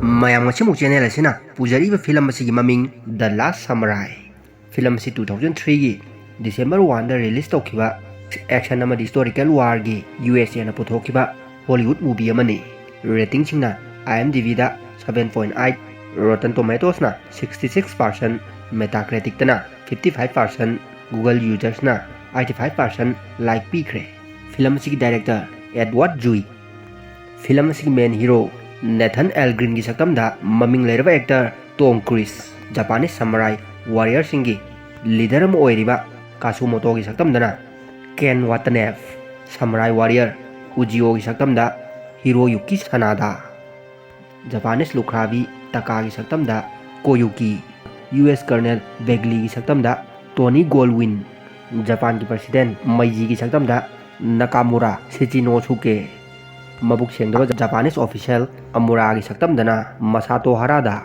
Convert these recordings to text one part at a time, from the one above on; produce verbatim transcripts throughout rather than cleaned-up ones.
ꯃꯌꯥꯝ, ꯉꯁꯤꯃꯨꯛ ꯆꯦꯅꯦꯜ ꯑꯁꯤꯅ ꯄꯨꯖꯔꯤꯕ ꯐꯤꯂꯝ ꯑꯁꯤꯒꯤ ꯃꯃꯤꯡ The Last Samurai꯫ ꯐꯤꯂꯝ ꯑꯁꯤ two thousand three ꯒꯤ December one ꯗ ꯔꯤꯂꯤꯁ ꯇꯧꯈꯤꯕ ꯑꯦꯛꯁꯟ ꯑꯃꯗꯤ ꯍꯤꯁꯇꯣꯔꯤꯀꯦꯜ ꯋꯥꯔꯒꯤ ꯌꯨ ꯑꯦꯁ ꯑꯦꯅ ꯄꯨꯊꯣꯛꯈꯤꯕ ꯍꯣꯂꯤꯋꯨꯗ ꯃꯨꯚꯤ ꯑꯃꯅꯤ꯫ ꯔꯦꯇꯤꯡꯁꯤꯡꯅ IMDb ꯗ seven point eight, Rotten Tomatoes ꯅ sixty six percent, Metacritic ꯇꯅ fifty five percent, Google Users ꯅ eighty five percent like ꯄꯤꯈ꯭ꯔꯦ꯫ Film ꯑꯁꯤꯒꯤ ꯗꯥꯏꯔꯦꯛꯇꯔ ꯑꯦꯗꯋꯥꯔꯗ ꯖꯨꯏ꯫ ꯐꯤꯂꯝ ꯑꯁꯤꯒꯤ ꯃꯦꯟ ꯍꯤꯔꯣ ꯅꯦꯊꯟ ꯑꯦꯜ ꯒ꯭ꯔꯤꯟꯒꯤ ꯁꯛꯇꯝꯗ ꯃꯃꯤꯡ ꯂꯩꯔꯕ actor Tom Cruise, Japanese samurai ꯋꯥꯔꯤꯌꯔꯁꯤꯡꯒꯤ ꯂꯤꯗꯔ ꯑꯃ ꯑꯣꯏꯔꯤꯕ ꯀꯥꯁꯨꯃꯣꯇꯣꯒꯤ ꯁꯛꯇꯝꯗꯅ ꯀꯦꯟ ꯋꯥꯇꯅꯦꯐ, ꯁꯃꯨꯔꯥꯏ ꯋꯥꯔꯤꯌꯔ ꯎꯖꯤꯑꯣꯒꯤ ꯁꯛꯇꯝꯗ ꯍꯤꯔꯣꯌꯨꯀꯤ ꯁꯅꯥꯗꯥ, ꯖꯄꯥꯅꯤꯁ ꯂꯨꯈ꯭ꯔꯥꯕꯤ ꯇꯥꯀꯥꯒꯤ ꯁꯛꯇꯝꯗ ꯀꯣꯌꯨꯀꯤ, ꯌꯨ ꯑꯦꯁ ꯀꯔꯅꯦꯜ ꯕꯦꯒꯂꯤꯒꯤ ꯁꯛꯇꯝꯗ ꯇꯣꯅꯤ ꯒꯣꯜꯋꯤꯟ, ꯖꯄꯥꯟꯒꯤ ꯄ꯭ꯔꯁꯤꯗꯦꯟ ꯃꯩꯖꯤꯒꯤ ꯁꯛꯇꯝꯗ ꯅꯥꯀꯥꯃꯨꯔꯥ ꯁꯤꯆꯤꯅꯣꯁꯨꯀꯦ, ꯃꯕꯨꯛ ꯁꯦꯡꯗꯕ ꯖꯄꯥꯅꯤꯁ ꯑꯣꯐꯤꯁꯦꯜ ꯑꯃꯨꯔꯥꯒꯤ ꯁꯛꯇꯝꯗꯅ ꯃꯁꯥꯇꯣ ꯍꯥꯔꯥꯗꯥ꯫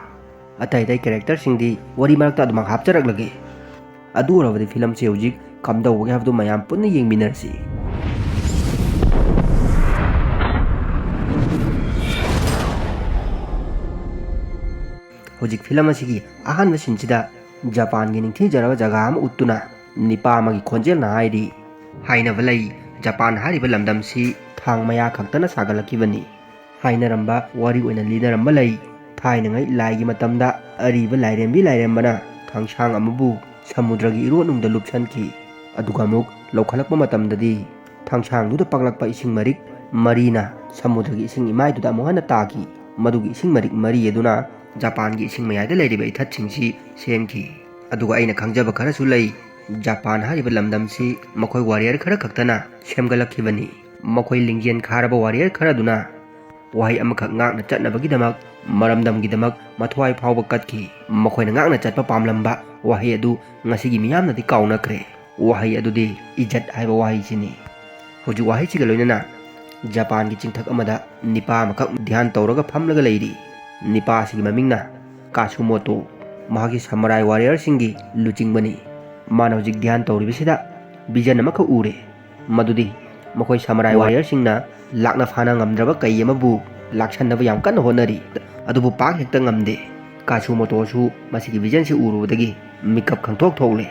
ꯑꯇꯩ ꯑꯇꯩ ꯀꯦꯔꯦꯛꯇꯔꯁꯤꯡꯗꯤ ꯋꯥꯔꯤ ꯃꯔꯛꯇ ꯑꯗꯨꯃꯛ ꯍꯥꯞꯆꯔꯛꯂꯒꯦ꯫ ꯑꯗꯨ ꯑꯣꯏꯔꯕꯗꯤ ꯐꯤꯂꯝꯁꯤ ꯍꯧꯖꯤꯛ ꯀꯝꯗꯧꯕꯒꯦ ꯍꯥꯏꯕꯗꯨ ꯃꯌꯥꯝ ꯄꯨꯟꯅ ꯌꯦꯡꯃꯤꯟꯅꯔꯁꯤ꯫ ꯍꯧꯖꯤꯛ ꯐꯤꯂꯝ ꯑꯁꯤꯒꯤ ꯑꯍꯥꯟꯕ ꯁꯤꯟꯁꯤꯗ ꯖꯄꯥꯟꯒꯤ ꯅꯤꯡꯊꯤꯖꯔꯕ ꯖꯒꯥ ꯑꯃ ꯎꯠꯇꯨꯅ ꯅꯤꯄꯥ ꯑꯃꯒꯤ ꯈꯣꯟꯖꯦꯜꯅ ꯍꯥꯏꯔꯤ꯫ ꯍꯥꯏꯅꯕ ꯂꯩ, ꯖꯄꯥꯟ ꯍꯥꯏꯔꯤꯕ ꯂꯝꯗꯝꯁꯤ ꯊꯥꯡ ꯃꯌꯥ ꯈꯛꯇꯅ ꯁꯥꯒꯠꯂꯛꯈꯤꯕꯅꯤ꯫ ꯍꯥꯏꯅꯔꯝꯕ, ꯋꯥꯔꯤ ꯑꯣꯏꯅ ꯂꯤꯅꯔꯝꯕ ꯂꯩ, ꯊꯥꯏꯅꯉꯩ ꯂꯥꯏꯒꯤ ꯃꯇꯝꯗ ꯑꯔꯤꯕ ꯂꯥꯏꯔꯦꯝꯕꯤ ꯂꯥꯏꯔꯦꯝꯕꯅ ꯊꯥꯡꯁꯥꯡ ꯑꯃꯕꯨ ꯁꯃꯨꯗ꯭ꯔꯒꯤ ꯏꯔꯣꯟꯅꯨꯡꯗ ꯂꯨꯞꯁꯟꯈꯤ꯫ ꯑꯗꯨꯒ ꯑꯃꯨꯛ ꯂꯧꯈꯠꯂꯛꯄ ꯃꯇꯝꯗꯗꯤ ꯊꯥꯡꯁꯥꯡꯗꯨꯗ ꯄꯛꯂꯛꯄ ꯏꯁꯤꯡ ꯃꯔꯤꯛ ꯃꯔꯤꯅ ꯁꯃꯨꯗ꯭ꯔꯒꯤ ꯏꯁꯤꯡ ꯏꯃꯥꯏꯗꯨꯗ ꯑꯃꯨꯛ ꯍꯟꯅ ꯇꯥꯈꯤ꯫ ꯃꯗꯨꯒꯤ ꯏꯁꯤꯡ ꯃꯔꯤꯛ ꯃꯔꯤ ꯑꯗꯨꯅ ꯖꯄꯥꯟꯒꯤ ꯏꯁꯤꯡ ꯃꯌꯥꯏꯗ ꯂꯩꯔꯤꯕ ꯏꯊꯠꯁꯤꯡꯁꯤ ꯁꯦꯝꯈꯤ꯫ ꯑꯗꯨꯒ ꯑꯩꯅ ꯈꯪꯖꯕ ꯈꯔꯁꯨ ꯂꯩ, ꯖꯄꯥꯟ ꯍꯥꯏꯔꯤꯕ ꯂꯝꯗꯝꯁꯤ ꯃꯈꯣꯏ ꯋꯥꯔꯤꯌꯔ ꯈꯔ ꯈꯛꯇꯅ ꯁꯦꯝꯒꯠꯂꯛꯈꯤꯕꯅꯤ꯫ ꯃꯈꯣꯏ ꯂꯤꯡꯖꯦꯜ ꯈꯥꯔꯕ ꯋꯥꯔꯤꯌꯔ ꯈꯔꯗꯨꯅ ꯋꯥꯍꯩ ꯑꯃꯈꯛ ꯉꯥꯛꯅ ꯆꯠꯅꯕꯒꯤꯗꯃꯛ, ꯃꯔꯝꯗꯝꯒꯤꯗꯃꯛ ꯃꯊ꯭ꯋꯥꯏ ꯐꯥꯎꯕ ꯀꯠꯈꯤ꯫ ꯃꯈꯣꯏꯅ ꯉꯥꯛꯅ ꯆꯠꯄ ꯄꯥꯝꯂꯝꯕ ꯋꯥꯍꯩ ꯑꯗꯨ ꯉꯁꯤꯒꯤ ꯃꯤꯌꯥꯝꯅꯗꯤ ꯀꯥꯎꯅꯈ꯭ꯔꯦ꯫ ꯋꯥꯍꯩ ꯑꯗꯨꯗꯤ ꯏꯖꯠ ꯍꯥꯏꯕ ꯋꯥꯍꯩꯁꯤꯅꯤ꯫ ꯍꯧꯖꯤꯛ ꯋꯥꯍꯩꯁꯤꯒ ꯂꯣꯏꯅꯅ ꯖꯄꯥꯟꯒꯤ ꯆꯤꯡꯊꯛ ꯑꯃꯗ ꯅꯤꯄꯥ ꯑꯃꯈꯛ ꯙ꯭ꯌꯥꯟ ꯇꯧꯔꯒ ꯐꯝꯂꯒ ꯂꯩꯔꯤ꯫ ꯅꯤꯄꯥ ꯑꯁꯤꯒꯤ ꯃꯃꯤꯡꯅ ꯀꯥꯁꯨꯃꯣꯇꯣ, ꯃꯍꯥꯛꯀꯤ ꯁꯃꯨꯔꯥꯏ ꯋꯥꯔꯤꯌꯔꯁꯤꯡꯒꯤ ꯂꯨꯆꯤꯡꯕꯅꯤ꯫ ꯃꯥꯅ ꯍꯧꯖꯤꯛ ꯙ꯭ꯌꯥꯟ ꯇꯧꯔꯤꯕꯁꯤꯗ ꯚꯤꯖꯟ ꯑꯃꯈꯛ ꯎꯔꯦ꯫ ꯃꯗꯨꯗꯤ ꯃꯈꯣꯏ ꯁꯃꯨꯔꯥꯏ ꯋꯥꯔꯤꯌꯔꯁꯤꯡꯅ ꯂꯥꯛꯅ ꯐꯥꯅ ꯉꯝꯗ꯭ꯔꯕ ꯀꯩ ꯑꯃꯕꯨ ꯂꯥꯛꯁꯟꯅꯕ ꯌꯥꯝ ꯀꯟꯅ ꯍꯣꯠꯅꯔꯤ꯫ ꯑꯗꯨꯕꯨ ꯄꯥꯛ ꯍꯦꯛꯇ ꯉꯝꯗꯦ꯫ ꯀꯥꯁꯨꯃꯣꯇꯣꯁꯨ ꯃꯁꯤꯒꯤ ꯚꯤꯖꯟꯁꯤ ꯎꯔꯨꯕꯗꯒꯤ ꯃꯤꯀꯞ ꯈꯪꯊꯣꯛ ꯊꯣꯛꯂꯦ꯫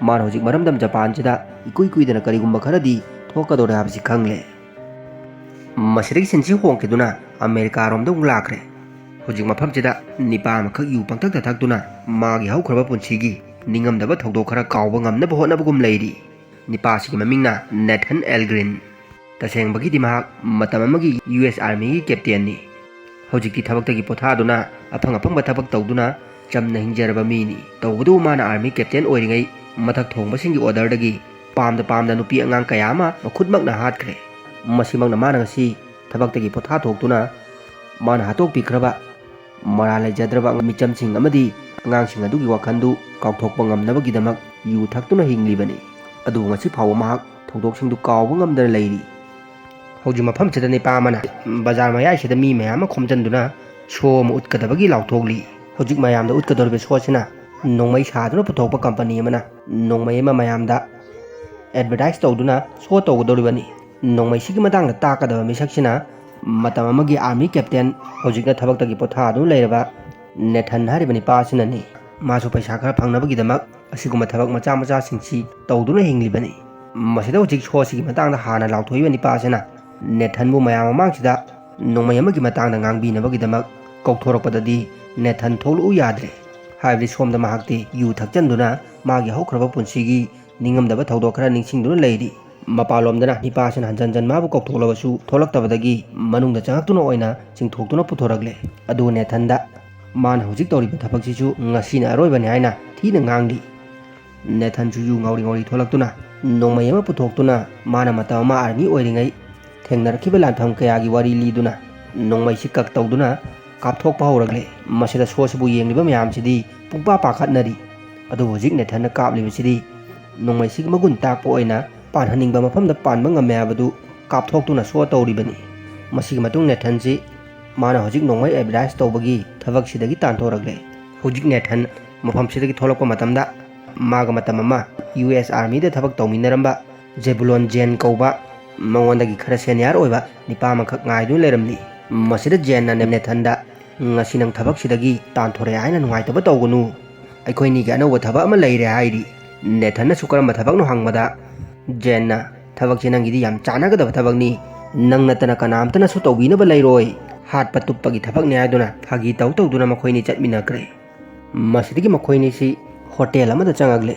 ꯃꯥꯅ ꯍꯧꯖꯤꯛ ꯃꯔꯝꯗꯝ ꯖꯄꯥꯟꯁꯤꯗ ꯏꯀꯨꯏ ꯀꯨꯏꯗꯅ ꯀꯔꯤꯒꯨꯝꯕ ꯈꯔꯗꯤ ꯊꯣꯛꯀꯗꯧꯔꯦ ꯍꯥꯏꯕꯁꯤ ꯈꯪꯂꯦ꯫ ꯃꯁꯤꯗꯒꯤ ꯁꯤꯟꯁꯤ ꯍꯣꯡꯈꯤꯗꯨꯅ ꯑꯃꯦꯔꯤꯀꯥꯔꯣꯝꯗ ꯑꯃꯨꯛ ꯂꯥꯛꯈ꯭ꯔꯦ꯫ ꯍꯧꯖꯤꯛ ꯃꯐꯝꯁꯤꯗ ꯅꯤꯄꯥ ꯑꯃꯈꯛ ꯌꯨ ꯄꯪꯊꯛꯇ ꯊꯛꯇꯨꯅ ꯃꯥꯒꯤ ꯍꯧꯈ꯭ꯔꯕ ꯄꯨꯟꯁꯤꯒꯤ ꯅꯤꯡꯉꯝꯗꯕ ꯊꯧꯗꯣꯛ ꯈꯔ ꯀꯥꯎꯕ ꯉꯝꯅꯕ ꯍꯣꯠꯅꯕꯒꯨꯝ ꯂꯩꯔꯤ꯫ ꯅꯤꯄꯥꯁꯤꯒꯤ ꯃꯃꯤꯡꯅ ꯅꯦꯊꯟ ꯑꯦꯜꯒ꯭ꯔꯤꯟ꯫ ꯇꯁꯦꯡꯕꯒꯤꯗꯤ ꯃꯍꯥꯛ ꯃꯇꯝ ꯑꯃꯒꯤ ꯌꯨ ꯑꯦꯁ ꯑꯥꯔꯃꯤꯒꯤ ꯀꯦꯞꯇꯦꯟꯅꯤ꯫ ꯍꯧꯖꯤꯛꯇꯤ ꯊꯕꯛꯇꯒꯤ ꯄꯣꯊꯥꯗꯨꯅ ꯑꯐꯪ ꯑꯐꯪꯕ ꯊꯕꯛ ꯇꯧꯗꯨꯅ ꯆꯝꯅ ꯍꯤꯡꯖꯔꯕ ꯃꯤꯅꯤ꯫ ꯇꯧꯕꯗꯕꯨ ꯃꯥꯅ ꯑꯥꯔꯃꯤ ꯀꯦꯞꯇꯦꯟ ꯑꯣꯏꯔꯤꯉꯩ ꯃꯊꯛ ꯊꯣꯡꯕꯁꯤꯡꯒꯤ ꯑꯣꯔꯗꯔꯗꯒꯤ ꯄꯥꯝꯗ ꯄꯥꯝꯗ ꯅꯨꯄꯤ ꯑꯉꯥꯡ ꯀꯌꯥ ꯑꯃ ꯃꯈꯨꯠꯃꯛꯅ ꯍꯥꯠꯈ꯭ꯔꯦ꯫ ꯃꯁꯤꯃꯛꯅ ꯃꯥꯅ ꯉꯁꯤ ꯊꯕꯛꯇꯒꯤ ꯄꯣꯊꯥ ꯊꯣꯛꯇꯨꯅ ꯃꯥꯅ ꯍꯥꯠꯇꯣꯛꯄꯤꯈ꯭ꯔꯕ ꯃꯔꯥꯜ ꯂꯩꯖꯗ꯭ꯔꯕ ꯃꯤꯆꯝꯁꯤꯡ ꯑꯃꯗꯤ ꯑꯉꯥꯡꯁꯤꯡ ꯑꯗꯨꯒꯤ ꯋꯥꯈꯜꯗꯨ ꯀꯥꯎꯊꯣꯛꯄ ꯉꯝꯅꯕꯒꯤꯗꯃꯛ ꯌꯨ ꯊꯛꯇꯨꯅ ꯍꯤꯡꯂꯤꯕꯅꯤ꯫ ꯑꯗꯨꯕꯨ ꯉꯁꯤ ꯐꯥꯎꯕ ꯃꯍꯥꯛ ꯊꯧꯗꯣꯛꯁꯤꯡꯗꯨ ꯀꯥꯎꯕ ꯉꯝꯗꯅ ꯂꯩꯔꯤ꯫ ꯍꯧꯖꯤꯛ ꯃꯐꯝꯁꯤꯗ ꯅꯤꯄꯥ ꯑꯃꯅ ꯕꯖꯥꯔ ꯃꯌꯥꯏꯁꯤꯗ ꯃꯤ ꯃꯌꯥꯝ ꯑꯃ ꯈꯣꯝꯖꯤꯟꯗꯨꯅ ꯁꯣ ꯑꯃ ꯎꯠꯀꯗꯕꯒꯤ ꯂꯥꯎꯊꯣꯛꯂꯤ꯫ ꯍꯧꯖꯤꯛ ꯃꯌꯥꯝꯗ ꯎꯠꯀꯗꯧꯔꯤꯕ ꯁꯣꯁꯤꯅ ꯅꯣꯡꯃꯩ ꯁꯥꯗꯨꯅ ꯄꯨꯊꯣꯛꯄ ꯀꯝꯄꯅꯤ ꯑꯃꯅ ꯅꯣꯡꯃꯩ ꯑꯃ ꯃꯌꯥꯝꯗ ꯑꯦꯗꯚꯔꯇꯥꯏꯁ ꯇꯧꯗꯨꯅ ꯁꯣ ꯇꯧꯒꯗꯧꯔꯤꯕꯅꯤ꯫ ꯅꯣꯡꯃꯩꯁꯤꯒꯤ ꯃꯇꯥꯡꯗ ꯇꯥꯛꯀꯗꯕ ꯃꯤꯁꯛꯁꯤꯅ ꯃꯇꯝ ꯑꯃꯒꯤ ꯑꯥꯔꯃꯤ ꯀꯦꯞꯇꯦꯟ, ꯍꯧꯖꯤꯛꯅ ꯊꯕꯛꯇꯒꯤ ꯄꯣꯊꯥꯗꯨꯅ ꯂꯩꯔꯕ ꯅꯦꯊꯟ ꯍꯥꯏꯔꯤꯕ ꯅꯤꯄꯥ ꯑꯁꯤꯅꯅꯤ꯫ ꯃꯥꯁꯨ ꯄꯩꯁꯥ ꯈꯔ ꯐꯪꯅꯕꯒꯤꯗꯃꯛ ꯑꯁꯤꯒꯨꯝꯕ ꯊꯕꯛ ꯃꯆꯥ ꯃꯆꯥꯁꯤꯡꯁꯤ ꯇꯧꯗꯨꯅ ꯍꯤꯡꯂꯤꯕꯅꯤ꯫ ꯃꯁꯤꯗ ꯍꯧꯖꯤꯛ ꯁꯣꯁꯤꯒꯤ ꯃꯇꯥꯡꯗ ꯍꯥꯟꯅ ꯂꯥꯎꯊꯣꯛꯏꯕ ꯅꯤꯄꯥ ꯑꯁꯤꯅ ꯅꯦꯊꯟꯕꯨ ꯃꯌꯥꯝ ꯃꯃꯥꯡꯁꯤꯗ ꯅꯣꯡꯃꯩ ꯑꯃꯒꯤ ꯃꯇꯥꯡꯗ ꯉꯥꯡꯕꯤꯅꯕꯒꯤꯗꯃꯛ ꯀꯧꯊꯣꯔꯛꯄꯗꯗꯤ ꯅꯦꯊꯟ ꯊꯣꯛꯂꯛꯎ ꯌꯥꯗ꯭ꯔꯦ꯫ ꯍꯥꯏꯕꯗꯤ ꯁꯣꯝꯗ ꯃꯍꯥꯛꯇꯤ ꯌꯨ ꯊꯛꯆꯟꯗꯨꯅ ꯃꯥꯒꯤ ꯍꯧꯈ꯭ꯔꯕ ꯄꯨꯟꯁꯤꯒꯤ ꯅꯤꯡꯉꯝꯗꯕ ꯊꯧꯗꯣꯛ ꯈꯔ ꯅꯤꯡꯁꯤꯡꯗꯨꯅ ꯂꯩꯔꯤ꯫ ꯃꯄꯥꯟꯂꯣꯝꯗꯅ ꯅꯤꯄꯥꯁꯤꯅ ꯍꯟꯖꯟ ꯍꯟꯖꯟ ꯃꯥꯕꯨ ꯀꯧꯊꯣꯛꯂꯕꯁꯨ ꯊꯣꯛꯂꯛꯇꯕꯗꯒꯤ ꯃꯅꯨꯡꯗ ꯆꯪꯉꯛꯇꯨꯅ ꯑꯣꯏꯅ ꯆꯤꯡꯊꯣꯛꯇꯨꯅ ꯄꯨꯊꯣꯔꯛꯂꯦ꯫ ꯑꯗꯨ ꯅꯦꯊꯟꯗ ꯃꯥꯅ ꯍꯧꯖꯤꯛ ꯇꯧꯔꯤꯕ ꯊꯕꯛꯁꯤꯁꯨ ꯉꯁꯤꯅ ꯑꯔꯣꯏꯕꯅꯤ ꯍꯥꯏꯅ ꯊꯤꯅ ꯉꯥꯡꯂꯤ꯫ ꯅꯦꯊꯟꯁꯨ ꯌꯨ ꯉꯥꯎꯔꯤ ꯉꯥꯎꯔꯤ ꯊꯣꯛꯂꯛꯇꯨꯅ ꯅꯣꯡꯃꯩ ꯑꯃ ꯄꯨꯊꯣꯛꯇꯨꯅ ꯃꯥꯅ ꯃꯇꯝ ꯑꯃ ꯑꯥꯔꯃꯤ ꯑꯣꯏꯔꯤꯉꯩ ꯊꯦꯡꯅꯔꯛꯈꯤꯕ ꯂꯥꯟꯐꯝ ꯀꯌꯥꯒꯤ ꯋꯥꯔꯤ ꯂꯤꯗꯨꯅ ꯅꯣꯡꯃꯩꯁꯤ ꯀꯛ ꯇꯧꯗꯨꯅ ꯀꯥꯞꯊꯣꯛꯄ ꯍꯧꯔꯛꯂꯦ꯫ ꯃꯁꯤꯗ ꯁꯣꯁꯤꯕꯨ ꯌꯦꯡꯂꯤꯕ ꯃꯌꯥꯝꯁꯤꯗꯤ ꯄꯨꯡꯄꯥ ꯄꯥꯈꯠꯅꯔꯤ꯫ ꯑꯗꯨꯕꯨ ꯍꯧꯖꯤꯛ ꯅꯦꯊꯟꯅ ꯀꯥꯞꯂꯤꯕꯁꯤꯗꯤ ꯅꯣꯡꯃꯩꯁꯤꯒꯤ ꯃꯒꯨꯟ ꯇꯥꯛꯄ ꯑꯣꯏꯅ ꯄꯥꯟꯍꯟꯅꯤꯡꯕ ꯃꯐꯝꯗ ꯄꯥꯟꯕ ꯉꯝꯃꯦ ꯍꯥꯏꯕꯗꯨ ꯀꯥꯞꯊꯣꯛꯇꯨꯅ ꯁꯣ ꯇꯧꯔꯤꯕꯅꯤ꯫ ꯃꯁꯤꯒꯤ ꯃꯇꯨꯡ ꯅꯦꯊꯟꯁꯤ ꯃꯥꯅ ꯍꯧꯖꯤꯛ ꯅꯣꯡꯃꯩ ꯑꯦꯗꯚꯔꯇꯥꯏꯁ ꯇꯧꯕꯒꯤ ꯊꯕꯛꯁꯤꯗꯒꯤ ꯇꯥꯟꯊꯣꯔꯛꯂꯦ꯫ ꯍꯧꯖꯤꯛ ꯅꯦꯊꯟ ꯃꯐꯝꯁꯤꯗꯒꯤ ꯊꯣꯛꯂꯛꯄ ꯃꯇꯝꯗ ꯃꯥꯒ ꯃꯇꯝ ꯑꯃ ꯌꯨ ꯑꯦꯁ ꯑꯥꯔꯃꯤꯗ ꯊꯕꯛ ꯇꯧꯃꯤꯟꯅꯔꯝꯕ ꯖꯦꯕꯨꯂꯣꯟ ꯖꯦꯟ ꯀꯧꯕ ꯃꯉꯣꯟꯗꯒꯤ ꯈꯔ ꯁꯦꯅꯤꯌꯔ ꯑꯣꯏꯕ ꯅꯤꯄꯥ ꯑꯃꯈꯛ ꯉꯥꯏꯗꯨꯅ ꯂꯩꯔꯝꯂꯤ꯫ ꯃꯁꯤꯗ ꯖꯦꯟꯅ ꯅꯦꯊꯟꯗ "ꯉꯁꯤ ꯅꯪ ꯊꯕꯛꯁꯤꯗꯒꯤ ꯇꯥꯟꯊꯣꯔꯛꯑꯦ ꯍꯥꯏꯅ ꯅꯨꯡꯉꯥꯏꯇꯕ ꯇꯧꯒꯅꯨ꯫ ꯑꯩꯈꯣꯏꯅꯤꯒꯤ ꯑꯅꯧꯕ ꯊꯕꯛ ꯑꯃ ꯂꯩꯔꯦ" ꯍꯥꯏꯔꯤ꯫ ꯅꯦꯊꯟꯅꯁꯨ "ꯀꯔꯝꯕ ꯊꯕꯛꯅꯣ?" ꯍꯪꯕꯗ, ꯖꯦꯟꯅ "ꯊꯕꯛꯁꯦ ꯅꯪꯒꯤꯗꯤ ꯌꯥꯝ ꯆꯥꯟꯅꯒꯗꯕ ꯊꯕꯛꯅꯤ, ꯅꯪ ꯅꯠꯇꯅ ꯀꯅꯥꯝꯇꯅꯁꯨ ꯇꯧꯕꯤꯅꯕ ꯂꯩꯔꯣꯏ, ꯍꯥꯠꯄ ꯇꯨꯞꯄꯒꯤ ꯊꯕꯛꯅꯤ" ꯍꯥꯏꯗꯨꯅ ꯐꯥꯒꯤ ꯇꯧ ꯇꯧꯗꯨꯅ ꯃꯈꯣꯏꯅꯤ ꯆꯠꯃꯤꯟꯅꯈ꯭ꯔꯦ꯫ ꯃꯁꯤꯗꯒꯤ ꯃꯈꯣꯏꯅꯤꯁꯤ ꯍꯣꯇꯦꯜ ꯑꯃꯗ ꯆꯪꯉꯛꯂꯦ꯫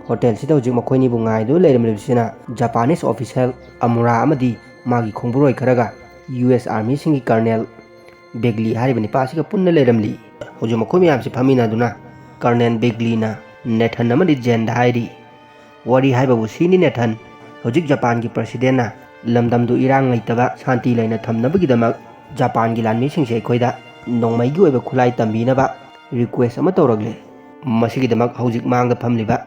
ꯍꯣꯇꯦꯜꯁꯤꯗ ꯍꯧꯖꯤꯛ ꯃꯈꯣꯏꯅꯤꯕꯨ ꯉꯥꯏꯗꯨꯅ ꯂꯩꯔꯝꯂꯤꯕꯁꯤꯅ ꯖꯄꯥꯅꯤꯁ ꯑꯣꯐꯤꯁꯦꯜ ꯑꯃꯨꯔꯥ ꯑꯃꯗꯤ ꯃꯥꯒꯤ ꯈꯣꯡꯕꯨꯔꯣꯏ ꯈꯔꯒ ꯌꯨ ꯑꯦꯁ ꯑꯥꯔꯃꯤꯁꯤꯡꯒꯤ ꯀꯔꯅꯦꯜ ꯕꯦꯒꯂꯤ ꯍꯥꯏꯔꯤꯕ ꯅꯤꯄꯥ ꯑꯁꯤꯒ ꯄꯨꯟꯅ ꯂꯩꯔꯝꯂꯤ꯫ ꯍꯧꯖꯤꯛ ꯃꯈꯣꯏ ꯃꯌꯥꯝꯁꯤ ꯐꯝꯃꯤꯟꯅꯗꯨꯅ ꯀꯔꯅꯦꯜ ꯕꯦꯒꯂꯤꯅ ꯅꯦꯊꯟ ꯑꯃꯗꯤ ꯖꯦꯟꯗ ꯍꯥꯏꯔꯤ, "ꯋꯥꯔꯤ ꯍꯥꯏꯕꯕꯨ ꯁꯤꯅꯤ ꯅꯦꯊꯟ, ꯍꯧꯖꯤꯛ ꯖꯄꯥꯟꯒꯤ ꯄ꯭ꯔꯁꯤꯗꯦꯟꯅ ꯂꯝꯗꯝꯗꯨ ꯏꯔꯥꯡ ꯂꯩꯇꯕ ꯁꯥꯟꯇꯤ ꯂꯩꯅ ꯊꯝꯅꯕꯒꯤꯗꯃꯛ ꯖꯄꯥꯟꯒꯤ ꯂꯥꯟꯃꯤꯁꯤꯡꯁꯦ ꯑꯩꯈꯣꯏꯗ ꯅꯣꯡꯃꯩꯒꯤ ꯑꯣꯏꯕ ꯈꯨꯠꯂꯥꯏ ꯇꯝꯕꯤꯅꯕ ꯔꯤꯀ꯭ꯋꯦꯁ ꯑꯃ ꯇꯧꯔꯛꯂꯦ꯫ ꯃꯁꯤꯒꯤꯗꯃꯛ ꯍꯧꯖꯤꯛ ꯃꯥꯡꯗ ꯐꯝꯂꯤꯕ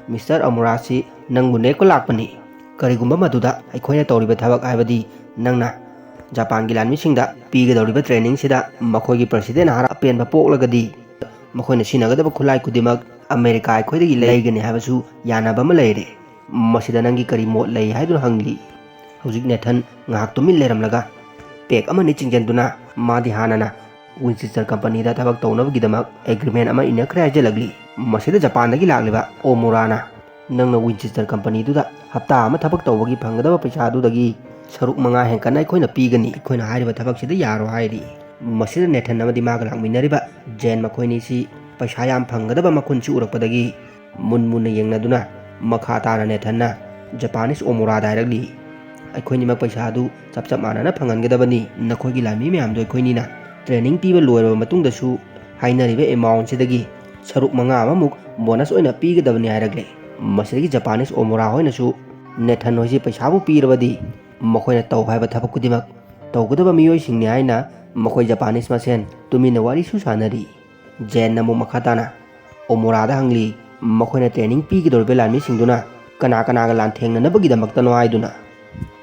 ꯃꯤꯁꯇꯔ ꯑꯃꯨꯔꯥꯁꯤ ꯅꯪꯕꯨ ꯅꯦꯛꯄ ꯂꯥꯛꯄꯅꯤ꯫ ꯀꯔꯤꯒꯨꯝꯕ ꯃꯗꯨꯗ ꯑꯩꯈꯣꯏꯅ ꯇꯧꯔꯤꯕ ꯊꯕꯛ ꯍꯥꯏꯕꯗꯤ ꯅꯪꯅ ꯖꯄꯥꯟꯒꯤ ꯂꯥꯟꯃꯤꯁꯤꯡꯗ ꯄꯤꯒꯗꯧꯔꯤꯕ ꯇ꯭ꯔꯦꯅꯤꯡꯁꯤꯗ ꯃꯈꯣꯏꯒꯤ ꯄ꯭ꯔꯁꯤꯗꯦꯟ ꯍꯥꯔ ꯑꯄꯦꯟꯕ ꯄꯣꯛꯂꯒꯗꯤ ꯃꯈꯣꯏꯅ ꯁꯤꯖꯤꯟꯅꯒꯗꯕ ꯈꯨꯠꯂꯥꯏ ꯈꯨꯗꯤꯡꯃꯛ ꯑꯃꯦꯔꯤꯀꯥ ꯑꯩꯈꯣꯏꯗꯒꯤ ꯂꯩꯒꯅꯤ ꯍꯥꯏꯕꯁꯨ ꯌꯥꯅꯕ ꯑꯃ ꯂꯩꯔꯦ꯫ ꯃꯁꯤꯗ ꯅꯪꯒꯤ ꯀꯔꯤ ꯃꯣꯠ ꯂꯩ?" ꯍꯥꯏꯗꯨꯅ ꯍꯪꯂꯤ꯫ ꯍꯧꯖꯤꯛ ꯅꯦꯊꯟ ꯉꯥꯏꯍꯥꯛ ꯇꯨꯃꯤꯟ ꯂꯩꯔꯝꯂꯒ ꯄꯦꯛ ꯑꯃꯅꯤ ꯆꯤꯡꯁꯤꯟꯗꯨꯅ ꯃꯥꯗꯤ ꯍꯥꯟꯅꯅ ꯋꯤꯟꯆꯦꯁꯇꯔ ꯀꯝꯄꯅꯤꯗ ꯊꯕꯛ ꯇꯧꯅꯕꯒꯤꯗꯃꯛ ꯑꯦꯒ꯭ꯔꯤꯃꯦꯟ ꯑꯃ ꯏꯟꯅꯈ꯭ꯔꯦ ꯍꯥꯏꯖꯜꯂꯛꯂꯤ꯫ ꯃꯁꯤꯗ ꯖꯄꯥꯟꯗꯒꯤ ꯂꯥꯛꯂꯤꯕ ꯑꯣꯃꯨꯔꯥꯅ, "ꯅꯪꯅ ꯋꯤꯟꯆꯦꯁꯇꯔ ꯀꯝꯄꯅꯤꯗꯨꯗ ꯍꯞꯇꯥ ꯑꯃ ꯊꯕꯛ ꯇꯧꯕꯒꯤ ꯐꯪꯒꯗꯕ ꯄꯩꯁꯥꯗꯨꯗꯒꯤ ꯁꯔꯨꯛ ꯃꯉꯥ ꯍꯦꯟꯀꯠꯅ ꯑꯩꯈꯣꯏꯅ ꯄꯤꯒꯅꯤ, ꯑꯩꯈꯣꯏꯅ ꯍꯥꯏꯔꯤꯕ ꯊꯕꯛꯁꯤꯗ ꯌꯥꯔꯣ" ꯍꯥꯏꯔꯤ꯫ ꯃꯁꯤꯗ ꯅꯦꯊꯟ ꯑꯃꯗꯤ ꯃꯥꯒ ꯂꯥꯛꯃꯤꯟꯅꯔꯤꯕ ꯖꯦꯟ ꯃꯈꯣꯏꯅꯤꯁꯤ ꯄꯩꯁꯥ ꯌꯥꯝ ꯐꯪꯒꯗꯕ ꯃꯈꯨꯟꯁꯤ ꯎꯔꯛꯄꯗꯒꯤ ꯃꯨꯟ ꯃꯨꯟꯅ ꯌꯦꯡꯅꯗꯨꯅ ꯃꯈꯥ ꯇꯥꯅ ꯅꯦꯊꯟꯅ ꯖꯄꯥꯅꯤꯁ ꯑꯣꯃꯨꯔꯥꯗ ꯍꯥꯏꯔꯛꯂꯤ, "ꯑꯩꯈꯣꯏꯅꯤꯃꯛ ꯄꯩꯁꯥꯗꯨ ꯆꯞ ꯆꯞ ꯃꯥꯟꯅꯅ ꯐꯪꯍꯟꯒꯗꯕꯅꯤ꯫ ꯅꯈꯣꯏꯒꯤ ꯂꯥꯟꯃꯤ ꯃꯌꯥꯝꯗꯣ ꯑꯩꯈꯣꯏꯅꯤꯅ ꯇ꯭ꯔꯦꯅꯤꯡ ꯄꯤꯕ ꯂꯣꯏꯔꯕ ꯃꯇꯨꯡꯗꯁꯨ ꯍꯥꯏꯅꯔꯤꯕ ꯑꯦꯃꯥꯎꯟꯁꯤꯗꯒꯤ ꯁꯔꯨꯛ ꯃꯉꯥ ꯑꯃꯃꯨꯛ ꯕꯣꯅꯁ ꯑꯣꯏꯅ ꯄꯤꯒꯗꯕꯅꯤ" ꯍꯥꯏꯔꯛꯂꯦ꯫ ꯃꯁꯤꯗꯒꯤ ꯖꯄꯥꯅꯤꯁ ꯑꯣꯃꯨꯔꯥ ꯍꯣꯏꯅꯁꯨ ꯅꯦꯊꯟ ꯍꯣꯏꯁꯤ ꯄꯩꯁꯥꯕꯨ ꯄꯤꯔꯕꯗꯤ ꯃꯈꯣꯏꯅ ꯇꯧ ꯍꯥꯏꯕ ꯊꯕꯛ ꯈꯨꯗꯤꯡꯃꯛ ꯇꯧꯒꯗꯕ ꯃꯤꯑꯣꯏꯁꯤꯡꯅꯤ ꯍꯥꯏꯅ ꯃꯈꯣꯏ ꯖꯄꯥꯅꯤꯁ ꯃꯁꯦꯟ ꯇꯨꯃꯤꯟꯅ ꯋꯥꯔꯤꯁꯨ ꯁꯥꯟꯅꯔꯤ꯫ ꯖꯦꯟꯅ ꯑꯃꯨꯛ ꯃꯈꯥ ꯇꯥꯅ ꯑꯣꯃꯨꯔꯥꯗ ꯍꯪꯂꯤ, ꯃꯈꯣꯏꯅ ꯇ꯭ꯔꯦꯅꯤꯡ ꯄꯤꯒꯗꯧꯔꯤꯕ ꯂꯥꯟꯃꯤꯁꯤꯡꯗꯨꯅ ꯀꯅꯥ ꯀꯅꯥꯒ ꯂꯥꯟꯊꯦꯡꯅꯅꯕꯒꯤꯗꯃꯛꯇꯅꯣ ꯍꯥꯏꯗꯨꯅ꯫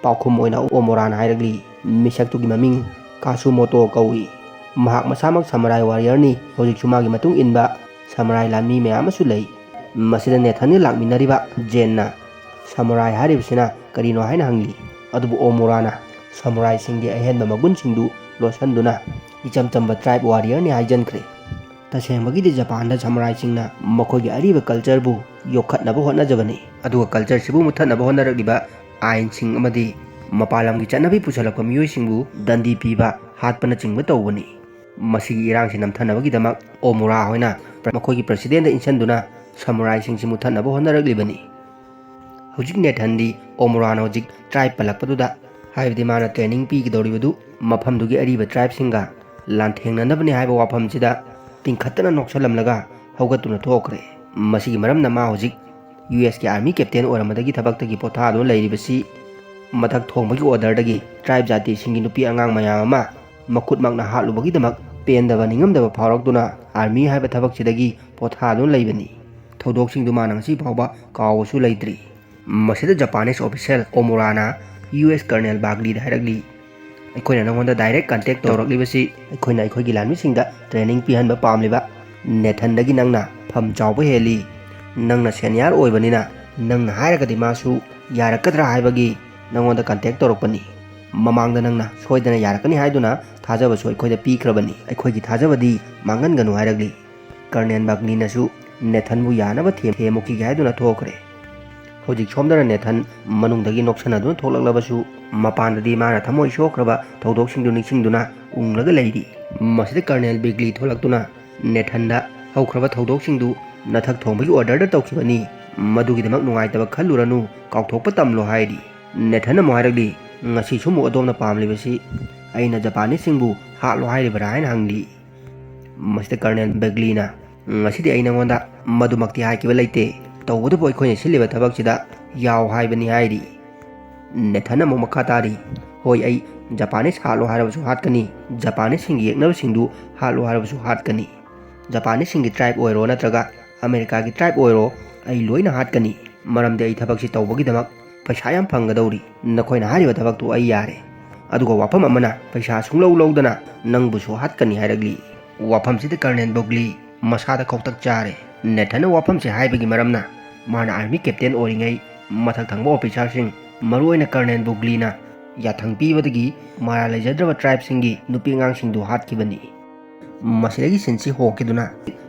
ꯄꯥꯎꯈꯨꯝ ꯑꯣꯏꯅ ꯑꯣꯃꯨꯔꯥꯅ ꯍꯥꯏꯔꯛꯂꯤ, ꯃꯤꯁꯛꯇꯨꯒꯤ ꯃꯃꯤꯡ ꯀꯥꯁꯨꯃꯣꯇꯣ ꯀꯧꯏ꯫ ꯃꯍꯥꯛ ꯃꯁꯥꯃꯛ ꯁꯃꯨꯔꯥꯏ ꯋꯥꯔꯤꯌꯔꯅꯤ꯫ ꯍꯧꯖꯤꯛꯁꯨ ꯃꯥꯒꯤ ꯃꯇꯨꯡ ꯏꯟꯕ ꯁꯃꯨꯔꯥꯏ ꯂꯥꯟꯃꯤ ꯃꯌꯥꯝ ꯑꯃꯁꯨ ꯂꯩ꯫ ꯃꯁꯤꯗ ꯅꯦꯊꯟꯒ ꯂꯥꯛꯃꯤꯟꯅꯔꯤꯕ ꯖꯦꯟꯅ ꯁꯃꯨꯔꯥꯏ ꯍꯥꯏꯔꯤꯕꯁꯤꯅ ꯀꯔꯤꯅꯣ ꯍꯥꯏꯅ ꯍꯪꯂꯤ꯫ ꯑꯗꯨꯕꯨ ꯑꯣꯃꯨꯔꯥꯅ ꯁꯃꯨꯔꯥꯏꯁꯤꯡꯒꯤ ꯑꯍꯦꯟꯕ ꯃꯒꯨꯟꯁꯤꯡꯗꯨ ꯂꯣꯠꯁꯤꯟꯗꯨꯅ ꯏꯆꯝ ꯆꯝꯕ tribe warriorꯅꯤ ꯍꯥꯏꯖꯟꯈ꯭ꯔꯦ꯫ ꯇꯁꯦꯡꯕꯒꯤꯗꯤ ꯖꯄꯥꯟꯗ ꯁꯃꯨꯔꯥꯏꯁꯤꯡꯅ ꯃꯈꯣꯏꯒꯤ ꯑꯔꯤꯕ cultureꯕꯨ ꯌꯣꯛꯈꯠꯅꯕ ꯍꯣꯠꯅꯖꯕꯅꯤ꯫ ꯑꯗꯨꯒ cultureꯁꯤꯕꯨ ꯃꯨꯠꯊꯠꯅꯕ ꯍꯣꯠꯅꯔꯛꯂꯤꯕ ꯑꯥꯏꯟꯁꯤꯡ ꯑꯃꯗꯤ ꯃꯄꯥꯟ ꯂꯝꯒꯤ ꯆꯠꯅꯕꯤ ꯄꯨꯁꯜꯂꯛꯄ ꯃꯤꯑꯣꯏꯁꯤꯡꯕꯨ ꯗꯟꯗꯤ ꯄꯤꯕ, ꯍꯥꯠꯄꯅꯆꯤꯡꯕ ꯇꯧꯕꯅꯤ꯫ ꯃꯁꯤꯒꯤ ꯏꯔꯥꯡꯁꯤ ꯅꯝꯊꯅꯕꯒꯤꯗꯃꯛ ꯑꯣꯃꯨꯔꯥ ꯍꯣꯏꯅ ꯃꯈꯣꯏꯒꯤ presidentꯗ ꯏꯟꯁꯤꯟꯗꯨꯅ ꯁꯃꯨꯔꯥꯏꯁꯤꯡꯁꯤ ꯃꯨꯠꯊꯠꯅꯕ ꯍꯣꯠꯅꯔꯛꯂꯤꯕꯅꯤ꯫ ꯍꯧꯖꯤꯛ ꯅꯦꯊꯟꯗꯤ ꯑꯣꯃꯨꯔꯥꯅ ꯍꯧꯖꯤꯛ tribe ꯄꯜꯂꯛꯄꯗꯨꯗ, ꯍꯥꯏꯕꯗꯤ ꯃꯥꯅ training ꯄꯤꯒꯗꯧꯔꯤꯕꯗꯨ ꯃꯐꯝꯗꯨꯒꯤ ꯑꯔꯤꯕ tribeꯁꯤꯡꯒ ꯂꯥꯟꯊꯦꯡꯅꯅꯕꯅꯤ ꯍꯥꯏꯕ ꯋꯥꯐꯝꯁꯤꯗ ꯇꯤꯡꯈꯠꯇꯅ ꯅꯣꯛꯁꯜꯂꯝꯂꯒ ꯍꯧꯒꯠꯇꯨꯅ ꯊꯣꯛꯈ꯭ꯔꯦ꯫ ꯃꯁꯤꯒꯤ ꯃꯔꯝꯅ ꯃꯥ ꯍꯧꯖꯤꯛ USꯀꯤ army captain ꯑꯣꯏꯔꯝꯕꯗꯒꯤ ꯊꯕꯛꯇꯒꯤ ꯄꯣꯊꯥꯗꯨꯅ ꯂꯩꯔꯤꯕꯁꯤ ꯃꯊꯛ ꯊꯣꯡꯕꯒꯤ orderꯗꯒꯤ tribe ꯖꯥꯇꯤꯁꯤꯡꯒꯤ ꯅꯨꯄꯤ ꯑꯉꯥꯡ ꯃꯌꯥꯝ ꯑꯃ ꯃꯈꯨꯠꯃꯛꯅ ꯍꯥꯠꯂꯨꯕꯒꯤꯗꯃꯛ ꯄꯦꯟꯗꯕ ꯅꯤꯡꯉꯝꯗꯕ ꯐꯥꯎꯔꯛꯇꯨꯅ army ꯍꯥꯏꯕ ꯊꯕꯛꯁꯤꯗꯒꯤ ꯄꯣꯊꯥꯗꯨꯅ ꯂꯩꯕꯅꯤ꯫ ꯊꯧꯗꯣꯛꯁꯤꯡꯗꯨ ꯃꯥꯅ ꯉꯁꯤ ꯐꯥꯎꯕ ꯀꯥꯎꯕꯁꯨ ꯂꯩꯇ꯭ꯔꯤ꯫ ꯃꯁꯤꯗ Japanese official ꯑꯣꯃꯨꯔꯥꯅ US Colonel ꯕꯥꯒꯂꯤꯗ ꯍꯥꯏꯔꯛꯂꯤ, "ꯑꯩꯈꯣꯏꯅ ꯅꯉꯣꯟꯗ direct contact ꯇꯧꯔꯛꯂꯤꯕꯁꯤ ꯑꯩꯈꯣꯏꯅ ꯑꯩꯈꯣꯏꯒꯤ ꯂꯥꯟꯃꯤꯁꯤꯡꯗ training ꯄꯤꯍꯟꯕ ꯄꯥꯝꯂꯤꯕ ꯅꯦꯊꯟꯗꯒꯤ ꯅꯪꯅ ꯐꯝ ꯆꯥꯎꯕ ꯍꯦꯜꯂꯤ꯫ ꯅꯪꯅ senior ꯑꯣꯏꯕꯅꯤꯅ ꯅꯪꯅ ꯍꯥꯏꯔꯒꯗꯤ ꯃꯥꯁꯨ ꯌꯥꯔꯛꯀꯗ꯭ꯔꯥ ꯍꯥꯏꯕꯒꯤ ꯅꯉꯣꯟꯗ contact ꯇꯧꯔꯛꯄꯅꯤ꯫ ꯃꯃꯥꯡꯗ ꯅꯪꯅ ꯁꯣꯏꯗꯅ ꯌꯥꯔꯛꯀꯅꯤ ꯍꯥꯏꯗꯨꯅ ꯊꯥꯖꯕꯁꯨ ꯑꯩꯈꯣꯏꯗ ꯄꯤꯈ꯭ꯔꯕꯅꯤ꯫ ꯑꯩꯈꯣꯏꯒꯤ ꯊꯥꯖꯕꯗꯤ ꯃꯥꯡꯍꯟꯒꯅꯨ" ꯍꯥꯏꯔꯛꯂꯤ꯫ Colonel ꯕꯥꯒꯂꯤꯅꯁꯨ ꯅꯦꯊꯟꯕꯨ ꯌꯥꯅꯕ ꯊꯦꯝ-, ꯊꯦꯝꯃꯨꯈꯤꯒꯦ ꯍꯥꯏꯗꯨꯅ ꯊꯣꯛꯈ꯭ꯔꯦ꯫ ꯍꯧꯖꯤꯛ ꯁꯣꯝꯗꯅ ꯅꯦꯊꯟ ꯃꯅꯨꯡꯗꯒꯤ ꯅꯣꯛꯁꯟꯅꯗꯨꯅ ꯊꯣꯛꯂꯛꯂꯕꯁꯨ, ꯃꯄꯥꯟꯗꯗꯤ ꯃꯥꯅ ꯊꯃꯣꯏ ꯁꯣꯛꯈ꯭ꯔꯕ ꯊꯧꯗꯣꯛꯁꯤꯡꯗꯨ ꯅꯤꯡꯁꯤꯡꯗꯨꯅ ꯎꯪꯂꯒ ꯂꯩꯔꯤ꯫ ꯃꯁꯤꯗ Colonel ꯕꯤꯒꯂꯤ ꯊꯣꯛꯂꯛꯇꯨꯅ ꯅꯦꯊꯟꯗ ꯍꯧꯈ꯭ꯔꯕ ꯊꯧꯗꯣꯛꯁꯤꯡꯗꯨ ꯅꯊꯛ ꯊꯣꯡꯕꯒꯤ orderꯗ ꯇꯧꯈꯤꯕꯅꯤ, ꯃꯗꯨꯒꯤꯗꯃꯛ ꯅꯨꯡꯉꯥꯏꯇꯕ ꯈꯜꯂꯨꯔꯅꯨ, ꯀꯥꯎꯊꯣꯛꯄ ꯇꯝꯂꯣ ꯍꯥꯏꯔꯤ꯫ ꯅꯦꯊꯟ ꯑꯃꯨꯛ ꯍꯥꯏꯔꯛꯂꯤ, "ꯉꯁꯤꯁꯨ ꯑꯃꯨꯛ ꯑꯗꯣꯝꯅ ꯄꯥꯝꯂꯤꯕꯁꯤ ꯑꯩꯅ Japaneseꯁꯤꯡꯕꯨ ꯍꯥꯠꯂꯣ ꯍꯥꯏꯔꯤꯕꯔꯥ?" ꯍꯥꯏꯅ ꯍꯪꯂꯤ꯫ ꯃꯁꯤꯗ Colonel ꯕꯦꯒꯂꯤꯅ, "ꯉꯁꯤꯗꯤ ꯑꯩ ꯅꯉꯣꯟꯗ ꯃꯗꯨꯃꯛꯇꯤ ꯍꯥꯏꯈꯤꯕ ꯂꯩꯇꯦ, ꯇꯧꯕꯇꯕꯨ ꯑꯩꯈꯣꯏꯅ ꯁꯤꯜꯂꯤꯕ ꯊꯕꯛꯁꯤꯗ ꯌꯥꯎ ꯍꯥꯏꯕꯅꯤ" ꯍꯥꯏꯔꯤ꯫ ꯅꯦꯊꯟ ꯑꯃꯨꯛ ꯃꯈꯥ ꯇꯥꯔꯤ, "ꯍꯣꯏ, ꯑꯩ Japanese ꯍꯥꯠꯂꯣ ꯍꯥꯏꯔꯕꯁꯨ ꯍꯥꯠꯀꯅꯤ, Japaneseꯁꯤꯡꯒꯤ ꯌꯦꯛꯅꯕꯁꯤꯡꯗꯨ ꯍꯥꯠꯂꯣ ꯍꯥꯏꯔꯕꯁꯨ ꯍꯥꯠꯀꯅꯤ꯫ Japaneseꯁꯤꯡꯒꯤ tribe ꯑꯣꯏꯔꯣ ꯅꯠꯇ꯭ꯔꯒ Americaꯒꯤ tribe ꯑꯣꯏꯔꯣ, ꯑꯩ ꯂꯣꯏꯅ ꯍꯥꯠꯀꯅꯤ, ꯃꯔꯝꯗꯤ ꯑꯩ ꯊꯕꯛꯁꯤ ꯇꯧꯕꯒꯤꯗꯃꯛ ꯄꯩꯁꯥ ꯌꯥꯝ ꯐꯪꯒꯗꯧꯔꯤ꯫ ꯅꯈꯣꯏꯅ ꯍꯥꯏꯔꯤꯕ ꯊꯕꯛꯇꯨ ꯑꯩ ꯌꯥꯔꯦ꯫ ꯑꯗꯨꯒ ꯋꯥꯐꯝ ꯑꯃꯅ, ꯄꯩꯁꯥ ꯁꯨꯡꯂꯧ ꯂꯧꯗꯅ ꯅꯪꯕꯨꯁꯨ ꯍꯥꯠꯀꯅꯤ" ꯍꯥꯏꯔꯛꯂꯤ꯫ ꯋꯥꯐꯝꯁꯤꯗ Colonel ꯕꯨꯒꯂꯤ ꯃꯁꯥꯗ ꯈꯧꯇꯛ ꯆꯥꯔꯦ꯫ ꯅꯦꯊꯟꯅ ꯋꯥꯐꯝꯁꯦ ꯍꯥꯏꯕꯒꯤ ꯃꯔꯝꯅ ꯃꯥꯅ army captain ꯑꯣꯏꯔꯤꯉꯩ ꯃꯊꯛ ꯊꯪꯕ officerꯁꯤꯡ, ꯃꯔꯨꯑꯣꯏꯅ Colonel ꯕꯨꯒꯂꯤꯅ ꯌꯥꯊꯪ ꯄꯤꯕꯗꯒꯤ ꯃꯔꯥꯜ ꯂꯩꯖꯗ꯭ꯔꯕ ꯇ꯭ꯔꯥꯏꯕꯁꯤꯡꯒꯤ ꯅꯨꯄꯤ ꯑꯉꯥꯡꯁꯤꯡꯗꯨ ꯍꯥꯠꯈꯤꯕꯅꯤ꯫ ꯃꯁꯤꯗꯒꯤ ꯁꯤꯟꯁꯤ ꯍꯣꯡꯈꯤꯗꯨꯅ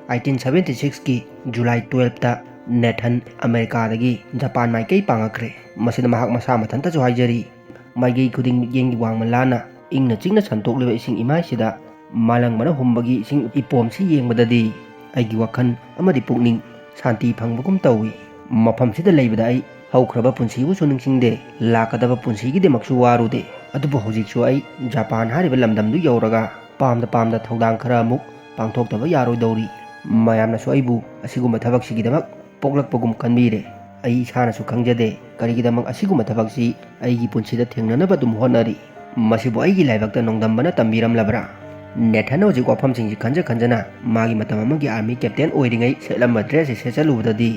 eighteen seventy sixꯀꯤ July twelveꯇ ꯅꯦꯊꯟ ꯑꯃꯦꯔꯤꯀꯥꯗꯒꯤ ꯖꯄꯥꯟ ꯃꯥꯏꯀꯩ ꯄꯥꯡꯉꯛꯈ꯭ꯔꯦ꯫ ꯃꯁꯤꯗ ꯃꯍꯥꯛ ꯃꯁꯥ ꯃꯊꯟꯇꯁꯨ ꯍꯥꯏꯖꯔꯤ, ꯃꯥꯏꯀꯩ ꯈꯨꯗꯤꯡ ꯃꯤꯠꯌꯦꯡꯒꯤ ꯋꯥꯡꯃ ꯂꯥꯟꯅ ꯏꯪꯅ ꯆꯤꯛꯅ ꯁꯟꯇꯣꯛꯂꯤꯕ ꯏꯁꯤꯡ ꯏꯃꯥꯏꯁꯤꯗ ꯃꯥꯂꯪꯕꯅ ꯍꯨꯝꯕꯒꯤ ꯏꯁꯤꯡ ꯏꯄꯣꯝꯁꯤ ꯌꯦꯡꯕꯗꯗꯤ ꯑꯩꯒꯤ ꯋꯥꯈꯜ ꯑꯃꯗꯤ ꯄꯨꯛꯅꯤꯡ ꯁꯥꯟꯇꯤ ꯐꯪꯕꯒꯨꯝ ꯇꯧꯏ꯫ ꯃꯐꯝꯁꯤꯗ ꯂꯩꯕꯗ ꯑꯩ ꯍꯧꯈ꯭ꯔꯕ ꯄꯨꯟꯁꯤꯕꯨꯁꯨ ꯅꯤꯡꯁꯤꯡꯗꯦ, ꯂꯥꯛꯀꯗꯕ ꯄꯨꯟꯁꯤꯒꯤꯗꯃꯛꯁꯨ ꯋꯥꯔꯨꯗꯦ꯫ ꯑꯗꯨꯕꯨ ꯍꯧꯖꯤꯛꯁꯨ ꯑꯩ ꯖꯄꯥꯟ ꯍꯥꯏꯔꯤꯕ ꯂꯝꯗꯝꯗꯨ ꯌꯧꯔꯒ ꯄꯥꯝꯗ ꯄꯥꯝꯗ ꯊꯧꯗꯥꯡ ꯈꯔ ꯑꯃꯨꯛ ꯄꯥꯡꯊꯣꯛꯇꯕ ꯌꯥꯔꯣꯏꯗꯧꯔꯤ꯫ ꯃꯌꯥꯝꯅꯁꯨ ꯑꯩꯕꯨ ꯑꯁꯤꯒꯨꯝꯕ ꯊꯕꯛꯁꯤꯒꯤꯗꯃꯛ ꯄꯣꯛꯂꯛꯄꯒꯨꯝ ꯈꯟꯕꯤꯔꯦ꯫ ꯑꯩ ꯏꯁꯥꯅꯁꯨ ꯈꯪꯖꯗꯦ ꯀꯔꯤꯒꯤꯗꯃꯛ ꯑꯁꯤꯒꯨꯝꯕ ꯊꯕꯛꯁꯤ ꯑꯩꯒꯤ ꯄꯨꯟꯁꯤꯗ ꯊꯦꯡꯅꯅꯕ ꯑꯗꯨꯝ ꯍꯣꯠꯅꯔꯤ꯫ ꯃꯁꯤꯕꯨ ꯑꯩꯒꯤ ꯂꯥꯏꯕꯛꯇ ꯅꯣꯡꯗꯝꯕꯅ ꯇꯝꯕꯤꯔꯝꯂꯕ꯭ꯔꯥ? ꯅꯦꯊꯟꯅ ꯍꯧꯖꯤꯛ ꯋꯥꯐꯝꯁꯤꯡꯁꯤ ꯈꯟꯖ ꯈꯟꯖꯅ ꯃꯥꯒꯤ ꯃꯇꯝ ꯑꯃꯒꯤ ꯑꯥꯔꯃꯤ ꯀꯦꯞꯇꯦꯟ ꯑꯣꯏꯔꯤꯉꯩ ꯁꯦꯠꯂꯝꯕ ꯗ꯭ꯔꯦꯁꯁꯤ ꯁꯦꯠꯆꯜꯂꯨꯕꯗꯗꯤ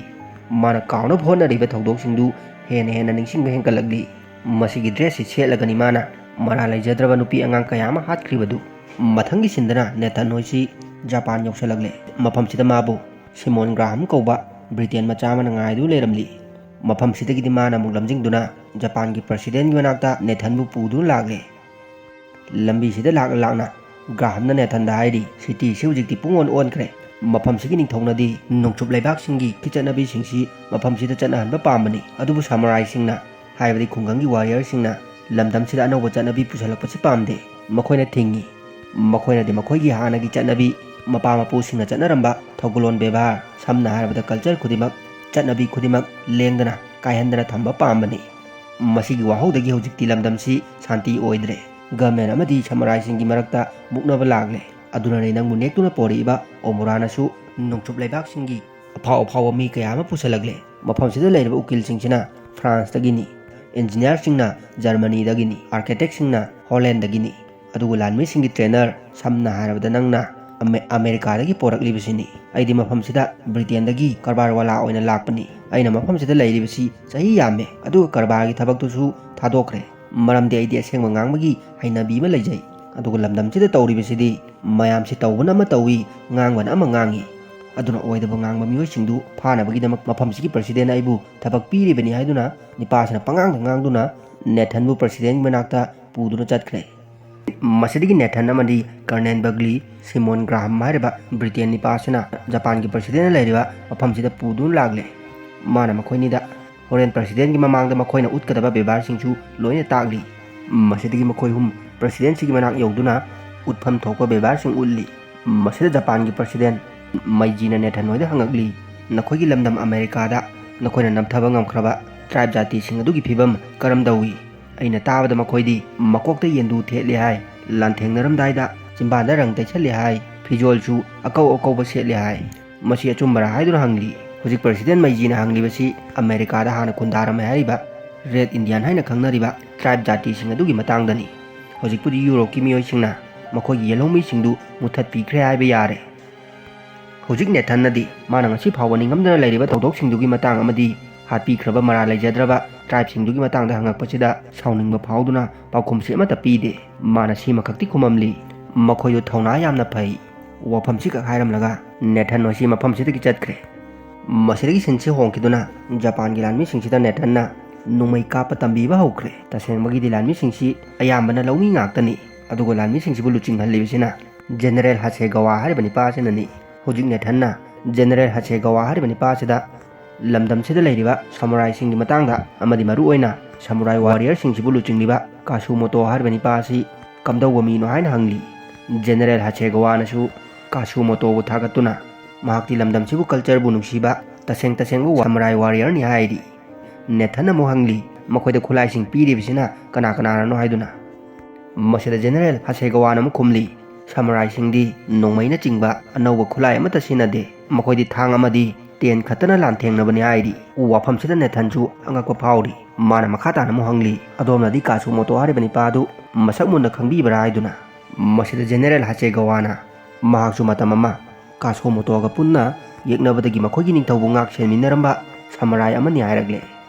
ꯃꯥꯅ ꯀꯥꯎꯅꯕ ꯍꯣꯠꯅꯔꯤꯕ ꯊꯧꯗꯣꯛꯁꯤꯡꯗꯨ ꯍꯦꯟꯅ ꯍꯦꯟꯅ ꯅꯤꯡꯁꯤꯡꯕ ꯍꯦꯟꯒꯠꯂꯛꯂꯤ꯫ ꯃꯁꯤꯒꯤ ꯗ꯭ꯔꯦꯁꯁꯤ ꯁꯦꯠꯂꯒꯅꯤ ꯃꯥꯅ ꯃꯔꯥꯜ ꯂꯩꯖꯗ꯭ꯔꯕ ꯅꯨꯄꯤ ꯑꯉꯥꯡ ꯀꯌꯥ ꯑꯃ ꯍꯥꯠꯈ꯭ꯔꯤꯕꯗꯨ꯫ ꯃꯊꯪꯒꯤ ꯁꯤꯟꯗꯅ ꯅꯦꯊꯟ ꯍꯣꯏꯁꯤ ꯖꯄꯥꯟ ꯌꯧꯁꯜꯂꯛꯂꯦ꯫ ꯃꯐꯝꯁꯤꯗ ꯃꯥꯕꯨ ꯁꯤꯃꯣꯟ ꯒ꯭ꯔꯥꯍꯝ ꯀꯧꯕ ꯕ꯭ꯔꯤꯇꯦꯟ ꯃꯆꯥ ꯑꯃꯅ ꯉꯥꯏꯗꯨꯅ ꯂꯩꯔꯝꯂꯤ꯫ ꯃꯐꯝꯁꯤꯗꯒꯤꯗꯤ ꯃꯥꯅ ꯑꯃꯨꯛ ꯂꯝꯖꯤꯡꯗꯨꯅ ꯖꯄꯥꯟꯒꯤ ꯄ꯭ꯔꯁꯤꯗꯦꯟꯒꯤ ꯃꯅꯥꯛꯇ ꯅꯦꯊꯟꯕꯨ ꯄꯨꯗꯨꯅ ꯂꯥꯛꯂꯦ꯫ ꯂꯝꯕꯤꯁꯤꯗ ꯂꯥꯛꯅ ꯂꯥꯛꯅ ꯒ꯭ꯔꯥꯍꯝꯅ ꯅꯦꯊꯟꯗ ꯍꯥꯏꯔꯤ, "ꯁꯤꯇꯤꯁꯤ ꯍꯧꯖꯤꯛꯇꯤ ꯄꯨꯡꯑꯣꯟ ꯑꯣꯟꯈ꯭ꯔꯦ꯫ ꯃꯐꯝꯁꯤꯒꯤ ꯅꯤꯡꯊꯧꯅꯗꯤ ꯅꯣꯡꯆꯨꯞ ꯂꯩꯕꯥꯛꯁꯤꯡꯒꯤ ꯆꯠꯅꯕꯤꯁꯤꯡꯁꯤ ꯃꯐꯝꯁꯤꯗ ꯆꯠꯅꯍꯟꯕ ꯄꯥꯝꯕꯅꯤ, ꯑꯗꯨꯕꯨ ꯁꯃꯨꯔꯥꯏꯁꯤꯡꯅ, ꯍꯥꯏꯕꯗꯤ ꯈꯨꯡꯒꯪꯒꯤ ꯋꯥꯔꯤꯌꯔꯁꯤꯡꯅ ꯂꯝꯗꯝꯁꯤꯗ ꯑꯅꯧꯕ ꯆꯠꯅꯕꯤ ꯄꯨꯁꯜꯂꯛꯄꯁꯤ ꯄꯥꯝꯗꯦ꯫ ꯃꯈꯣꯏꯅ ꯊꯤꯡꯏ꯫ ꯃꯈꯣꯏꯅꯗꯤ ꯃꯈꯣꯏꯒꯤ ꯍꯥꯟꯅꯒꯤ ꯆꯠꯅꯕꯤ, ꯃꯄꯥ ꯃꯄꯨꯁꯤꯡꯅ ꯆꯠꯅꯔꯝꯕ ꯊꯧꯒꯜꯂꯣꯟ ꯕꯦꯕꯥꯔ, ꯁꯝꯅ ꯍꯥꯏꯔꯕꯗ ꯀꯜꯆꯔ ꯈꯨꯗꯤꯡꯃꯛ, ꯆꯠꯅꯕꯤ ꯈꯨꯗꯤꯡꯃꯛ ꯂꯦꯡꯗꯅ ꯀꯥꯏꯍꯟꯗꯅ ꯊꯝꯕ ꯄꯥꯝꯕꯅꯤ꯫ ꯃꯁꯤꯒꯤ ꯋꯥꯍꯧꯗꯒꯤ ꯍꯧꯖꯤꯛꯇꯤ ꯂꯝꯗꯝꯁꯤ ꯁꯥꯟꯇꯤ ꯑꯣꯏꯗ꯭ꯔꯦ꯫ ꯒꯃꯦꯟ ꯑꯃꯗꯤ ꯁꯃꯨꯔꯥꯏꯁꯤꯡꯒꯤ ꯃꯔꯛꯇ ꯃꯨꯛꯅꯕ ꯂꯥꯛꯂꯦ꯫ ꯑꯗꯨꯅꯅꯤ ꯅꯪꯕꯨ ꯅꯦꯛꯇꯨꯅ ꯄꯣꯔꯛꯏꯕ ꯑꯣꯃꯨꯔꯥꯅꯁꯨ ꯅꯣꯡꯆꯨꯞ ꯂꯩꯕꯥꯛꯁꯤꯡꯒꯤ ꯑꯐꯥꯎ ꯑꯐꯥꯎꯕ ꯃꯤ ꯀꯌꯥ ꯑꯃ ꯄꯨꯁꯜꯂꯛꯂꯦ꯫ ꯃꯐꯝꯁꯤꯗ ꯂꯩꯔꯤꯕ ꯎꯀꯤꯜꯁꯤꯡꯁꯤꯅ ꯐ꯭ꯔꯥꯟꯁꯇꯒꯤꯅꯤ, ꯏꯟꯖꯤꯅꯤꯌꯥꯔꯁꯤꯡꯅ ꯖꯔꯃꯅꯤꯗꯒꯤꯅꯤ, ꯑꯥꯔꯀꯤꯇꯦꯛꯁꯤꯡꯅ ꯍꯣꯂꯦꯟꯗꯒꯤꯅꯤ, ꯑꯗꯨꯒ ꯂꯥꯟꯃꯤꯁꯤꯡꯒꯤ ꯇ꯭ꯔꯦꯅꯔ, ꯁꯝꯅ ꯍꯥꯏꯔꯕꯗ ꯅꯪꯅ ꯑꯃꯦ-, ꯑꯃꯦꯔꯤꯀꯥꯗꯒꯤ ꯄꯣꯔꯛꯂꯤꯕꯁꯤꯅꯤ꯫ ꯑꯩꯗꯤ ꯃꯐꯝꯁꯤꯗ ꯕ꯭ꯔꯤꯇꯦꯟꯗꯒꯤ ꯀꯔꯕꯥꯔ ꯋꯥꯂꯥ ꯑꯣꯏꯅ ꯂꯥꯛꯄꯅꯤ꯫ ꯑꯩꯅ ꯃꯐꯝꯁꯤꯗ ꯂꯩꯔꯤꯕꯁꯤ ꯆꯍꯤ ꯌꯥꯝꯃꯦ, ꯑꯗꯨꯒ ꯀꯔꯕꯥꯔꯒꯤ ꯊꯕꯛꯇꯨꯁꯨ ꯊꯥꯗꯣꯛꯈ꯭ꯔꯦ, ꯃꯔꯝꯗꯤ ꯑꯩꯗꯤ ꯑꯁꯦꯡꯕ ꯉꯥꯡꯕꯒꯤ ꯍꯩꯅꯕꯤ ꯑꯃ ꯂꯩꯖꯩ꯫ ꯑꯗꯨꯒ ꯂꯝꯗꯝꯁꯤꯗ ꯇꯧꯔꯤꯕꯁꯤꯗꯤ ꯃꯌꯥꯝꯁꯤ ꯇꯧꯕꯅ ꯑꯃ ꯇꯧꯏ, ꯉꯥꯡꯕꯅ ꯑꯃ ꯉꯥꯡꯏ꯫ ꯑꯗꯨꯅ ꯑꯣꯏꯗꯕ ꯉꯥꯡꯕ ꯃꯤꯑꯣꯏꯁꯤꯡꯗꯨ ꯐꯥꯅꯕꯒꯤꯗꯃꯛ ꯃꯐꯝꯁꯤꯒꯤ ꯄ꯭ꯔꯁꯤꯗꯦꯟꯅ ꯑꯩꯕꯨ ꯊꯕꯛ ꯄꯤꯔꯤꯕꯅꯤ ꯍꯥꯏꯗꯨꯅ ꯅꯤꯄꯥꯁꯤꯅ ꯄꯉꯥꯡꯗ ꯉꯥꯡꯗꯨꯅ ꯅꯦꯊꯟꯕꯨ ꯄ꯭ꯔꯁꯤꯗꯦꯟꯒꯤ ꯃꯅꯥꯛꯇ ꯄꯨꯗꯨꯅ ꯆꯠꯈ꯭ꯔꯦ꯫ ꯃꯁꯤꯗꯒꯤ ꯅꯦꯊꯟ ꯑꯃꯗꯤ ꯀꯔꯅꯦꯜ ꯕꯒꯂꯤ, ꯁꯤꯃꯣꯟ ꯒ꯭ꯔꯥꯍꯝ ꯍꯥꯏꯔꯤꯕ ꯕ꯭ꯔꯤꯇꯦꯟ ꯅꯤꯄꯥ ꯑꯁꯤꯅ ꯖꯄꯥꯟꯒꯤ ꯄ꯭ꯔꯁꯤꯗꯦꯟꯅ ꯂꯩꯔꯤꯕ ꯃꯐꯝꯁꯤꯗ ꯄꯨꯗꯨꯅ ꯂꯥꯛꯂꯦ꯫ ꯃꯥꯅ ꯃꯈꯣꯏꯅꯤꯗ ꯍꯣꯔꯦꯟ ꯄ꯭ꯔꯁꯤꯗꯦꯟꯒꯤ ꯃꯃꯥꯡꯗ ꯃꯈꯣꯏꯅ ꯎꯠꯀꯗꯕ ꯕꯦꯕꯥꯔꯁꯤꯡꯁꯨ ꯂꯣꯏꯅ ꯇꯥꯛꯂꯤ꯫ ꯃꯁꯤꯗꯒꯤ ꯃꯈꯣꯏ ꯑꯍꯨꯝ ꯄ꯭ꯔꯁꯤꯗꯦꯟꯁꯤꯒꯤ ꯃꯅꯥꯛ ꯌꯧꯗꯨꯅ ꯎꯠꯐꯝ ꯊꯣꯛꯄ ꯕꯦꯕꯥꯔꯁꯤꯡ ꯎꯠꯂꯤ꯫ ꯃꯁꯤꯗ ꯖꯄꯥꯟꯒꯤ ꯄ꯭ꯔꯁꯤꯗꯦꯟ ꯃꯩꯖꯤꯅ ꯅꯦꯊꯟ ꯍꯣꯏꯗ ꯍꯪꯉꯛꯂꯤ, "ꯅꯈꯣꯏꯒꯤ ꯂꯝꯗꯝ ꯑꯃꯦꯔꯤꯀꯥꯗ ꯅꯈꯣꯏꯅ ꯅꯝꯊꯕ ꯉꯝꯈ꯭ꯔꯕ ꯇ꯭ꯔꯥꯏꯕ ꯖꯥꯇꯤꯁꯤꯡ ꯑꯗꯨꯒꯤ ꯐꯤꯕꯝ ꯀꯔꯝ ꯇꯧꯏ? ꯑꯩꯅ ꯇꯥꯕꯗ ꯃꯈꯣꯏꯗꯤ ꯃꯀꯣꯛꯇ ꯌꯦꯟꯗꯨ ꯊꯦꯠꯂꯦ ꯍꯥꯏ, ꯂꯥꯟꯊꯦꯡꯅꯔꯝꯗꯥꯏꯗ ꯆꯤꯝꯕꯥꯟꯗ ꯔꯪ ꯇꯩꯁꯜꯂꯦ ꯍꯥꯏ, ꯐꯤꯖꯣꯜꯁꯨ ꯑꯀꯧ ꯑꯀꯧꯕ ꯁꯦꯠꯂꯦ ꯍꯥꯏ꯫ ꯃꯁꯤ ꯑꯆꯨꯝꯕꯔꯥ?" ꯍꯥꯏꯗꯨꯅ ꯍꯪꯂꯤ꯫ ꯍꯧꯖꯤꯛ ꯄ꯭ꯔꯁꯤꯗꯦꯟ ꯃꯩꯖꯤꯅ ꯍꯪꯂꯤꯕꯁꯤ ꯑꯃꯦꯔꯤꯀꯥꯗ ꯍꯥꯟꯅ ꯈꯨꯟꯗꯥꯔꯝꯃꯦ ꯍꯥꯏꯔꯤꯕ ꯔꯦꯗ ꯏꯟꯗꯤꯌꯥꯟ ꯍꯥꯏꯅ ꯈꯪꯅꯔꯤꯕ ꯇ꯭ꯔꯥꯏꯕ ꯖꯥꯇꯤꯁꯤꯡ ꯑꯗꯨꯒꯤ ꯃꯇꯥꯡꯗꯅꯤ꯫ ꯍꯧꯖꯤꯛꯄꯨꯗꯤ ꯌꯨꯔꯣꯞꯀꯤ ꯃꯤꯑꯣꯏꯁꯤꯡꯅ ꯃꯈꯣꯏꯒꯤ ꯌꯦꯜꯍꯧꯃꯤꯁꯤꯡꯗꯨ ꯃꯨꯊꯠꯄꯤꯈ꯭ꯔꯦ ꯍꯥꯏꯕ ꯌꯥꯔꯦ꯫ ꯍꯧꯖꯤꯛ ꯅꯦꯊꯟꯅꯗꯤ ꯃꯥꯅ ꯉꯁꯤ ꯐꯥꯎꯕ ꯅꯤꯡꯉꯝꯗꯅ ꯂꯩꯔꯤꯕ ꯊꯧꯗꯣꯛꯁꯤꯡꯗꯨꯒꯤ ꯃꯇꯥꯡ ꯑꯃꯗꯤ ꯍꯥꯠꯄꯤꯈ꯭ꯔꯕ ꯃꯔꯥꯜ ꯂꯩꯖꯗ꯭ꯔꯕ ꯇ꯭ꯔꯥꯏꯕꯁꯤꯡꯗꯨꯒꯤ ꯃꯇꯥꯡꯗ ꯍꯪꯉꯛꯄꯁꯤꯗ ꯁꯥꯎꯅꯤꯡꯕ ꯐꯥꯎꯗꯨꯅ ꯄꯥꯎꯈꯨꯝꯁꯤ ꯑꯃꯠꯇ ꯄꯤꯗꯦ꯫ ꯃꯥꯅ ꯁꯤꯃꯈꯛꯇꯤ ꯈꯨꯝꯃꯝꯂꯤ, "ꯃꯈꯣꯏꯗꯨ ꯊꯧꯅꯥ ꯌꯥꯝꯅ ꯐꯩ"꯫ ꯋꯥꯐꯝꯁꯤꯈꯛ ꯍꯥꯏꯔꯝꯂꯒ ꯅꯦꯊꯟ ꯃꯁꯤ ꯃꯐꯝꯁꯤꯗꯒꯤ ꯆꯠꯈ꯭ꯔꯦ꯫ ꯃꯁꯤꯗꯒꯤ ꯁꯤꯟꯁꯤ ꯍꯣꯡꯈꯤꯗꯨꯅ ꯖꯄꯥꯟꯒꯤ ꯂꯥꯟꯃꯤꯁꯤꯡꯁꯤꯗ ꯅꯦꯊꯟꯅ ꯅꯣꯡꯃꯩ ꯀꯥꯞꯄ ꯇꯝꯕꯤꯕ ꯍꯧꯈ꯭ꯔꯦ꯫ ꯇꯁꯦꯡꯕꯒꯤꯗꯤ ꯂꯥꯟꯃꯤꯁꯤꯡꯁꯤ ꯑꯌꯥꯝꯕꯅ ꯂꯧꯃꯤ ꯉꯥꯛꯇꯅꯤ, ꯑꯗꯨꯒ ꯂꯥꯟꯃꯤꯁꯤꯡꯁꯤꯕꯨ ꯂꯨꯆꯤꯡꯍꯜꯂꯤꯕꯁꯤꯅ ꯖꯦꯅꯔꯦꯜ ꯍꯥꯁꯦꯒꯋꯥ ꯍꯥꯏꯔꯤꯕ ꯅꯤꯄꯥ ꯑꯁꯤꯅꯅꯤ꯫ ꯍꯧꯖꯤꯛ ꯅꯦꯊꯟꯅ ꯖꯦꯅꯔꯦꯜ ꯍꯥꯁꯦꯒꯋꯥ ꯍꯥꯏꯔꯤꯕ ꯅꯤꯄꯥ ꯑꯁꯤꯗ ꯂꯝꯗꯝꯁꯤꯗ ꯂꯩꯔꯤꯕ ꯁꯃꯨꯔꯥꯏꯁꯤꯡꯒꯤ ꯃꯇꯥꯡꯗ ꯑꯃꯗꯤ ꯃꯔꯨꯑꯣꯏꯅ ꯁꯃꯨꯔꯥꯏ ꯋꯥꯔꯤꯌꯔꯁꯤꯡꯁꯤꯕꯨ ꯂꯨꯆꯤꯡꯂꯤꯕ ꯀꯥꯁꯨꯃꯣꯇꯣ ꯍꯥꯏꯔꯤꯕ ꯅꯤꯄꯥ ꯑꯁꯤ ꯀꯝꯗꯧꯕ ꯃꯤꯅꯣ ꯍꯥꯏꯅ ꯍꯪꯂꯤ꯫ ꯖꯦꯅꯔꯦꯜ ꯍꯥꯁꯦꯒꯋꯥꯅꯁꯨ ꯀꯥꯁꯨꯃꯣꯇꯣꯕꯨ ꯊꯥꯒꯠꯇꯨꯅ ꯃꯍꯥꯛꯇꯤ ꯂꯝꯗꯝꯁꯤꯕꯨ ꯀꯜꯆꯔꯕꯨ ꯅꯨꯡꯁꯤꯕ ꯇꯁꯦꯡ ꯇꯁꯦꯡꯕ ꯋꯥ-, ꯁꯃꯨꯔꯥꯏ ꯋꯥꯔꯤꯌꯔꯅꯤ ꯍꯥꯏꯔꯤ꯫ ꯅꯦꯊꯟꯅ ꯑꯃꯨꯛ ꯍꯪꯂꯤ, "ꯃꯈꯣꯏꯗ ꯈꯨꯠꯂꯥꯏꯁꯤꯡ ꯄꯤꯔꯤꯕꯁꯤꯅ ꯀꯅꯥ ꯀꯅꯥꯅꯅꯣ?" ꯍꯥꯏꯗꯨꯅ꯫ ꯃꯁꯤꯗ ꯖꯦꯅꯔꯦꯜ ꯍꯥꯁꯦꯒꯋꯥꯅ ꯑꯃꯨꯛ ꯈꯨꯝꯂꯤ, "ꯁꯃꯨꯔꯥꯏꯁꯤꯡꯗꯤ ꯅꯣꯡꯃꯩꯅꯆꯤꯡꯕ ꯑꯅꯧꯕ ꯈꯨꯠꯂꯥꯏ ꯑꯃꯠꯇ ꯁꯤꯖꯤꯟꯅꯗꯦ, ꯃꯈꯣꯏꯗꯤ ꯊꯥꯡ ꯑꯃꯗꯤ ꯇꯦꯟ ꯈꯛꯇꯅ ꯂꯥꯟꯊꯦꯡꯅꯕꯅꯤ" ꯍꯥꯏꯔꯤ꯫ ꯋꯥꯐꯝꯁꯤꯗ ꯅꯦꯊꯟꯁꯨ ꯑꯉꯛꯄ ꯐꯥꯎꯔꯤ꯫ ꯃꯥꯅ ꯃꯈꯥ ꯇꯥꯅ ꯑꯃꯨꯛ ꯍꯪꯂꯤ, "ꯑꯗꯣꯝꯅꯗꯤ ꯀꯥꯁꯨꯃꯣꯇꯣ ꯍꯥꯏꯔꯤꯕ ꯅꯤꯄꯥ ꯑꯗꯨ ꯃꯁꯛ ꯃꯨꯟꯅ ꯈꯪꯕꯤꯕ꯭ꯔꯥ?" ꯍꯥꯏꯗꯨꯅ꯫ ꯃꯁꯤꯗ ꯖꯦꯅꯔꯦꯜ ꯍꯥꯆꯦꯒꯋꯥꯅ ꯃꯍꯥꯛꯁꯨ ꯃꯇꯝ ꯑꯃ ꯀꯥꯁꯣꯃꯣꯇꯣꯒ ꯄꯨꯟꯅ ꯌꯦꯛꯅꯕꯗꯒꯤ ꯃꯈꯣꯏꯒꯤ ꯅꯤꯡꯊꯧꯕꯨ ꯉꯥꯛ ꯁꯦꯟꯃꯤꯟꯅꯔꯝꯕ ꯁꯃꯨꯔꯥꯏ ꯑꯃꯅꯤ ꯍꯥꯏꯔꯛꯂꯦ꯫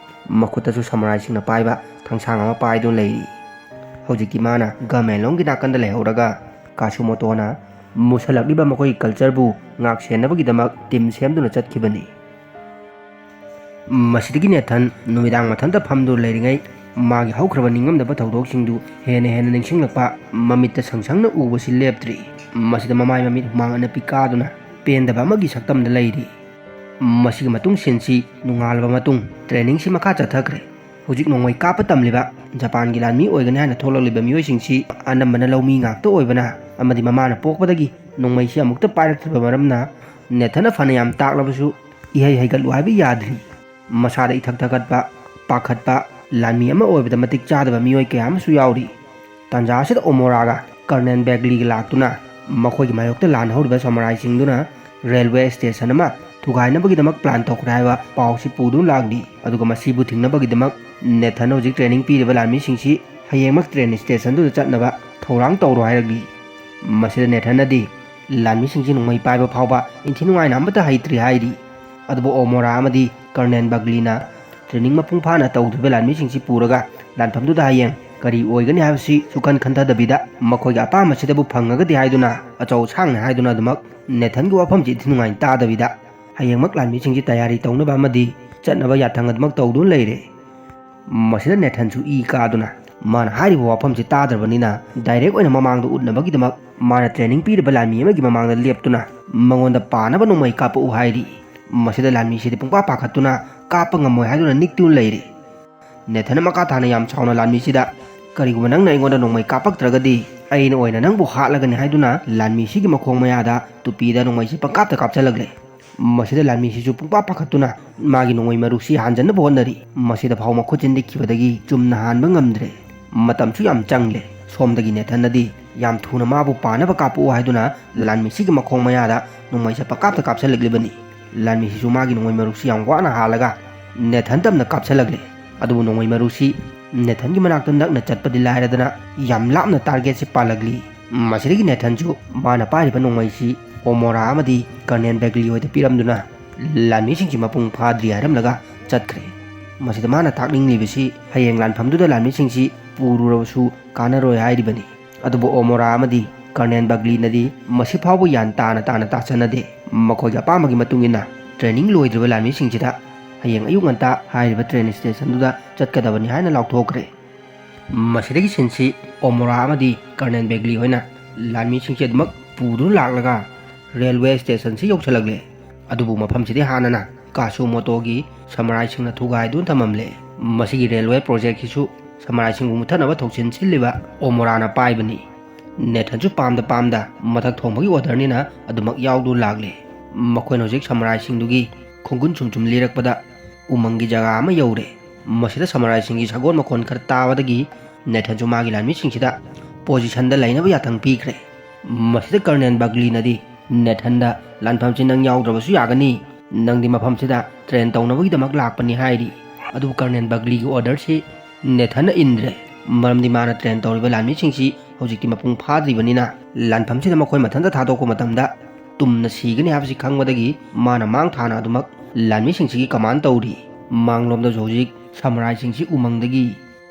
ꯃꯈꯨꯠꯇꯁꯨ ꯁꯃꯨꯔꯥꯏꯁꯤꯡꯅ ꯄꯥꯏꯕ ꯊꯥꯡꯁꯥꯡ ꯑꯃ ꯄꯥꯏꯗꯨꯅ ꯂꯩꯔꯤ꯫ ꯍꯧꯖꯤꯛꯇꯤ ꯃꯥꯅ ꯒꯃꯦꯟꯂꯣꯡꯒꯤ ꯅꯥꯀꯟꯗ ꯂꯩꯍꯧꯔꯒ ꯀꯥꯁꯨꯃꯣꯇꯣꯅ ꯃꯨꯁꯜꯂꯛꯂꯤꯕ ꯃꯈꯣꯏꯒꯤ ꯀꯜꯆꯔꯕꯨ ꯉꯥꯛ ꯁꯦꯟꯅꯕꯒꯤꯗꯃꯛ ꯇꯤꯝ ꯁꯦꯝꯗꯨꯅ ꯆꯠꯈꯤꯕꯅꯤ꯫ ꯃꯁꯤꯗꯒꯤ ꯅꯦꯊꯟ ꯅꯨꯃꯤꯗꯥꯡ ꯃꯊꯟꯇ ꯐꯝꯗꯨꯅ ꯂꯩꯔꯤꯉꯩ ꯃꯥꯒꯤ ꯍꯧꯈ꯭ꯔꯕ ꯅꯤꯡꯉꯝꯗꯕ ꯊꯧꯗꯣꯛꯁꯤꯡꯗꯨ ꯍꯦꯟꯅ ꯍꯦꯟꯅ ꯅꯤꯡꯁꯤꯡꯂꯛꯄ, ꯃꯃꯤꯠꯇ ꯁꯪꯁꯪꯅ ꯎꯕꯁꯤ ꯂꯦꯞꯇ꯭ꯔꯤ꯫ ꯃꯁꯤꯗ ꯃꯃꯥꯏ ꯃꯃꯤꯠ ꯍꯨꯃꯥꯡ ꯑꯅꯞꯄꯤ ꯀꯥꯗꯨꯅ ꯄꯦꯟꯗꯕ ꯑꯃꯒꯤ ꯁꯛꯇꯝꯗ ꯂꯩꯔꯤ꯫ ꯃꯁꯤꯒꯤ ꯃꯇꯨꯡ ꯁꯤꯟꯁꯤ ꯅꯣꯡꯉꯥꯜꯂꯕ ꯃꯇꯨꯡ ꯇ꯭ꯔꯦꯅꯤꯡꯁꯤ ꯃꯈꯥ ꯆꯠꯊꯈ꯭ꯔꯦ꯫ ꯍꯧꯖꯤꯛ ꯅꯣꯡꯃꯩ ꯀꯥꯞꯄ ꯇꯝꯂꯤꯕ ꯖꯄꯥꯟꯒꯤ ꯂꯥꯟꯃꯤ ꯑꯣꯏꯒꯅꯤ ꯍꯥꯏꯅ ꯊꯣꯛꯂꯛꯂꯤꯕ ꯃꯤꯑꯣꯏꯁꯤꯡꯁꯤ ꯑꯅꯝꯕꯅ ꯂꯧꯃꯤ ꯉꯥꯛꯇ ꯑꯣꯏꯕꯅ ꯑꯃꯗꯤ ꯃꯃꯥꯅ ꯄꯣꯛꯄꯗꯒꯤ ꯅꯣꯡꯃꯩꯁꯤ ꯑꯃꯨꯛꯇ ꯄꯥꯏꯔꯛꯇ꯭ꯔꯤꯕ ꯃꯔꯝꯅ ꯅꯦꯊꯟꯅ ꯐꯅ ꯌꯥꯝ ꯇꯥꯛꯂꯕꯁꯨ ꯏꯍꯩ ꯍꯩꯒꯠꯂꯨ ꯍꯥꯏꯕ ꯌꯥꯗ꯭ꯔꯤ꯫ ꯃꯁꯥꯗ ꯏꯊꯛ ꯊꯛꯀꯠꯄ, ꯄꯥꯈꯠꯄ ꯂꯥꯟꯃꯤ ꯑꯃ ꯑꯣꯏꯕꯗ ꯃꯇꯤꯛ ꯆꯥꯗꯕ ꯃꯤꯑꯣꯏ ꯀꯌꯥ ꯑꯃꯁꯨ ꯌꯥꯎꯔꯤ꯫ ꯇꯥꯟꯖꯥ ꯑꯁꯤꯗ ꯑꯣꯃꯣꯔꯥꯒ ꯀꯔꯅꯦꯜ ꯕꯦꯒꯂꯤꯒ ꯂꯥꯛꯇꯨꯅ ꯃꯈꯣꯏꯒꯤ ꯃꯥꯌꯣꯛꯇ ꯂꯥꯟ ꯍꯧꯔꯤꯕ ꯁꯃꯨꯔꯥꯏꯁꯤꯡꯗꯨꯅ ꯔꯦꯜꯋꯦ ꯁ꯭ꯇꯦꯁꯟ ꯑꯃ ꯊꯨꯒꯥꯏꯅꯕꯒꯤꯗꯃꯛ ꯄ꯭ꯂꯥꯟ ꯇꯧꯈ꯭ꯔꯦ ꯍꯥꯏꯕ ꯄꯥꯎꯁꯤ ꯄꯨꯗꯨꯅ ꯂꯥꯛꯂꯤ꯫ ꯑꯗꯨꯒ ꯃꯁꯤꯕꯨ ꯊꯤꯡꯅꯕꯒꯤꯗꯃꯛ ꯅꯦꯊꯟꯅ ꯍꯧꯖꯤꯛ ꯇ꯭ꯔꯦꯅꯤꯡ ꯄꯤꯔꯤꯕ ꯂꯥꯟꯃꯤꯁꯤꯡꯁꯤ ꯍꯌꯦꯡꯃꯛ ꯇ꯭ꯔꯦꯟ ꯁ꯭ꯇꯦꯁꯟꯗꯨꯗ ꯆꯠꯅꯕ ꯊꯧꯔꯥꯡ ꯇꯧꯔꯣ ꯍꯥꯏꯔꯛꯂꯤ꯫ ꯃꯁꯤꯗ ꯅꯦꯊꯟꯅꯗꯤ ꯂꯥꯟꯃꯤꯁꯤꯡꯁꯤ ꯅꯣꯡꯃꯩ ꯄꯥꯏꯕ ꯐꯥꯎꯕ ꯏꯟꯊꯤ ꯅꯨꯡꯉꯥꯏꯅ ꯑꯃꯠꯇ ꯍꯩꯇ꯭ꯔꯤ ꯍꯥꯏꯔꯤ꯫ ꯑꯗꯨꯕꯨ ꯑꯣꯃꯣꯔꯥ ꯑꯃꯗꯤ ꯀꯔꯅꯦꯜ ꯕꯒꯂꯤꯅ ꯇ꯭ꯔꯦꯅꯤꯡ ꯃꯄꯨꯡ ꯐꯥꯅ ꯇꯧꯗ꯭ꯔꯤꯕ ꯂꯥꯟꯃꯤꯁꯤꯡꯁꯤ ꯄꯨꯔꯒ ꯂꯥꯟꯐꯝꯗꯨꯗ ꯍꯌꯦꯡ ꯀꯔꯤ ꯑꯣꯏꯒꯅꯤ ꯍꯥꯏꯕꯁꯤ ꯁꯨꯈꯟ ꯈꯟꯊꯗꯕꯤꯗ ꯃꯈꯣꯏꯒꯤ ꯑꯄꯥꯝꯕꯁꯤꯗꯕꯨ ꯐꯪꯉꯒꯗꯤ ꯍꯥꯏꯗꯨꯅ ꯑꯆꯧ ꯑꯁꯥꯡꯅ ꯍꯥꯏꯗꯨꯅ ꯑꯗꯨꯃꯛ ꯅꯦꯊꯟꯒꯤ ꯋꯥꯐꯝꯁꯤ ꯏꯟꯊꯤ ꯅꯨꯡꯉꯥꯏꯅ ꯇꯥꯗꯕꯤꯗ ꯍꯌꯦꯡꯃꯛ ꯂꯥꯟꯃꯤꯁꯤꯡꯁꯤ ꯇꯌꯥꯔꯤ ꯇꯧꯅꯕ ꯑꯃꯗꯤ ꯆꯠꯅꯕ ꯌꯥꯊꯪ ꯑꯗꯨꯃꯛ ꯇꯧꯗꯨꯅ ꯂꯩꯔꯦ꯫ ꯃꯁꯤꯗ ꯅꯦꯊꯟꯁꯨ ꯏ ꯀꯥꯗꯨꯅ ꯃꯥꯅ ꯍꯥꯏꯔꯤꯕ ꯋꯥꯐꯝꯁꯤ ꯇꯥꯗ꯭ꯔꯕꯅꯤꯅ ꯗꯥꯏꯔꯦꯛ ꯑꯣꯏꯅ ꯃꯃꯥꯡꯗ ꯎꯠꯅꯕꯒꯤꯗꯃꯛ ꯃꯥꯅ ꯇ꯭ꯔꯦꯅꯤꯡ ꯄꯤꯔꯤꯕ ꯂꯥꯟꯃꯤ ꯑꯃꯒꯤ ꯃꯃꯥꯡꯗ ꯂꯦꯞꯇꯨꯅ ꯃꯉꯣꯟꯗ ꯄꯥꯅꯕ ꯅꯣꯡꯃꯩ ꯀꯥꯞꯄꯛꯎ ꯍꯥꯏꯔꯤ꯫ ꯃꯁꯤꯗ ꯂꯥꯟꯃꯤꯁꯤꯗꯤ ꯄꯨꯡꯄꯥ ꯄꯥꯈꯠꯇꯨꯅ ꯀꯥꯞꯄ ꯉꯝꯃꯣꯏ ꯍꯥꯏꯗꯨꯅ ꯅꯤꯛꯇꯨꯅ ꯂꯩꯔꯤ꯫ ꯅꯦꯊꯟꯅ ꯃꯈꯥ ꯇꯥꯅ ꯌꯥꯝ ꯁꯥꯎꯅ ꯂꯥꯟꯃꯤꯁꯤꯗ, "ꯀꯔꯤꯒꯨꯝꯕ ꯅꯪꯅ ꯑꯩꯉꯣꯟꯗ ꯅꯣꯡꯃꯩ ꯀꯥꯞꯄꯛꯇ꯭ꯔꯒꯗꯤ ꯑꯩꯅ ꯑꯣꯏꯅ ꯅꯪꯕꯨ ꯍꯥꯠꯂꯒꯅꯤ" ꯍꯥꯏꯗꯨꯅ ꯂꯥꯟꯃꯤꯁꯤꯒꯤ ꯃꯈꯣꯡ ꯃꯌꯥꯗ ꯇꯨꯄꯤꯗ ꯅꯣꯡꯃꯩꯁꯤ ꯄꯪꯀꯥꯞꯇ ꯀꯥꯞꯁꯤꯜꯂꯛꯂꯦ꯫ ꯃꯁꯤꯗ ꯂꯥꯟꯃꯤꯁꯤꯁꯨ ꯄꯨꯡꯄꯥ ꯄꯥꯈꯠꯇꯨꯅ ꯃꯥꯒꯤ ꯅꯣꯡꯃꯩ ꯃꯔꯨꯁꯤ ꯍꯥꯟꯖꯟꯅꯕ ꯍꯣꯠꯅꯔꯤ꯫ ꯃꯁꯤꯗ ꯐꯥꯎ ꯃꯈꯨꯠꯁꯤ ꯅꯤꯛꯈꯤꯕꯗꯒꯤ ꯆꯨꯝꯅ ꯍꯥꯟꯕ ꯉꯝꯗ꯭ꯔꯦ꯫ ꯃꯇꯝꯁꯨ ꯌꯥꯝ ꯆꯪꯂꯦ꯫ ꯁꯣꯝꯗꯒꯤ ꯅꯦꯊꯟꯅꯗꯤ ꯌꯥꯝ ꯊꯨꯅ ꯃꯥꯕꯨ ꯄꯥꯅꯕ ꯀꯥꯞꯄꯛꯑꯣ ꯍꯥꯏꯗꯨꯅ ꯂꯥꯟꯃꯤꯁꯤꯒꯤ ꯃꯈꯣꯡ ꯃꯌꯥꯗ ꯅꯣꯡꯃꯩꯁꯦ ꯄꯪꯀꯥꯞꯇ ꯀꯥꯞꯁꯤꯜꯂꯛꯂꯤꯕꯅꯤ꯫ ꯂꯥꯟꯃꯤꯁꯤꯁꯨ ꯃꯥꯒꯤ ꯅꯣꯡꯃꯩ ꯃꯔꯨꯁꯤ ꯌꯥꯝ ꯋꯥꯅ ꯍꯥꯜꯂꯒ ꯅꯦꯊꯟ ꯇꯝꯅ ꯀꯥꯞꯁꯤꯜꯂꯛꯂꯦ꯫ ꯑꯗꯨꯕꯨ ꯅꯣꯡꯃꯩ ꯃꯔꯨꯁꯤ ꯅꯦꯊꯟꯒꯤ ꯃꯅꯥꯛꯇ ꯅꯛꯅ ꯆꯠꯄꯗꯤ ꯂꯥꯏꯔꯗꯅ ꯌꯥꯝ ꯂꯥꯞꯅ ꯇꯥꯔꯒꯦꯠꯁꯤ ꯄꯥꯜꯂꯛꯂꯤ꯫ ꯃꯁꯤꯗꯒꯤ ꯅꯦꯊꯟꯁꯨ ꯃꯥꯅ ꯄꯥꯏꯔꯤꯕ ꯅꯣꯡꯃꯩꯁꯤ ꯑꯣꯃꯣꯔꯥ ꯑꯃꯗꯤ ꯀꯔꯅꯦꯜ ꯕꯦꯒꯂꯤ ꯍꯣꯏꯗ ꯄꯤꯔꯝꯗꯨꯅ ꯂꯥꯟꯃꯤꯁꯤꯡꯁꯤ ꯃꯄꯨꯡ ꯐꯥꯗ꯭ꯔꯤ ꯍꯥꯏꯔꯝꯂꯒ ꯆꯠꯈ꯭ꯔꯦ꯫ ꯃꯁꯤꯗ ꯃꯥꯅ ꯇꯥꯛꯅꯤꯡꯂꯤꯕꯁꯤ ꯍꯌꯦꯡ ꯂꯥꯟꯐꯝꯗꯨꯗ ꯂꯥꯟꯃꯤꯁꯤꯡꯁꯤ ꯄꯨꯔꯨꯔꯕꯁꯨ ꯀꯥꯟꯅꯔꯣꯏ ꯍꯥꯏꯔꯤꯕꯅꯤ꯫ ꯑꯗꯨꯕꯨ ꯑꯣꯃꯣꯔꯥ ꯑꯃꯗꯤ ꯀꯔꯅꯦꯜ ꯕꯒꯂꯤꯅꯗꯤ ꯃꯁꯤ ꯐꯥꯎꯕ ꯌꯥꯟ ꯇꯥꯅ ꯇꯥꯅ ꯇꯥꯁꯟꯅꯗꯦ꯫ ꯃꯈꯣꯏꯒꯤ ꯑꯄꯥꯝꯕꯒꯤ ꯃꯇꯨꯡ ꯏꯟꯅ ꯇ꯭ꯔꯦꯅꯤꯡ ꯂꯣꯏꯗ꯭ꯔꯤꯕ ꯂꯥꯟꯃꯤꯁꯤꯡꯁꯤꯗ ꯍꯌꯦꯡ ꯑꯌꯨꯛ ꯉꯟꯇꯥ ꯍꯥꯏꯔꯤꯕ ꯇ꯭ꯔꯦꯟ ꯁ꯭ꯇꯦꯁꯟꯗꯨꯗ ꯆꯠꯀꯗꯕꯅꯤ ꯍꯥꯏꯅ ꯂꯥꯎꯊꯣꯛꯈ꯭ꯔꯦ꯫ ꯃꯁꯤꯗꯒꯤ ꯁꯤꯟꯁꯤ ꯑꯣꯃꯣꯔꯥ ꯑꯃꯗꯤ ꯀꯔꯅꯦꯜ ꯕꯦꯒꯂꯤ ꯍꯣꯏꯅ ꯂꯥꯟꯃꯤꯁꯤꯡꯁꯦ ꯑꯗꯨꯃꯛ ꯄꯨꯗꯨꯅ ꯂꯥꯛꯂꯒ ꯔꯦꯜꯋꯦ ꯁ꯭ꯇꯦꯁꯟꯁꯤ ꯌꯧꯁꯤꯜꯂꯛꯂꯦ꯫ ꯑꯗꯨꯕꯨ ꯃꯐꯝꯁꯤꯗꯤ ꯍꯥꯟꯅꯅ ꯀꯥꯁꯨ ꯃꯣꯇꯣꯒꯤ ꯁꯃꯨꯔꯥꯏꯁꯤꯡꯅ ꯊꯨꯒꯥꯏꯗꯨꯅ ꯊꯝꯃꯝꯂꯦ꯫ ꯃꯁꯤꯒꯤ ꯔꯦꯜꯋꯦ ꯄ꯭ꯔꯣꯖꯦꯛꯁꯤꯁꯨ ꯁꯃꯨꯔꯥꯏꯁꯤꯡꯕꯨ ꯃꯨꯠꯊꯅꯕ ꯊꯧꯁꯤꯟ ꯁꯤꯜꯂꯤꯕ ꯑꯣꯃꯣꯔꯥꯅ ꯄꯥꯏꯕꯅꯤ꯫ ꯅꯦꯊꯟꯁꯨ ꯄꯥꯝꯗ ꯄꯥꯝꯗ ꯃꯊꯛ ꯊꯣꯡꯕꯒꯤ ꯑꯣꯔꯗꯔꯅꯤꯅ ꯑꯗꯨꯃꯛ ꯌꯥꯎꯗꯨꯅ ꯂꯥꯛꯂꯦ꯫ ꯃꯈꯣꯏꯅ ꯍꯧꯖꯤꯛ ꯁꯃꯨꯔꯥꯏꯁꯤꯡꯗꯨꯒꯤ ꯈꯣꯡꯒꯨꯟ ꯁꯨꯝ ꯁꯨꯝ ꯂꯤꯔꯛꯄꯗ ꯎꯃꯪꯒꯤ ꯖꯒꯥ ꯑꯃ ꯌꯧꯔꯦ꯫ ꯃꯁꯤꯗ ꯁꯃꯨꯔꯥꯏꯁꯤꯡꯒꯤ ꯁꯒꯣꯜ ꯃꯈꯣꯟ ꯈꯔ ꯇꯥꯕꯗꯒꯤ ꯅꯦꯊꯟꯁꯨ ꯃꯥꯒꯤ ꯂꯥꯟꯃꯤꯁꯤꯡꯁꯤꯗ ꯄꯣꯖꯤꯁꯟꯗ ꯂꯩꯅꯕ ꯌꯥꯊꯪ ꯄꯤꯈ꯭ꯔꯦ꯫ ꯃꯁꯤꯗ ꯀꯔꯅꯦꯜ ꯕꯒꯂꯤꯅꯗꯤ ꯅꯦꯊꯟꯗ, "ꯂꯥꯟꯐꯝꯁꯤ ꯅꯪ ꯌꯥꯎꯗ꯭ꯔꯕꯁꯨ ꯌꯥꯒꯅꯤ, ꯅꯪꯗꯤ ꯃꯐꯝꯁꯤꯗ ꯇ꯭ꯔꯦꯟ ꯇꯧꯅꯕꯒꯤꯗꯃꯛ ꯂꯥꯛꯄꯅꯤ" ꯍꯥꯏꯔꯤ꯫ ꯑꯗꯨꯕꯨ ꯀꯔꯅꯦꯜ ꯕꯒꯂꯤꯒꯤ ꯑꯣꯔꯗꯔꯁꯤ ꯅꯦꯊꯟꯅ ꯏꯟꯗ꯭ꯔꯦ, ꯃꯔꯝꯗꯤ ꯃꯥꯅ ꯇ꯭ꯔꯦꯟ ꯇꯧꯔꯤꯕ ꯂꯥꯟꯃꯤꯁꯤꯡꯁꯤ ꯍꯧꯖꯤꯛꯇꯤ ꯃꯄꯨꯡ ꯐꯥꯗ꯭ꯔꯤꯕꯅꯤꯅ ꯂꯥꯟꯐꯝꯁꯤꯗ ꯃꯈꯣꯏ ꯃꯊꯟꯇ ꯊꯥꯗꯣꯛꯄ ꯃꯇꯝꯗ ꯇꯨꯝꯅ ꯁꯤꯒꯅꯤ ꯍꯥꯏꯕꯁꯤ ꯈꯪꯕꯗꯒꯤ ꯃꯥꯅ ꯃꯥꯡ ꯊꯥꯅ ꯑꯗꯨꯃꯛ ꯂꯥꯟꯃꯤꯁꯤꯡꯁꯤꯒꯤ ꯀꯃꯥꯟ ꯇꯧꯔꯤ꯫ ꯃꯥꯡꯂꯣꯝꯗꯁꯨ ꯍꯧꯖꯤꯛ ꯁꯃꯨꯔꯥꯏꯁꯤꯡꯁꯤ ꯎꯃꯪꯗꯒꯤ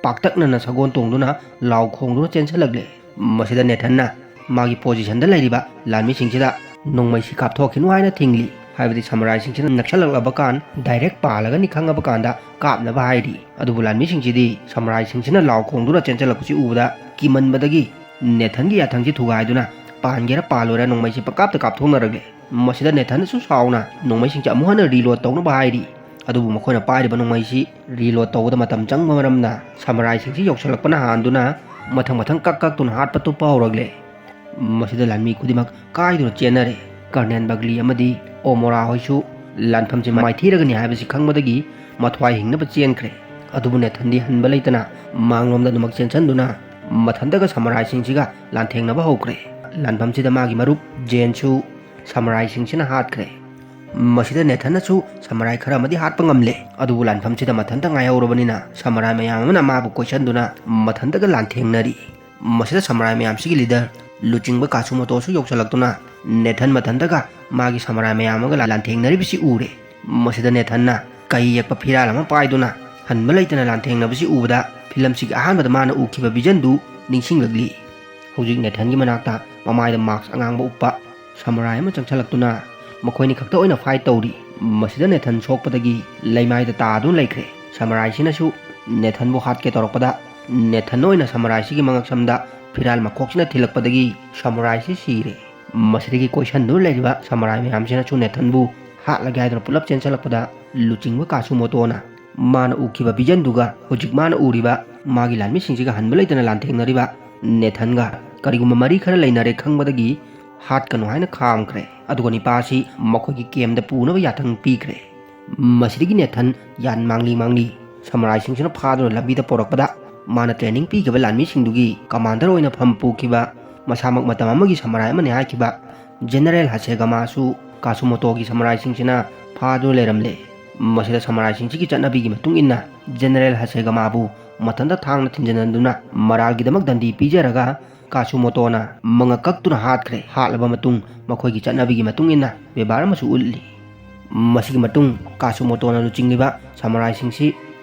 ꯄꯥꯛꯇꯛꯅꯅ ꯁꯒꯣꯜ ꯇꯣꯡꯗꯨꯅ ꯂꯥꯎ ꯈꯣꯡꯗꯨꯅ ꯆꯦꯟꯁꯤꯜꯂꯛꯂꯦ꯫ ꯃꯁꯤꯗ ꯅꯦꯊꯟꯅ ꯃꯥꯒꯤ ꯄꯣꯖꯤꯁꯟꯗ ꯂꯩꯔꯤꯕ ꯂꯥꯟꯃꯤꯁꯤꯡꯁꯤꯗ ꯅꯣꯡꯃꯩꯁꯤ ꯀꯥꯞꯊꯣꯛꯈꯤꯅꯨ ꯍꯥꯏꯅ ꯊꯤꯡꯂꯤ꯫ ꯍꯥꯏꯕꯗꯤ ꯁꯃꯨꯔꯥꯏꯁꯤꯡꯁꯤꯅ ꯅꯛꯁꯜꯂꯛꯂꯕ ꯀꯥꯟ ꯗꯥꯏꯔꯦꯛ ꯄꯥꯜꯂꯒꯅꯤ ꯈꯪꯉꯕ ꯀꯥꯟꯗ ꯀꯥꯞꯅꯕ ꯍꯥꯏꯔꯤ꯫ ꯑꯗꯨꯕꯨ ꯂꯥꯟꯃꯤꯁꯤꯡꯁꯤꯗꯤ ꯁꯃꯨꯔꯥꯏꯁꯤꯡꯁꯤꯅ ꯂꯥꯎ ꯈꯣꯡꯗꯨꯅ ꯆꯦꯟꯁꯤꯜꯂꯛꯄꯁꯤ ꯎꯕꯗ ꯀꯤꯃꯟꯕꯗꯒꯤ ꯅꯦꯊꯟꯒꯤ ꯌꯥꯊꯪꯁꯤ ꯊꯨꯒꯥꯏꯗꯨꯅ ꯄꯥꯟꯒꯦꯔꯥ ꯄꯥꯜꯂꯣꯏꯔꯥ ꯅꯣꯡꯃꯩꯁꯤ ꯄꯪꯀꯥꯞꯇ ꯀꯥꯞꯊꯣꯛꯅꯔꯛꯂꯦ꯫ ꯃꯁꯤꯗ ꯅꯦꯊꯟꯅꯁꯨ ꯁꯥꯎꯅ ꯅꯣꯡꯃꯩꯁꯤꯡꯁꯦ ꯑꯃꯨꯛ ꯍꯟꯅ ꯔꯤꯂꯣꯗ ꯇꯧꯅꯕ ꯍꯥꯏꯔꯤ꯫ ꯑꯗꯨꯕꯨ ꯃꯈꯣꯏꯅ ꯄꯥꯏꯔꯤꯕ ꯅꯣꯡꯃꯩꯁꯤ ꯔꯤꯂꯣꯗ ꯇꯧꯕꯗ ꯃꯇꯝ ꯆꯪꯕ ꯃꯔꯝꯅ ꯁꯃꯨꯔꯥꯏꯁꯤꯡꯁꯤ ꯌꯧꯁꯤꯜꯂꯛꯄꯅ ꯍꯥꯟꯗꯨꯅ ꯃꯊꯪ ꯃꯊꯪ ꯀꯛ ꯀꯛꯇꯨꯅ ꯍꯥꯠꯄ ꯇꯨꯞꯄ ꯍꯧꯔꯛꯂꯦ꯫ ꯃꯁꯤꯗ ꯂꯥꯟꯃꯤ ꯈꯨꯗꯤꯡꯃꯛ ꯀꯥꯏꯗꯨꯅ ꯆꯦꯟꯅꯔꯦ꯫ ꯀꯔꯅꯦꯜ ꯕꯒꯂꯤ ꯑꯃꯗꯤ ꯑꯣꯃꯣꯔꯥ ꯍꯣꯏꯁꯨ ꯂꯥꯟꯐꯝꯁꯤ ꯃꯥꯏꯊꯤꯔꯒꯅꯤ ꯍꯥꯏꯕꯁꯤ ꯈꯪꯕꯗꯒꯤ ꯃꯊ꯭ꯋꯥꯏ ꯍꯤꯡꯅꯕ ꯆꯦꯟꯈ꯭ꯔꯦ꯫ ꯑꯗꯨꯕꯨ ꯅꯦꯊꯟꯗꯤ ꯍꯟꯕ ꯂꯩꯇꯅ ꯃꯥꯡꯂꯣꯝꯗ ꯑꯗꯨꯃꯛ ꯆꯦꯟꯁꯤꯟꯗꯨꯅ ꯃꯊꯟꯇꯒ ꯁꯃꯨꯔꯥꯏꯁꯤꯡꯁꯤꯒ ꯂꯥꯟꯊꯦꯡꯅꯕ ꯍꯧꯈ꯭ꯔꯦ꯫ ꯂꯥꯟꯐꯝꯁꯤꯗ ꯃꯥꯒꯤ ꯃꯔꯨꯞ ꯖꯦꯟꯁꯨ ꯁꯃꯨꯔꯥꯏꯁꯤꯡꯁꯤꯅ ꯍꯥꯠꯈ꯭ꯔꯦ꯫ ꯃꯁꯤꯗ ꯅꯦꯊꯟꯅꯁꯨ ꯁꯃꯨꯔꯥꯏ ꯈꯔ ꯑꯃꯗꯤ ꯍꯥꯠꯄ ꯉꯝꯂꯦ꯫ ꯑꯗꯨꯕꯨ ꯂꯥꯟꯐꯝꯁꯤꯗ ꯃꯊꯟꯇ ꯉꯥꯏꯍꯧꯔꯕꯅꯤꯅ ꯁꯃꯨꯔꯥꯏ ꯃꯌꯥꯝ ꯑꯃꯅ ꯃꯥꯕꯨ ꯀꯣꯏꯁꯟꯗꯨꯅ ꯃꯊꯟꯇꯒ ꯂꯥꯟꯊꯦꯡꯅꯔꯤ꯫ ꯃꯁꯤꯗ ꯁꯃꯨꯔꯥꯏ ꯃꯌꯥꯝꯁꯤꯒꯤ ꯂꯤꯗꯔ ꯂꯨꯆꯤꯡꯕ ꯀꯥꯁꯨꯃꯣꯇꯣꯁꯨ ꯌꯧꯁꯤꯜꯂꯛꯇꯨꯅ ꯅꯦꯊꯟ ꯃꯊꯟꯇꯒ ꯃꯥꯒꯤ ꯁꯃꯨꯔꯥꯏ ꯃꯌꯥꯝ ꯑꯃꯒ ꯂꯥꯟꯊꯦꯡꯅꯔꯤꯕꯁꯤ ꯎꯔꯦ꯫ ꯃꯁꯤꯗ ꯅꯦꯊꯟꯅ ꯀꯩ ꯌꯦꯛꯄ ꯐꯤꯔꯥꯜ ꯑꯃ ꯄꯥꯏꯗꯨꯅ ꯍꯟꯕ ꯂꯩꯇꯅ ꯂꯥꯟꯊꯦꯡꯅꯕꯁꯤ ꯎꯕꯗ ꯐꯤꯂꯝꯁꯤꯒꯤ ꯑꯍꯥꯟꯕꯗ ꯃꯥꯅ ꯎꯈꯤꯕ ꯚꯤꯖꯟꯗꯨ ꯅꯤꯡꯁꯤꯡꯂꯛꯂꯤ꯫ ꯍꯧꯖꯤꯛ ꯅꯦꯊꯟꯒꯤ ꯃꯅꯥꯛꯇ ꯃꯃꯥꯏꯗ ꯃꯥꯛꯁ ꯑꯉꯥꯡꯕ ꯎꯞꯄ ꯁꯃꯨꯔꯥꯏ ꯑꯃ ꯆꯪꯁꯤꯜꯂꯛꯇꯨꯅ ꯃꯈꯣꯏꯅꯤ ꯈꯛꯇ ꯑꯣꯏꯅ ꯐꯥꯏꯠ ꯇꯧꯔꯤ꯫ ꯃꯁꯤꯗ ꯅꯦꯊꯟ ꯁꯣꯛꯄꯗꯒꯤ ꯂꯩꯃꯥꯏꯗ ꯇꯥꯗꯨꯅ ꯂꯩꯈ꯭ꯔꯦ꯫ ꯁꯃꯨꯔꯥꯏꯁꯤꯅꯁꯨ ꯅꯦꯊꯟꯕꯨ ꯍꯥꯠꯀꯦ ꯇꯧꯔꯛꯄꯗ, ꯅꯦꯊꯟ ꯑꯣꯏꯅ ꯁꯃꯨꯔꯥꯏꯁꯤꯒꯤ ꯃꯉꯛꯁꯝꯗ ꯐꯤꯔꯥꯜ ꯃꯈꯣꯛꯁꯤꯅ ꯊꯤꯜꯂꯛꯄꯗꯒꯤ ꯁꯃꯨꯔꯥꯏꯁꯤ ꯁꯤꯔꯦ꯫ ꯃꯁꯤꯗꯒꯤ ꯀꯣꯏꯁꯟꯗꯨꯅ ꯂꯩꯔꯤꯕ ꯁꯃꯨꯔꯥꯏ ꯃꯌꯥꯝꯁꯤꯅꯁꯨ ꯅꯦꯊꯟꯕꯨ ꯍꯥꯠꯂꯒꯦ ꯍꯥꯏꯗꯨꯅ ꯄꯨꯂꯞ ꯆꯦꯟꯁꯤꯜꯂꯛꯄꯗ, ꯂꯨꯆꯤꯡꯕ ꯀꯥꯁꯨꯃꯣꯇꯣꯅ ꯃꯥꯅ ꯎꯈꯤꯕ ꯚꯤꯖꯟꯗꯨꯒ ꯍꯧꯖꯤꯛ ꯃꯥꯅ ꯎꯔꯤꯕ ꯃꯥꯒꯤ ꯂꯥꯟꯃꯤꯁꯤꯡꯁꯤꯒ ꯍꯟꯕ ꯂꯩꯇꯅ ꯂꯥꯟꯊꯦꯡꯅꯔꯤꯕ ꯅꯦꯊꯟꯒ ꯀꯔꯤꯒꯨꯝꯕ ꯃꯔꯤ ꯈꯔ ꯂꯩꯅꯔꯦ ꯈꯪꯕꯗꯒꯤ ꯍꯥꯠꯀꯅꯨ ꯍꯥꯏꯅ ꯈꯥꯝꯈ꯭ꯔꯦ꯫ ꯑꯗꯨꯒ ꯅꯤꯄꯥꯁꯤ ꯃꯈꯣꯏꯒꯤ ꯀꯦꯝꯗ ꯄꯨꯅꯕ ꯌꯥꯊꯪ ꯄꯤꯈ꯭ꯔꯦ꯫ ꯃꯁꯤꯗꯒꯤ ꯅꯦꯊꯟ ꯌꯥꯟ ꯃꯥꯡꯂꯤ ꯃꯥꯡꯂꯤ ꯁꯃꯨꯔꯥꯏꯁꯤꯡꯁꯤꯅ ꯐꯥꯗꯨꯅ ꯂꯝꯕꯤꯗ ꯄꯣꯔꯛꯄꯗ, ꯃꯥꯅ ꯇ꯭ꯔꯦꯅꯤꯡ ꯄꯤꯈꯤꯕ ꯂꯥꯟꯃꯤꯁꯤꯡꯗꯨꯒꯤ ꯀꯃꯥꯟꯗꯔ ꯑꯣꯏꯅ ꯐꯝ ꯄꯨꯈꯤꯕ, ꯃꯁꯥꯃꯛ ꯃꯇꯝ ꯑꯃꯒꯤ ꯁꯃꯨꯔꯥꯏ ꯑꯃꯅꯤ ꯍꯥꯏꯈꯤꯕ ꯖꯦꯅꯔꯦꯜ ꯍꯥꯁꯦꯒꯥꯃꯥꯁꯨ ꯀꯥꯁꯨꯃꯣꯇꯣꯒꯤ ꯁꯃꯨꯔꯥꯏꯁꯤꯡꯁꯤꯅ ꯐꯥꯗꯨꯅ ꯂꯩꯔꯝꯂꯦ꯫ ꯃꯁꯤꯗ ꯁꯃꯨꯔꯥꯏꯁꯤꯡꯁꯤꯒꯤ ꯆꯠꯅꯕꯤꯒꯤ ꯃꯇꯨꯡ ꯏꯟꯅ ꯖꯦꯅꯔꯦꯜ ꯍꯥꯁꯦꯒꯥꯃꯥꯕꯨ ꯃꯊꯟꯇ ꯊꯥꯡꯅ ꯊꯤꯟꯖꯤꯟꯗꯨꯅ ꯃꯔꯥꯜꯒꯤꯗꯃꯛ ꯗꯟꯗꯤ ꯄꯤꯖꯔꯒ ꯀꯥꯁꯨꯃꯣꯇꯣꯅ ꯃꯉꯛ ꯀꯛꯇꯨꯅ ꯍꯥꯠꯈ꯭ꯔꯦ꯫ ꯍꯥꯠꯂꯕ ꯃꯇꯨꯡ ꯃꯈꯣꯏꯒꯤ ꯆꯠꯅꯕꯤꯒꯤ ꯃꯇꯨꯡ ꯏꯟꯅ ꯕꯦꯕꯥꯔ ꯑꯃꯁꯨ ꯎꯠꯂꯤ꯫ ꯃꯁꯤꯒꯤ ꯃꯇꯨꯡ ꯀꯥꯁꯨꯃꯣꯇꯣꯅ ꯂꯨꯆꯤꯡꯂꯤꯕ ꯁꯃꯨꯔꯥꯏꯁꯤꯡꯁꯤ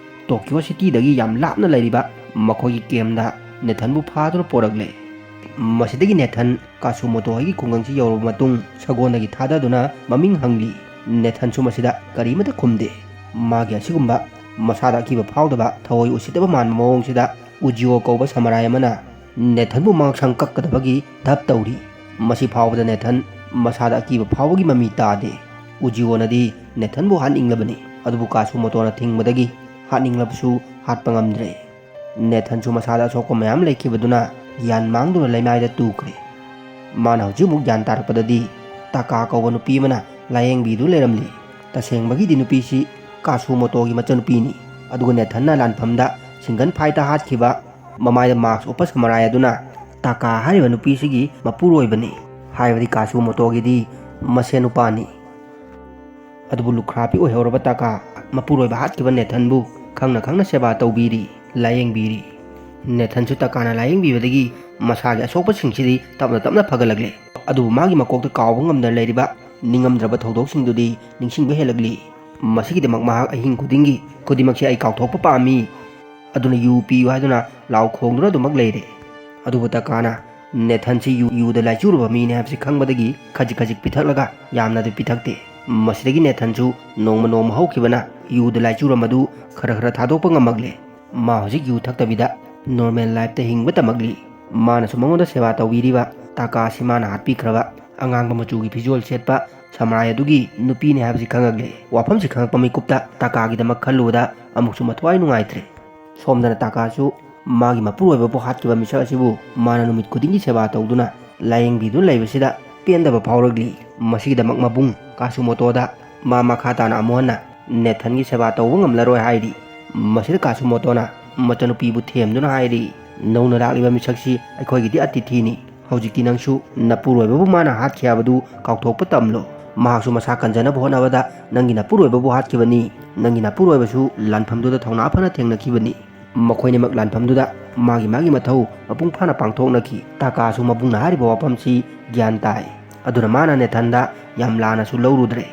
ꯇꯣꯀꯤꯌꯣ ꯁꯤꯇꯤꯗꯒꯤ ꯌꯥꯝ ꯂꯥꯞꯅ ꯂꯩꯔꯤꯕ ꯃꯈꯣꯏꯒꯤ ꯀꯦꯝꯗ ꯅꯦꯊꯟꯕꯨ ꯐꯥꯗꯨꯅ ꯄꯣꯔꯛꯂꯦ꯫ ꯃꯁꯤꯗꯒꯤ ꯅꯦꯊꯟ ꯀꯥꯁꯨꯃꯣꯇꯣ ꯍꯣꯏꯒꯤ ꯈꯨꯡꯒꯪꯁꯤ ꯌꯧꯔꯕ ꯃꯇꯨꯡ ꯁꯒꯣꯜꯗꯒꯤ ꯊꯥꯗꯗꯨꯅ ꯃꯃꯤꯡ ꯍꯪꯂꯤ꯫ ꯅꯦꯊꯟꯁꯨ ꯃꯁꯤꯗ ꯀꯔꯤꯃꯠꯇ ꯈꯨꯝꯗꯦ꯫ ꯃꯥꯒꯤ ꯑꯁꯤꯒꯨꯝꯕ ꯃꯁꯥꯗ ꯑꯀꯤꯕ ꯐꯥꯎꯗꯕ, ꯊꯑꯣꯏ ꯎꯁꯤꯠꯇꯕ ꯃꯥꯟꯕ ꯃꯑꯣꯡꯁꯤꯗ ꯎꯖꯤꯑꯣ ꯀꯧꯕ ꯁꯃꯨꯔꯥꯏ ꯑꯃꯅ ꯅꯦꯊꯟꯕꯨ ꯃꯉꯛꯁꯝ ꯀꯛꯀꯗꯕꯒꯤ ꯙꯞ ꯇꯧꯔꯤ꯫ ꯃꯁꯤ ꯐꯥꯎꯕꯗ ꯅꯦꯊꯟ ꯃꯁꯥꯗ ꯑꯀꯤꯕ ꯐꯥꯎꯕꯒꯤ ꯃꯃꯤ ꯇꯥꯗꯦ꯫ ꯎꯖꯤꯑꯣꯅꯗꯤ ꯅꯦꯊꯟꯕꯨ ꯍꯥꯠꯅꯤꯡꯂꯕꯅꯤ, ꯑꯗꯨꯕꯨ ꯀꯥꯁꯨꯃꯣꯇꯣꯅ ꯊꯤꯡꯕꯗꯒꯤ ꯍꯥꯠꯅꯤꯡꯂꯕꯁꯨ ꯍꯥꯠꯄ ꯉꯝꯗ꯭ꯔꯦ꯫ ꯅꯦꯊꯟꯁꯨ ꯃꯁꯥꯗ ꯑꯁꯣꯛꯄ ꯃꯌꯥꯝ ꯂꯩꯈꯤꯕꯗꯨꯅ ꯒ꯭ꯌꯥꯟ ꯃꯥꯡꯗꯨꯅ ꯂꯩꯃꯥꯏꯗ ꯇꯨꯈ꯭ꯔꯦ꯫ ꯃꯥꯅ ꯍꯧꯖꯤꯛ ꯑꯃꯨꯛ ꯒ꯭ꯌꯥꯟ ꯇꯥꯔꯛꯄꯗꯗꯤ ꯇꯥꯀꯥ ꯀꯧꯕ ꯅꯨꯄꯤ ꯑꯃꯅ ꯂꯥꯌꯦꯡꯕꯤꯗꯨ ꯂꯩꯔꯝꯂꯤ꯫ ꯇꯁꯦꯡꯕꯒꯤꯗꯤ ꯅꯨꯄꯤꯁꯤ ꯀꯥꯁꯨꯃꯣꯇꯣꯒꯤ ꯃꯆꯟꯅꯨꯄꯤꯅꯤ꯫ ꯑꯗꯨꯒ ꯅꯦꯊꯟꯅ ꯂꯥꯟꯐꯝꯗ ꯁꯤꯡꯒꯟ ꯐꯥꯏꯠꯇ ꯍꯥꯠꯈꯤꯕ, ꯃꯃꯥꯏꯗ ꯃꯥꯛꯁ ꯎꯞꯄ ꯁꯃꯨꯔꯥꯏ ꯑꯗꯨꯅ ꯇꯥꯀꯥ ꯍꯥꯏꯔꯤꯕ ꯅꯨꯄꯤꯁꯤꯒꯤ ꯃꯄꯨꯔꯣꯏꯕꯅꯤ꯫ ꯍꯥꯏꯕꯗꯤ ꯀꯥꯁꯨꯃꯣꯇꯣꯒꯤꯗꯤ ꯃꯁꯦꯟ ꯅꯨꯄꯥꯅꯤ꯫ ꯑꯗꯨꯕꯨ ꯂꯨꯈ꯭ꯔꯥꯕꯤ ꯑꯣꯏꯍꯧꯔꯕ ꯇꯥꯀꯥ ꯃꯄꯨꯔꯣꯏꯕ ꯍꯥꯠꯈꯤꯕ ꯅꯦꯊꯟꯕꯨ ꯈꯪꯅ ꯈꯪꯅ ꯁꯦꯕꯥ ꯇꯧꯕꯤꯔꯤ, ꯂꯥꯌꯦꯡꯕꯤꯔꯤ꯫ ꯅꯦꯊꯟꯁꯨ ꯇꯥꯀꯥꯅ ꯂꯥꯌꯦꯡꯕꯤꯕꯗꯒꯤ ꯃꯁꯥꯒꯤ ꯑꯁꯣꯛꯄꯁꯤꯡꯁꯤꯗꯤ ꯇꯞꯅ ꯇꯞꯅ ꯐꯒꯠꯂꯛꯂꯦ꯫ ꯑꯗꯨꯕꯨ ꯃꯥꯒꯤ ꯃꯀꯣꯛꯇ ꯀꯥꯎꯕ ꯉꯝꯗꯅ ꯂꯩꯔꯤꯕ ꯅꯤꯡꯉꯝꯗ꯭ꯔꯕ ꯊꯧꯗꯣꯛꯁꯤꯡꯗꯨꯗꯤ ꯅꯤꯡꯁꯤꯡꯕ ꯍꯦꯜꯂꯛꯂꯤ꯫ ꯃꯁꯤꯒꯤꯗꯃꯛ ꯃꯍꯥꯛ ꯑꯍꯤꯡ ꯈꯨꯗꯤꯡꯒꯤ "ꯈꯨꯗꯤꯡꯃꯛꯁꯦ ꯑꯩ ꯀꯥꯎꯊꯣꯛꯄ ꯄꯥꯝꯃꯤ, ꯑꯗꯨꯅ ꯌꯨ ꯄꯤꯌꯨ" ꯍꯥꯏꯗꯨꯅ ꯂꯥꯎ ꯈꯣꯡꯗꯨꯅ ꯑꯗꯨꯃꯛ ꯂꯩꯔꯦ꯫ ꯑꯗꯨꯕꯨ ꯇꯥꯀꯥꯅ ꯅꯦꯊꯟꯁꯤ ꯌꯨ, ꯌꯨꯗ ꯂꯥꯏꯆꯨꯔꯕ ꯃꯤꯅꯤ ꯍꯥꯏꯕꯁꯤ ꯈꯪꯕꯗꯒꯤ ꯈꯖꯤꯛ ꯈꯖꯤꯛ ꯄꯤꯊꯛꯂꯒ ꯌꯥꯝꯅꯗꯤ ꯄꯤꯊꯛꯇꯦ꯫ ꯃꯁꯤꯗꯒꯤ ꯅꯦꯊꯟꯁꯨ ꯅꯣꯡꯃ ꯅꯣꯡꯃ ꯍꯧꯈꯤꯕꯅ ꯌꯨꯗ ꯂꯥꯏꯆꯨꯔꯝꯕꯗꯨ ꯈꯔ ꯈꯔ ꯊꯥꯗꯣꯛꯄ ꯉꯝꯃꯛꯂꯦ꯫ ꯃꯥ ꯍꯧꯖꯤꯛ ꯌꯨ ꯊꯛꯇꯕꯤꯗ ꯅꯣꯔꯃꯦꯜ ꯂꯥꯏꯐꯇ ꯍꯤꯡꯕ ꯇꯝꯃꯛꯂꯤ꯫ ꯃꯥꯅꯁꯨ ꯃꯉꯣꯟꯗ ꯁꯦꯕꯥ ꯇꯧꯕꯤꯔꯤꯕ ꯇꯥꯀꯥ ꯑꯁꯤ ꯃꯥꯅ ꯍꯥꯠꯄꯤꯈ꯭ꯔꯕ ꯑꯉꯥꯡꯕ ꯃꯆꯨꯒꯤ ꯐꯤꯖꯣꯜ ꯁꯦꯠꯄ ꯁꯃꯨꯔꯥꯏ ꯑꯗꯨꯒꯤ ꯅꯨꯄꯤꯅꯤ ꯍꯥꯏꯕꯁꯤ ꯈꯪꯉꯛꯂꯦ꯫ ꯋꯥꯐꯝꯁꯤ ꯈꯪꯉꯛꯄ ꯃꯤꯀꯨꯞꯇ ꯇꯥꯀꯥꯒꯤꯗꯃꯛ ꯈꯜꯂꯨꯕꯗ ꯑꯃꯨꯛꯁꯨ ꯃꯊ꯭ꯋꯥꯏ ꯅꯨꯡꯉꯥꯏꯇ꯭ꯔꯦ꯫ ꯁꯣꯝꯗꯅ ꯇꯥꯀꯥꯁꯨ ꯃꯥꯒꯤ ꯃꯄꯨꯔꯣꯏꯕꯕꯨ ꯍꯥꯠꯈꯤꯕ ꯃꯤꯁꯛ ꯑꯁꯤꯕꯨ ꯃꯥꯅ ꯅꯨꯃꯤꯠ ꯈꯨꯗꯤꯡꯒꯤ ꯁꯦꯕꯥ ꯇꯧꯗꯨꯅ ꯂꯥꯌꯦꯡꯕꯤꯗꯨꯅ ꯂꯩꯕꯁꯤꯗ ꯄꯦꯟꯗꯕ ꯐꯥꯎꯔꯛꯂꯤ꯫ ꯃꯁꯤꯒꯤꯗꯃꯛ ꯃꯕꯨꯡ ꯀꯥꯁꯨꯃꯣꯇꯣꯗ ꯃꯥ ꯃꯈꯥ ꯇꯥꯅ ꯑꯃꯨꯛ ꯍꯟꯅ ꯅꯦꯊꯟꯒꯤ ꯁꯦꯕꯥ ꯇꯧꯕ ꯉꯝꯂꯔꯣꯏ ꯍꯥꯏꯔꯤ꯫ ꯃꯁꯤꯗ ꯀꯥꯁꯨꯃꯣꯇꯣꯅ ꯃꯆꯥꯅꯨꯄꯤꯕꯨ ꯊꯦꯝꯗꯨꯅ ꯍꯥꯏꯔꯤ, "ꯅꯧꯅ ꯂꯥꯛꯂꯤꯕ ꯃꯤꯁꯛꯁꯤ ꯑꯩꯈꯣꯏꯒꯤꯗꯤ ꯑꯇꯤꯊꯤꯅꯤ꯫ ꯍꯧꯖꯤꯛꯇꯤ ꯅꯪꯁꯨ ꯅꯄꯨꯔꯣꯏꯕꯕꯨ ꯃꯥꯅ ꯍꯥꯠꯈꯤ ꯍꯥꯏꯕꯗꯨ ꯀꯥꯎꯊꯣꯛꯄ ꯇꯝꯂꯣ꯫ ꯃꯍꯥꯛꯁꯨ ꯃꯁꯥ ꯀꯟꯖꯅꯕ ꯍꯣꯠꯅꯕꯗ ꯅꯪꯒꯤ ꯅꯄꯨꯔꯣꯏꯕꯕꯨ ꯍꯥꯠꯈꯤꯕꯅꯤ꯫ ꯅꯪꯒꯤ ꯅꯄꯨꯔꯣꯏꯕꯁꯨ ꯂꯥꯟꯐꯝꯗꯨꯗ ꯊꯧꯅꯥ ꯐꯅ ꯊꯦꯡꯅꯈꯤꯕꯅꯤ꯫ ꯃꯈꯣꯏꯅꯤꯃꯛ ꯂꯥꯟꯐꯝꯗꯨꯗ ꯃꯥꯒꯤ ꯃꯥꯒꯤ ꯃꯊꯧ ꯃꯄꯨꯡ ꯐꯥꯅ ꯄꯥꯡꯊꯣꯛꯅꯈꯤ꯫ ꯇꯥꯀꯥꯁꯨ ꯃꯕꯨꯡꯅ ꯍꯥꯏꯔꯤꯕ ꯋꯥꯐꯝꯁꯤ ꯒ꯭ꯌꯥꯟ ꯇꯥꯏ꯫ ꯑꯗꯨꯅ ꯃꯥꯅ ꯅꯦꯊꯟꯗ ꯌꯥꯝ ꯂꯥꯟꯅꯁꯨ ꯂꯧꯔꯨꯗ꯭ꯔꯦ꯫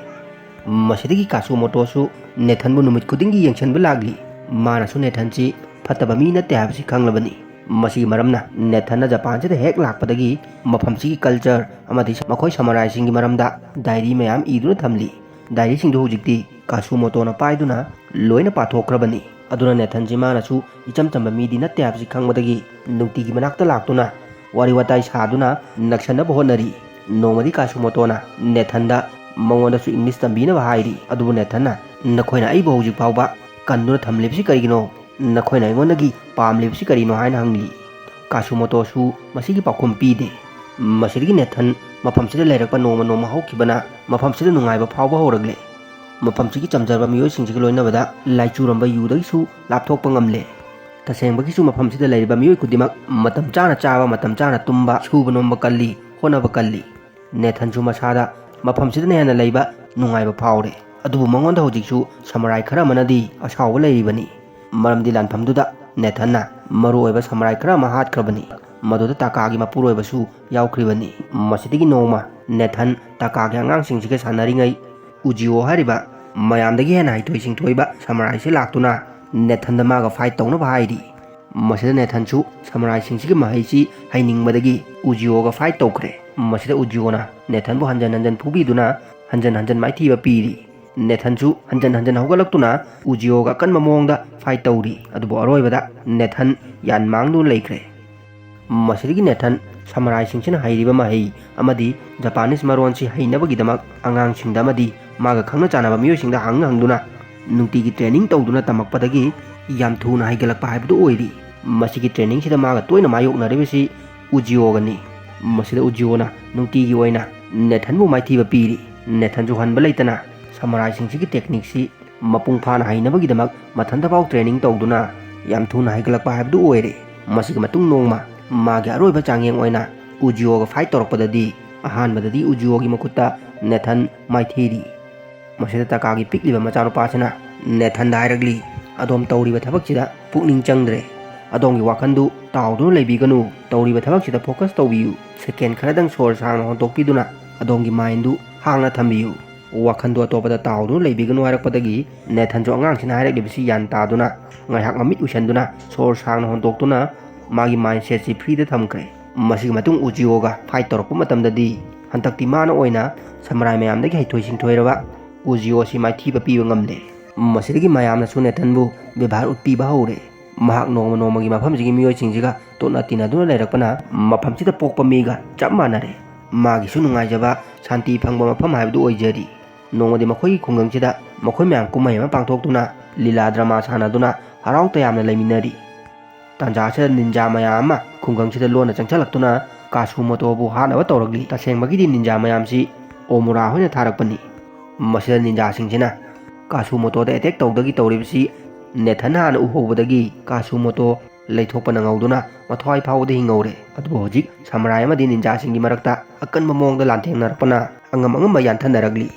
ꯃꯁꯤꯗꯒꯤ ꯀꯥꯁꯨꯃꯣꯇꯣꯁꯨ ꯅꯦꯊꯟꯕꯨ ꯅꯨꯃꯤꯠ ꯈꯨꯗꯤꯡꯒꯤ ꯌꯦꯡꯁꯤꯟꯕ ꯂꯥꯛꯂꯤ꯫ ꯃꯥꯅꯁꯨ ꯅꯦꯊꯟꯁꯤ ꯐꯠꯇꯕ ꯃꯤ ꯅꯠꯇꯦ ꯍꯥꯏꯕꯁꯤ ꯈꯪꯂꯕꯅꯤ꯫ ꯃꯁꯤꯒꯤ ꯃꯔꯝꯅ ꯅꯦꯊꯟꯅ ꯖꯄꯥꯟꯁꯤꯗ ꯍꯦꯛ ꯂꯥꯛꯄꯗꯒꯤ ꯃꯐꯝꯁꯤꯒꯤ ꯀꯜꯆꯔ ꯑꯃꯗꯤ ꯃꯈꯣꯏ ꯁꯃꯨꯔꯥꯏꯁꯤꯡꯒꯤ ꯃꯔꯝꯗ ꯗꯥꯏꯔꯤ ꯃꯌꯥꯝ ꯏꯗꯨꯅ ꯊꯝꯂꯤ꯫ ꯗꯥꯏꯔꯤꯁꯤꯡꯗꯨ ꯍꯧꯖꯤꯛꯇꯤ ꯀꯥꯁꯨꯃꯣꯇꯣꯅ ꯄꯥꯏꯗꯨꯅ ꯂꯣꯏꯅ ꯄꯥꯊꯣꯛꯈ꯭ꯔꯕꯅꯤ꯫ ꯑꯗꯨꯅ ꯅꯦꯊꯟꯁꯤ ꯃꯥꯅꯁꯨ ꯏꯆꯝ ꯆꯝꯕ ꯃꯤꯗꯤ ꯅꯠꯇꯦ ꯍꯥꯏꯕꯁꯤ ꯈꯪꯕꯗꯒꯤ ꯅꯨꯡꯇꯤꯒꯤ ꯃꯅꯥꯛꯇ ꯂꯥꯛꯇꯨꯅ ꯋꯥꯔꯤ ꯋꯥꯇꯥꯏ ꯁꯥꯗꯨꯅ ꯅꯛꯁꯟꯅꯕ ꯍꯣꯠꯅꯔꯤ꯫ ꯅꯣꯡꯃꯗꯤ ꯀꯥꯁꯨꯃꯣꯇꯣꯅ ꯅꯦꯊꯟꯗ ꯃꯉꯣꯟꯗꯁꯨ ꯏꯪꯂꯤꯁ ꯇꯝꯕꯤꯅꯕ ꯍꯥꯏꯔꯤ꯫ ꯑꯗꯨꯕꯨ ꯅꯦꯊꯟꯅ, "ꯅꯈꯣꯏꯅ ꯑꯩꯕꯨ ꯍꯧꯖꯤꯛ ꯐꯥꯎꯕ ꯀꯟꯗꯨꯅ ꯊꯝꯂꯤꯕꯁꯤ ꯀꯔꯤꯒꯤꯅꯣ? ꯅꯈꯣꯏꯅ ꯑꯩꯉꯣꯟꯗꯒꯤ ꯄꯥꯝꯂꯤꯕꯁꯤ ꯀꯔꯤꯅꯣ?" ꯍꯥꯏꯅ ꯍꯪꯂꯤ꯫ ꯀꯥꯁꯨꯃꯣꯇꯣꯁꯨ ꯃꯁꯤꯒꯤ ꯄꯥꯎꯈꯨꯝ ꯄꯤꯗꯦ꯫ ꯃꯁꯤꯗꯒꯤ ꯅꯦꯊꯟ ꯃꯐꯝꯁꯤꯗ ꯂꯩꯔꯛꯄ ꯅꯣꯡꯃ ꯅꯣꯡꯃ ꯍꯧꯈꯤꯕꯅ ꯃꯐꯝꯁꯤꯗ ꯅꯨꯡꯉꯥꯏꯕ ꯐꯥꯎꯕ ꯍꯧꯔꯛꯂꯦ꯫ ꯃꯐꯝꯁꯤꯒꯤ ꯆꯝꯖꯔꯕ ꯃꯤꯑꯣꯏꯁꯤꯡꯁꯤꯒ ꯂꯣꯏꯅꯕꯗ ꯂꯥꯏꯆꯨꯔꯝꯕ ꯌꯨꯗꯒꯤꯁꯨ ꯂꯥꯞꯊꯣꯛꯄ ꯉꯝꯂꯦ꯫ ꯇꯁꯦꯡꯕꯒꯤꯁꯨ ꯃꯐꯝꯁꯤꯗ ꯂꯩꯔꯤꯕ ꯃꯤꯑꯣꯏ ꯈꯨꯗꯤꯡꯃꯛ ꯃꯇꯝ ꯆꯥꯅ ꯆꯥꯕ, ꯃꯇꯝ ꯆꯥꯅ ꯇꯨꯝꯕ, ꯁꯨꯕ ꯅꯣꯝꯕ ꯀꯜꯂꯤ, ꯍꯣꯠꯅꯕ ꯀꯜꯂꯤ꯫ ꯅꯦꯊꯟꯁꯨ ꯃꯁꯥꯗ ꯃꯐꯝꯁꯤꯗꯅ ꯍꯦꯟꯅ ꯂꯩꯕ ꯅꯨꯡꯉꯥꯏꯕ ꯐꯥꯎꯔꯦ꯫ ꯑꯗꯨꯕꯨ ꯃꯉꯣꯟꯗ ꯍꯧꯖꯤꯛꯁꯨ ꯁꯃꯨꯔꯥꯏ ꯈꯔ ꯑꯃꯅꯗꯤ ꯑꯁꯥꯎꯕ ꯂꯩꯔꯤꯕꯅꯤ꯫ ꯃꯔꯝꯗꯤ ꯂꯥꯟꯐꯝꯗꯨꯗ ꯅꯦꯊꯟꯅ ꯃꯔꯨꯑꯣꯏꯕ ꯁꯃꯨꯔꯥꯏ ꯈꯔ ꯑꯃ ꯍꯥꯠꯈ꯭ꯔꯕꯅꯤ꯫ ꯃꯗꯨꯗ ꯇꯥꯀꯥꯒꯤ ꯃꯄꯨꯔꯣꯏꯕꯁꯨ ꯌꯥꯎꯈ꯭ꯔꯤꯕꯅꯤ꯫ ꯃꯁꯤꯗꯒꯤ ꯅꯣꯡꯃ ꯅꯦꯊꯟ ꯇꯥꯀꯥꯒꯤ ꯑꯉꯥꯡꯁꯤꯡꯁꯤꯒ ꯁꯥꯟꯅꯔꯤꯉꯩ, ꯎꯖꯤꯑꯣ ꯍꯥꯏꯔꯤꯕ ꯃꯌꯥꯝꯗꯒꯤ ꯍꯦꯟꯅ ꯍꯩꯊꯣꯏ ꯁꯤꯡꯊꯣꯏꯕ ꯁꯃꯨꯔꯥꯏꯁꯤ ꯂꯥꯛꯇꯨꯅ ꯅꯦꯊꯟꯗ ꯃꯥꯒ ꯐꯥꯏꯠ ꯇꯧꯅꯕ ꯍꯥꯏꯔꯤ꯫ ꯃꯁꯤꯗ ꯅꯦꯊꯟꯁꯨ ꯁꯃꯨꯔꯥꯏꯁꯤꯡꯁꯤꯒꯤ ꯃꯍꯩꯁꯤ ꯍꯩꯅꯤꯡꯕꯗꯒꯤ ꯎꯖꯤꯑꯣꯒ ꯐꯥꯏꯠ ꯇꯧꯈ꯭ꯔꯦ꯫ ꯃꯁꯤꯗ ꯎꯖꯤꯑꯣꯅ ꯅꯦꯊꯟꯕꯨ ꯍꯟꯖꯟ ꯍꯟꯖꯟ ꯐꯨꯕꯤꯗꯨꯅ ꯍꯟꯖꯟ ꯍꯟꯖꯟ ꯃꯥꯏꯊꯤꯕ ꯄꯤꯔꯤ꯫ ꯅꯦꯊꯟꯁꯨ ꯍꯟꯖꯟ ꯍꯟꯖꯟ ꯍꯧꯒꯠꯂꯛꯇꯨꯅ ꯎꯖꯤꯑꯣꯒ ꯑꯀꯟꯕ ꯃꯑꯣꯡꯗ ꯐꯥꯏꯠ ꯇꯧꯔꯤ꯫ ꯑꯗꯨꯕꯨ ꯑꯔꯣꯏꯕꯗ ꯅꯦꯊꯟ ꯌꯥꯟ ꯃꯥꯡꯗꯨꯅ ꯂꯩꯈ꯭ꯔꯦ꯫ ꯃꯁꯤꯗꯒꯤ ꯅꯦꯊꯟ ꯁꯃꯨꯔꯥꯏꯁꯤꯡꯁꯤꯅ ꯍꯩꯔꯤꯕ ꯃꯍꯩ ꯑꯃꯗꯤ ꯖꯄꯥꯅꯤꯁ ꯃꯔꯣꯟꯁꯤ ꯍꯩꯅꯕꯒꯤꯗꯃꯛ ꯑꯉꯥꯡꯁꯤꯡꯗ ꯑꯃꯗꯤ ꯃꯥꯒ ꯈꯪꯅ ꯆꯥꯟꯅꯕ ꯃꯤꯑꯣꯏꯁꯤꯡꯗ ꯍꯪ ꯍꯪꯗꯨꯅ ꯅꯨꯡꯇꯤꯒꯤ ꯇ꯭ꯔꯦꯅꯤꯡ ꯇꯧꯗꯨꯅ ꯇꯝꯃꯛꯄꯗꯒꯤ ꯌꯥꯝ ꯊꯨꯅ ꯍꯩꯒꯠꯂꯛꯄ ꯍꯥꯏꯕꯗꯨ ꯑꯣꯏꯔꯤ꯫ ꯃꯁꯤꯒꯤ ꯇ꯭ꯔꯦꯅꯤꯡꯁꯤꯗ ꯃꯥꯒ ꯇꯣꯏꯅ ꯃꯥꯌꯣꯛꯅꯔꯤꯕꯁꯤ ꯎꯖꯤꯑꯣꯒꯅꯤ꯫ ꯃꯁꯤꯗ ꯎꯖꯤꯑꯣꯅ ꯅꯨꯡꯇꯤꯒꯤ ꯑꯣꯏꯅ ꯅꯦꯊꯟꯕꯨ ꯃꯥꯏꯊꯤꯕ ꯄꯤꯔꯤ꯫ ꯅꯦꯊꯟꯁꯨ ꯍꯟꯕ ꯂꯩꯇꯅ ꯁꯃꯨꯔꯥꯏꯁꯤꯡꯁꯤꯒꯤ ꯇꯦꯛꯅꯤꯛꯁꯤ ꯃꯄꯨꯡ ꯐꯥꯅ ꯍꯩꯅꯕꯒꯤꯗꯃꯛ ꯃꯊꯟꯇꯐꯥꯎ ꯇ꯭ꯔꯦꯅꯤꯡ ꯇꯧꯗꯨꯅ ꯌꯥꯝ ꯊꯨꯅ ꯍꯩꯒꯠꯂꯛꯄ ꯍꯥꯏꯕꯗꯨ ꯑꯣꯏꯔꯦ꯫ ꯃꯁꯤꯒꯤ ꯃꯇꯨꯡ ꯅꯣꯡꯃ ꯃꯥꯒꯤ ꯑꯔꯣꯏꯕ ꯆꯥꯡꯌꯦꯡ ꯑꯣꯏꯅ ꯎꯖꯤꯑꯣꯒ ꯐꯥꯏꯠ ꯇꯧꯔꯛꯄꯗꯗꯤ ꯑꯍꯥꯟꯕꯗꯗꯤ ꯎꯖꯤꯑꯣꯒꯤ ꯃꯈꯨꯠꯇ ꯅꯦꯊꯟ ꯃꯥꯏꯊꯤꯔꯤ꯫ ꯃꯁꯤꯗ ꯇꯀꯥꯒꯤ ꯄꯤꯛꯂꯤꯕ ꯃꯆꯥꯅꯨꯄꯥꯁꯤꯅ ꯅꯦꯊꯟꯗ ꯍꯥꯏꯔꯛꯂꯤ, "ꯑꯗꯣꯝ ꯇꯧꯔꯤꯕ ꯊꯕꯛꯁꯤꯗ ꯄꯨꯛꯅꯤꯡ ꯆꯪꯗ꯭ꯔꯦ꯫ ꯑꯗꯣꯝꯒꯤ ꯋꯥꯈꯜꯗꯨ ꯇꯥꯎꯗꯨꯅ ꯂꯩꯕꯤꯒꯅꯨ꯫ ꯇꯧꯔꯤꯕ ꯊꯕꯛꯁꯤꯗ ꯐꯣꯀꯁ ꯇꯧꯕꯤꯌꯨ꯫ ꯁꯦꯀꯦꯟ ꯈꯔꯗꯪ ꯁꯣꯔ ꯁꯥꯡꯅ ꯍꯣꯟꯗꯣꯛꯄꯤꯗꯨꯅ ꯑꯗꯣꯝꯒꯤ ꯃꯥꯏꯟꯗꯨ ꯍꯥꯡꯅ ꯊꯝꯕꯤꯌꯨ꯫ ꯋꯥꯈꯜꯗꯨ ꯑꯇꯣꯞꯄꯗ ꯇꯥꯎꯗꯨꯅ ꯂꯩꯕꯤꯒꯅꯨ" ꯍꯥꯏꯔꯛꯄꯗꯒꯤ ꯅꯦꯊꯟꯁꯨ ꯑꯉꯥꯡꯁꯤꯅ ꯍꯥꯏꯔꯛꯂꯤꯕꯁꯤ ꯒ꯭ꯌꯥꯟ ꯇꯥꯗꯨꯅ ꯉꯥꯏꯍꯥꯛ ꯃꯃꯤꯠ ꯎꯏꯁꯟꯗꯨꯅ ꯁꯣꯔ ꯁꯥꯡꯅ ꯍꯣꯟꯗꯣꯛꯇꯨꯅ ꯃꯥꯒꯤ ꯃꯥꯏꯟꯁꯦꯠꯁꯤ ꯐ꯭ꯔꯤꯗ ꯊꯝꯈ꯭ꯔꯦ꯫ ꯃꯁꯤꯒꯤ ꯃꯇꯨꯡ ꯎꯖꯤꯑꯣꯒ ꯐꯥꯏꯠ ꯇꯧꯔꯛꯄ ꯃꯇꯝꯗꯗꯤ ꯍꯟꯗꯛꯇꯤ ꯃꯥꯅ ꯑꯣꯏꯅ ꯁꯃꯨꯔꯥꯏ ꯃꯌꯥꯝꯗꯒꯤ ꯍꯩꯊꯣꯏ ꯁꯤꯡꯊꯣꯏꯔꯕ ꯎꯖꯤꯑꯣꯁꯤ ꯃꯥꯏꯊꯤꯕ ꯄꯤꯕ ꯉꯝꯂꯦ꯫ ꯃꯁꯤꯗꯒꯤ ꯃꯌꯥꯝꯅꯁꯨ ꯅꯦꯊꯟꯕꯨ ꯕꯦꯕꯥꯔ ꯎꯠꯄꯤꯕ ꯍꯧꯔꯦ꯫ ꯃꯍꯥꯛ ꯅꯣꯡꯃ ꯅꯣꯡꯃꯒꯤ ꯃꯐꯝꯁꯤꯒꯤ ꯃꯤꯑꯣꯏꯁꯤꯡꯁꯤꯒ ꯇꯣꯠꯅ ꯇꯤꯟꯅꯗꯨꯅ ꯂꯩꯔꯛꯄꯅ ꯃꯐꯝꯁꯤꯗ ꯄꯣꯛꯄ ꯃꯤꯒ ꯆꯞ ꯃꯥꯟꯅꯔꯦ꯫ ꯃꯥꯒꯤꯁꯨ ꯅꯨꯡꯉꯥꯏꯖꯕ, ꯁꯥꯟꯇꯤ ꯐꯪꯕ ꯃꯐꯝ ꯍꯥꯏꯕꯗꯨ ꯑꯣꯏꯖꯔꯤ꯫ ꯅꯣꯡꯃꯗꯤ ꯃꯈꯣꯏꯒꯤ ꯈꯨꯡꯒꯪꯁꯤꯗ ꯃꯈꯣꯏ ꯃꯌꯥꯝ ꯀꯨꯝꯍꯩ ꯑꯃ ꯄꯥꯡꯊꯣꯛꯇꯨꯅ ꯂꯤꯂꯥ ꯗ꯭ꯔꯃꯥ ꯁꯥꯟꯅꯗꯨꯅ ꯍꯔꯥꯎ ꯇꯌꯥꯝꯅ ꯂꯩꯃꯤꯟꯅꯔꯤ꯫ ꯇꯥꯟꯖꯥ ꯑꯁꯤꯗ ꯅꯤꯟꯖꯥ ꯃꯌꯥꯝ ꯑꯃ ꯈꯨꯡꯒꯪꯁꯤꯗ ꯂꯣꯟꯅ ꯆꯪꯁꯤꯜꯂꯛꯇꯨꯅ ꯀꯥꯁꯨꯃꯣꯇꯣꯕꯨ ꯍꯥꯠꯅꯕ ꯇꯧꯔꯛꯂꯤ꯫ ꯇꯁꯦꯡꯕꯒꯤꯗꯤ ꯅꯤꯟꯖꯥ ꯃꯌꯥꯝꯁꯤ ꯑꯣꯃꯨꯔꯥ ꯍꯣꯏꯅ ꯊꯥꯔꯛꯄꯅꯤ꯫ ꯃꯁꯤꯗ ꯅꯤꯟꯖꯥꯁꯤꯡꯁꯤꯅ ꯀꯥꯁꯨꯃꯣꯇꯣꯗ ꯑꯦꯇꯦꯛ ꯇꯧꯗꯒꯤ ꯇꯧꯔꯤꯕꯁꯤ ꯅꯦꯊꯟꯅ ꯍꯥꯟꯅ ꯎꯍꯧꯕꯗꯒꯤ ꯀꯥꯁꯨꯃꯣꯇꯣ ꯂꯩꯊꯣꯛꯄ ꯅꯪꯍꯧꯗꯨꯅ ꯃꯊ꯭ꯋꯥꯏ ꯐꯥꯎꯕꯗ ꯍꯤꯡꯍꯧꯔꯦ꯫ ꯑꯗꯨꯕꯨ ꯍꯧꯖꯤꯛ ꯁꯃꯨꯔꯥꯏ ꯑꯃꯗꯤ ꯅꯤꯟꯖꯥꯁꯤꯡꯒꯤ ꯃꯔꯛꯇ ꯑꯀꯟꯕ ꯃꯑꯣꯡꯗ ꯂꯥꯟꯊꯦꯡꯅꯔꯛꯄꯅ ꯑꯉꯝ ꯑꯉꯝꯕ ꯌꯥꯟꯊꯅꯔꯛꯂꯤ꯫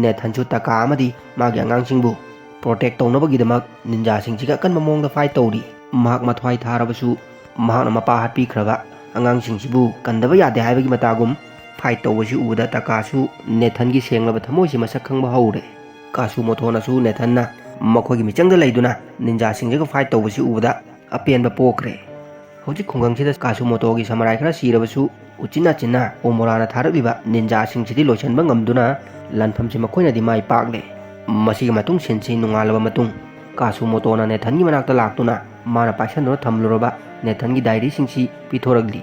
ꯅꯦꯊꯟꯁꯨ ꯇꯀꯥ ꯑꯃꯗꯤ ꯃꯥꯒꯤ ꯑꯉꯥꯡꯁꯤꯡꯕꯨ ꯄ꯭ꯔꯣꯇꯦꯛ ꯇꯧꯅꯕꯒꯤꯗꯃꯛ ꯅꯤꯟꯖꯥꯁꯤꯡꯁꯤꯒ ꯑꯀꯟꯕ ꯃꯑꯣꯡꯗ ꯐꯥꯏꯠ ꯇꯧꯔꯤ꯫ ꯃꯍꯥꯛ ꯃꯊ꯭ꯋꯥꯏ ꯊꯥꯔꯕꯁꯨ ꯃꯍꯥꯛꯅ ꯃꯄꯥ ꯍꯥꯠꯄꯤꯈ꯭ꯔꯕ ꯑꯉꯥꯡꯁꯤꯡꯁꯤꯕꯨ ꯀꯟꯗꯕ ꯌꯥꯗꯦ ꯍꯥꯏꯕꯒꯤ ꯃꯇꯥꯒꯨꯝ ꯐꯥꯏꯠ ꯇꯧꯕꯁꯤ ꯎꯕꯗ ꯇꯀꯥꯁꯨ ꯅꯦꯊꯟꯒꯤ ꯁꯦꯡꯂꯕ ꯊꯃꯣꯏꯁꯤ ꯃꯁꯛ ꯈꯪꯕ ꯍꯧꯔꯦ꯫ ꯀꯥꯁꯨꯃꯣꯇꯣꯅꯁꯨ ꯅꯦꯊꯟꯅ ꯃꯈꯣꯏꯒꯤ ꯃꯤꯆꯪꯗ ꯂꯩꯗꯨꯅ ꯅꯤꯟꯖꯥꯁꯤꯡꯁꯤꯒ ꯐꯥꯏꯠ ꯇꯧꯕꯁꯤ ꯎꯕꯗ ꯑꯄꯦꯟꯕ ꯄꯣꯛꯈ꯭ꯔꯦ꯫ ꯍꯧꯖꯤꯛ ꯈꯨꯡꯒꯪꯁꯤꯗ ꯀꯥꯁꯨꯃꯣꯇꯣꯒꯤ ꯁꯃꯨꯔꯥꯏ ꯈꯔ ꯁꯤꯔꯕꯁꯨ ꯎꯆꯤꯟ ꯅꯥꯆꯤꯟꯅ ꯑꯣꯃꯣꯔꯥꯅ ꯊꯥꯔꯛꯂꯤꯕ ꯅꯤꯟꯖꯥꯁꯤꯡꯁꯤꯗꯤ ꯂꯣꯏꯁꯤꯟꯕ ꯉꯝꯗꯨꯅ ꯂꯥꯟꯐꯝꯁꯤ ꯃꯈꯣꯏꯅꯗꯤ ꯃꯥꯏ ꯄꯥꯛꯂꯦ꯫ ꯃꯁꯤꯒꯤ ꯃꯇꯨꯡ ꯁꯤꯟꯁꯤ ꯅꯣꯡꯉꯥꯜꯂꯕ ꯃꯇꯨꯡ ꯀꯥꯁꯨꯃꯣꯇꯣꯅ ꯅꯦꯊꯟꯒꯤ ꯃꯅꯥꯛꯇ ꯂꯥꯛꯇꯨꯅ ꯃꯥꯅ ꯄꯥꯏꯁꯟꯗꯨꯅ ꯊꯝꯂꯨꯔꯕ ꯅꯦꯊꯟꯒꯤ ꯗꯥꯏꯔꯤꯁꯤꯡꯁꯤ ꯄꯤꯊꯣꯔꯛꯂꯤ꯫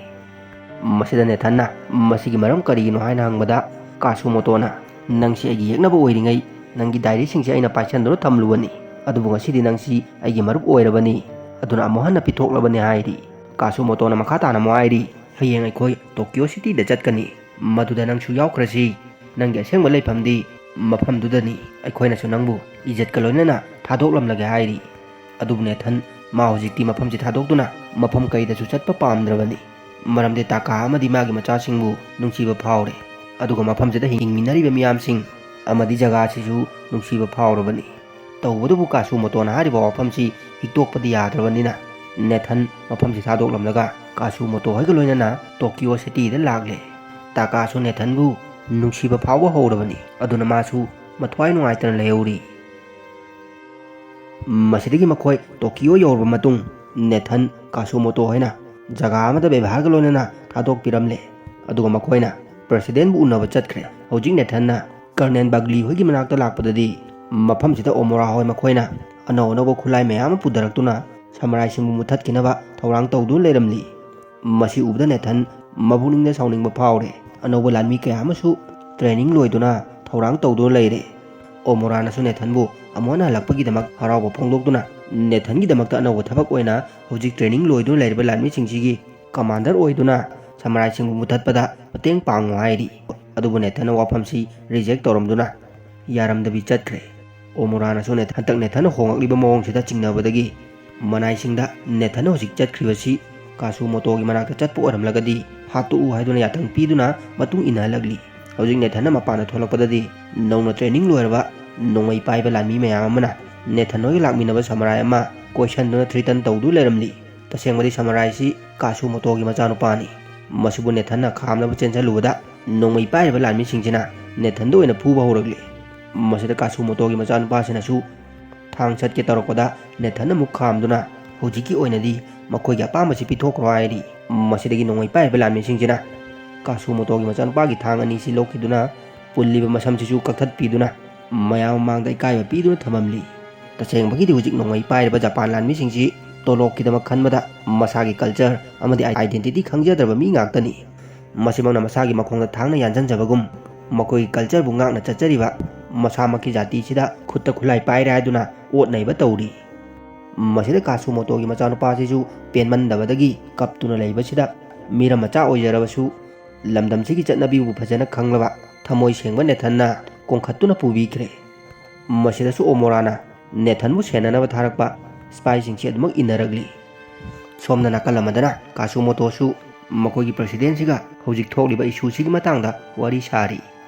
ꯃꯁꯤꯗ ꯅꯦꯊꯟꯅ ꯃꯁꯤꯒꯤ ꯃꯔꯝ ꯀꯔꯤꯒꯤꯅꯣ ꯍꯥꯏꯅ ꯍꯪꯕꯗ ꯀꯥꯁꯨꯃꯣꯇꯣꯅ, "ꯅꯪꯁꯤ ꯑꯩꯒꯤ ꯌꯦꯛꯅꯕ ꯑꯣꯏꯔꯤꯉꯩ ꯅꯪꯒꯤ ꯗꯥꯏꯔꯤꯁꯤꯡꯁꯤ ꯑꯩꯅ ꯄꯥꯏꯁꯟꯗꯨꯅ ꯊꯝꯂꯨꯕꯅꯤ, ꯑꯗꯨꯕꯨ ꯉꯁꯤꯗꯤ ꯅꯪꯁꯤ ꯑꯩꯒꯤ ꯃꯔꯨꯞ ꯑꯣꯏꯔꯕꯅꯤ, ꯑꯗꯨꯅ ꯑꯃꯨꯛ ꯍꯟꯅ ꯄꯤꯊꯣꯛꯂꯕꯅꯤ" ꯍꯥꯏꯔꯤ꯫ ꯀꯥꯁꯨꯃꯣꯇꯣꯅ ꯃꯈꯥ ꯇꯥꯅ ꯑꯃꯨꯛ ꯍꯥꯏꯔꯤ, "ꯍꯌꯦꯡ ꯑꯩꯈꯣꯏ ꯇꯣꯀꯤꯌꯣ ꯁꯤꯇꯤꯗ ꯆꯠꯀꯅꯤ, ꯃꯗꯨꯗ ꯅꯪꯁꯨ ꯌꯥꯎꯈ꯭ꯔꯁꯤ꯫ ꯅꯪꯒꯤ ꯑꯁꯦꯡꯕ ꯂꯩꯐꯝꯗꯤ ꯃꯐꯝꯗꯨꯗꯅꯤ꯫ ꯑꯩꯈꯣꯏꯅꯁꯨ ꯅꯪꯕꯨ ꯏꯖꯠꯀ ꯂꯣꯏꯅꯅ ꯊꯥꯗꯣꯛꯂꯝꯂꯒꯦ" ꯍꯥꯏꯔꯤ꯫ ꯑꯗꯨꯕꯨ ꯅꯦꯊꯟ ꯃꯥ ꯍꯧꯖꯤꯛꯇꯤ ꯃꯐꯝꯁꯤ ꯊꯥꯗꯣꯛꯇꯨꯅ ꯃꯐꯝ ꯀꯩꯗꯁꯨ ꯆꯠꯄ ꯄꯥꯝꯗ꯭ꯔꯕꯅꯤ꯫ ꯃꯔꯝꯗꯤ ꯇꯥꯀꯥ ꯑꯃꯗꯤ ꯃꯥꯒꯤ ꯃꯆꯥꯁꯤꯡꯕꯨ ꯅꯨꯡꯁꯤꯕ ꯐꯥꯎꯔꯦ, ꯑꯗꯨꯒ ꯃꯐꯝꯁꯤꯗ ꯍꯤꯡꯃꯤꯟꯅꯔꯤꯕ ꯃꯤꯌꯥꯝꯁꯤꯡ ꯑꯃꯗꯤ ꯖꯒꯥꯁꯤꯁꯨ ꯅꯨꯡꯁꯤꯕ ꯐꯥꯎꯔꯕꯅꯤ꯫ ꯇꯧꯕꯇꯕꯨ ꯀꯥꯁꯨꯃꯣꯇꯣꯅ ꯍꯥꯏꯔꯤꯕ ꯋꯥꯐꯝꯁꯤ ꯍꯤꯛꯇꯣꯛꯄꯗꯤ ꯌꯥꯗ꯭ꯔꯕꯅꯤꯅ ꯅꯦꯊꯟ ꯃꯐꯝꯁꯤ ꯊꯥꯗꯣꯛꯂꯝꯂꯒ ꯀꯥꯁꯨꯃꯣꯇꯣ ꯍꯣꯏꯒ ꯂꯣꯏꯅꯅ ꯇꯣꯀꯤꯌꯣ ꯁꯤꯇꯤꯗ ꯂꯥꯛꯂꯦ꯫ ꯇꯥꯀꯥꯁꯨ ꯅꯦꯊꯟꯕꯨ ꯅꯨꯡꯁꯤꯕ ꯐꯥꯎꯕ ꯍꯧꯔꯕꯅꯤ, ꯑꯗꯨꯅ ꯃꯥꯁꯨ ꯃꯊ꯭ꯋꯥꯏ ꯅꯨꯡꯉꯥꯏꯇꯅ ꯂꯩꯍꯧꯔꯤ꯫ ꯃꯁꯤꯗꯒꯤ ꯃꯈꯣꯏ ꯇꯣꯀꯤꯌꯣ ꯌꯧꯔꯕ ꯃꯇꯨꯡ ꯅꯦꯊꯟ ꯀꯥꯁꯨꯃꯣꯇꯣ ꯍꯣꯏꯅ ꯖꯒꯥ ꯑꯃꯗ ꯕꯦꯕꯥꯔꯒ ꯂꯣꯏꯅꯅ ꯊꯥꯗꯣꯛꯄꯤꯔꯝꯂꯦ, ꯑꯗꯨꯒ ꯃꯈꯣꯏꯅ ꯄ꯭ꯔꯁꯤꯗꯦꯟꯕꯨ ꯎꯅꯕ ꯆꯠꯈ꯭ꯔꯦ꯫ ꯍꯧꯖꯤꯛ ꯅꯦꯊꯟꯅ ꯀꯔꯅꯦꯜ ꯕꯒꯂꯤ ꯍꯣꯏꯒꯤ ꯃꯅꯥꯛꯇ ꯂꯥꯛꯄꯗꯗꯤ ꯃꯐꯝꯁꯤꯗ ꯑꯣꯃꯣꯔꯥ ꯍꯣꯏ ꯃꯈꯣꯏꯅ ꯑꯅꯧ ꯑꯅꯧꯕ ꯈꯨꯠꯂꯥꯏ ꯃꯌꯥꯝ ꯑꯃ ꯄꯨꯊꯔꯛꯇꯨꯅ ꯁꯃꯨꯔꯥꯏꯁꯤꯡꯕꯨ ꯃꯨꯊꯠꯈꯤꯅꯕ ꯊꯧꯔꯥꯡ ꯇꯧꯗꯨꯅ ꯂꯩꯔꯝꯂꯤ꯫ ꯃꯁꯤ ꯎꯕꯗ ꯅꯦꯊꯟ ꯃꯕꯨꯛꯅꯤꯡꯗ ꯁꯥꯎꯅꯤꯡꯕ ꯐꯥꯎꯔꯦ꯫ ꯑꯅꯧꯕ ꯂꯥꯟꯃꯤ ꯀꯌꯥ ꯑꯃꯁꯨ ꯇ꯭ꯔꯦꯅꯤꯡ ꯂꯣꯏꯗꯨꯅ ꯊꯧꯔꯥꯡ ꯇꯧꯗꯨꯅ ꯂꯩꯔꯦ꯫ ꯑꯣꯃꯣꯔꯥꯅꯁꯨ ꯅꯦꯊꯟꯕꯨ ꯑꯃꯨꯛ ꯍꯟꯅ ꯍꯜꯂꯛꯄꯒꯤꯗꯃꯛ ꯍꯔꯥꯎꯕ ꯐꯣꯡꯗꯣꯛꯇꯨꯅ ꯅꯦꯊꯟꯒꯤꯗꯃꯛꯇ ꯑꯅꯧꯕ ꯊꯕꯛ ꯑꯣꯏꯅ ꯍꯧꯖꯤꯛ ꯇ꯭ꯔꯦꯅꯤꯡ ꯂꯣꯏꯗꯨꯅ ꯂꯩꯔꯤꯕ ꯂꯥꯟꯃꯤꯁꯤꯡꯁꯤꯒꯤ ꯀꯃꯥꯟꯗꯔ ꯑꯣꯏꯗꯨꯅ ꯁꯃꯨꯔꯥꯏꯁꯤꯡꯕꯨ ꯃꯨꯊꯠꯄꯗ ꯃꯇꯦꯡ ꯄꯥꯡꯉꯨ ꯍꯥꯏꯔꯤ꯫ ꯑꯗꯨꯕꯨ ꯅꯦꯊꯟꯅ ꯋꯥꯐꯝꯁꯤ ꯔꯤꯖꯦꯛ ꯇꯧꯔꯝꯗꯨꯅ ꯌꯥꯔꯝꯗꯕꯤ ꯆꯠꯈ꯭ꯔꯦ꯫ ꯑꯣꯃꯨꯔꯥꯅꯁꯨ ꯅꯦꯊ-, ꯍꯟꯗꯛ ꯅꯦꯊꯟꯅ ꯍꯣꯡꯂꯛꯂꯤꯕ ꯃꯑꯣꯡꯁꯤꯗ ꯆꯤꯡꯅꯕꯗꯒꯤ ꯃꯅꯥꯏꯁꯤꯡꯗ ꯅꯦꯊꯟꯅ ꯍꯧꯖꯤꯛ ꯆꯠꯈ꯭ꯔꯤꯕꯁꯤ ꯀꯥꯁꯨꯃꯣꯇꯣꯒꯤ ꯃꯅꯥꯛꯇ ꯆꯠꯄ ꯑꯣꯏꯔꯝꯂꯒꯗꯤ ꯍꯥꯠꯇꯣꯛꯎ ꯍꯥꯏꯗꯨꯅ ꯌꯥꯊꯪ ꯄꯤꯗꯨꯅ ꯃꯇꯨꯡ ꯏꯟꯅꯍꯜꯂꯛꯂꯤ꯫ ꯍꯧꯖꯤꯛ ꯅꯦꯊꯟꯅ ꯃꯄꯥꯟꯗ ꯊꯣꯛꯂꯛꯄꯗꯗꯤ ꯅꯧꯅ ꯇ꯭ꯔꯦꯅꯤꯡ ꯂꯣꯏꯔꯕ ꯅꯣꯡꯃꯩ ꯄꯥꯏꯕ ꯂꯥꯟꯃꯤ ꯃꯌꯥꯝ ꯑꯃꯅ ꯅꯦꯊꯟ ꯍꯣꯏꯒ ꯂꯥꯛꯃꯤꯟꯅꯕ ꯁꯃꯨꯔꯥꯏ ꯑꯃ ꯀꯣꯏꯁꯟꯗꯨꯅ ꯊ꯭ꯔꯤꯇꯟ ꯇꯧꯗꯨꯅ ꯂꯩꯔꯝꯂꯤ꯫ ꯇꯁꯦꯡꯕꯗꯤ ꯁꯃꯨꯔꯥꯏꯁꯤ ꯀꯥꯁꯨꯃꯣꯇꯣꯒꯤ ꯃꯆꯥꯅꯨꯄꯥꯅꯤ꯫ ꯃꯁꯤꯕꯨ ꯅꯦꯊꯟꯅ ꯈꯥꯝꯅꯕ ꯆꯦꯟꯁꯤꯜꯂꯨꯕꯗ ꯅꯣꯡꯃꯩ ꯄꯥꯏꯔꯤꯕ ꯂꯥꯟꯃꯤꯁꯤꯡꯁꯤꯅ ꯅꯦꯊꯟꯗ ꯑꯣꯏꯅ ꯐꯨꯕ ꯍꯧꯔꯛꯂꯤ꯫ ꯃꯁꯤꯗ ꯀꯥꯁꯨꯃꯣꯇꯣꯒꯤ ꯃꯆꯥꯅꯨꯄꯥꯁꯤꯅꯁꯨ ꯊꯥꯡ ꯁꯠꯀꯦ ꯇꯧꯔꯛꯄꯗ ꯅꯦꯊꯟꯅ ꯑꯃꯨꯛ ꯈꯥꯝꯗꯨꯅ ꯍꯧꯖꯤꯛꯀꯤ ꯑꯣꯏꯅꯗꯤ ꯃꯈꯣꯏꯒꯤ ꯑꯄꯥꯝꯕꯁꯤ ꯄꯤꯊꯣꯛꯈ꯭ꯔꯣ ꯍꯥꯏꯔꯤ꯫ ꯃꯁꯤꯗꯒꯤ ꯅꯣꯡꯃꯩ ꯄꯥꯏꯔꯤꯕ ꯂꯥꯟꯃꯤꯁꯤꯡꯁꯤꯅ ꯀꯥꯁꯨꯃꯣꯇꯣꯒꯤ ꯃꯆꯥꯅꯨꯄꯥꯒꯤ ꯊꯥꯡ ꯑꯅꯤꯁꯤ ꯂꯧꯈꯤꯗꯨꯅ ꯄꯨꯜꯂꯤꯕ ꯃꯁꯝꯁꯤꯁꯨ ꯀꯛꯊꯠꯄꯤꯗꯨꯅ ꯃꯌꯥꯝ ꯃꯃꯥꯡꯗ ꯏꯀꯥꯏꯕ ꯄꯤꯗꯨꯅ ꯊꯝꯃꯝꯂꯤ꯫ ꯇꯁꯦꯡꯕꯒꯤꯗꯤ ꯍꯧꯖꯤꯛ ꯅꯣꯡꯃꯩ ꯄꯥꯏꯔꯤꯕ ꯖꯄꯥꯟ ꯂꯥꯟꯃꯤꯁꯤꯡꯁꯤ ꯇꯣꯂꯣꯞꯀꯤꯗꯃꯛ ꯈꯟꯕꯗ ꯃꯁꯥꯒꯤ ꯀꯜꯆꯔ ꯑꯃꯗꯤ ꯑꯥꯏꯗꯦꯟꯇꯤꯇꯤ ꯈꯪꯖꯗ꯭ꯔꯕ ꯃꯤ ꯉꯥꯛꯇꯅꯤ꯫ ꯃꯁꯤꯃꯛꯅ ꯃꯁꯥꯒꯤ ꯃꯈꯣꯡꯗ ꯊꯥꯡꯅ ꯌꯥꯟꯁꯤꯟꯖꯕꯒꯨꯝ ꯃꯈꯣꯏꯒꯤ ꯀꯜꯆꯔꯕꯨ ꯉꯥꯛꯅ ꯆꯠꯆꯔꯤꯕ ꯃꯁꯥꯃꯛꯀꯤ ꯖꯥꯇꯤꯁꯤꯗ ꯈꯨꯠꯇ ꯈꯨꯠꯂꯥꯏ ꯄꯥꯏꯔꯦ ꯍꯥꯏꯗꯨꯅ ꯑꯣꯠ ꯅꯩꯕ ꯇꯧꯔꯤ꯫ ꯃꯁꯤꯗ ꯀꯥꯁꯨꯃꯣꯇꯣꯒꯤ ꯃꯆꯥꯅꯨꯄꯥꯁꯤꯁꯨ ꯄꯦꯟꯃꯟꯗꯕꯗꯒꯤ ꯀꯞꯇꯨꯅ ꯂꯩꯕꯁꯤꯗ ꯃꯤꯔꯝ ꯃꯆꯥ ꯑꯣꯏꯖꯔꯕꯁꯨ ꯂꯝꯗꯝꯁꯤꯒꯤ ꯆꯠꯅꯕꯤꯕꯨ ꯐꯖꯅ ꯈꯪꯂꯕ ꯊꯃꯣꯏ ꯁꯦꯡꯕ ꯅꯦꯊꯟꯅ ꯀꯣꯟꯈꯠꯇꯨꯅ ꯄꯨꯕꯤꯈ꯭ꯔꯦ꯫ ꯃꯁꯤꯗꯁꯨ ꯑꯣꯃꯣꯔꯥꯅ ꯅꯦꯊꯟꯕꯨ ꯁꯦꯟꯅꯅꯕ ꯊꯥꯔꯛꯄ ꯁꯤꯄꯥꯏꯁꯤꯡꯁꯤ ꯑꯗꯨꯃꯛ ꯏꯟꯅꯔꯛꯂꯤ꯫ ꯁꯣꯝꯗ ꯅꯥꯀꯜ ꯑꯃꯗꯅ ꯀꯥꯁꯨꯃꯣꯇꯣꯁꯨ ꯃꯈꯣꯏꯒꯤ ꯄ꯭ꯔꯁꯤꯗꯦꯟꯁꯤꯒ ꯍꯧꯖꯤꯛ ꯊꯣꯛꯂꯤꯕ ꯏꯁꯨꯁꯤꯒꯤ ꯃꯇꯥꯡꯗ ꯋꯥꯔꯤ ꯁꯥꯔꯤ꯫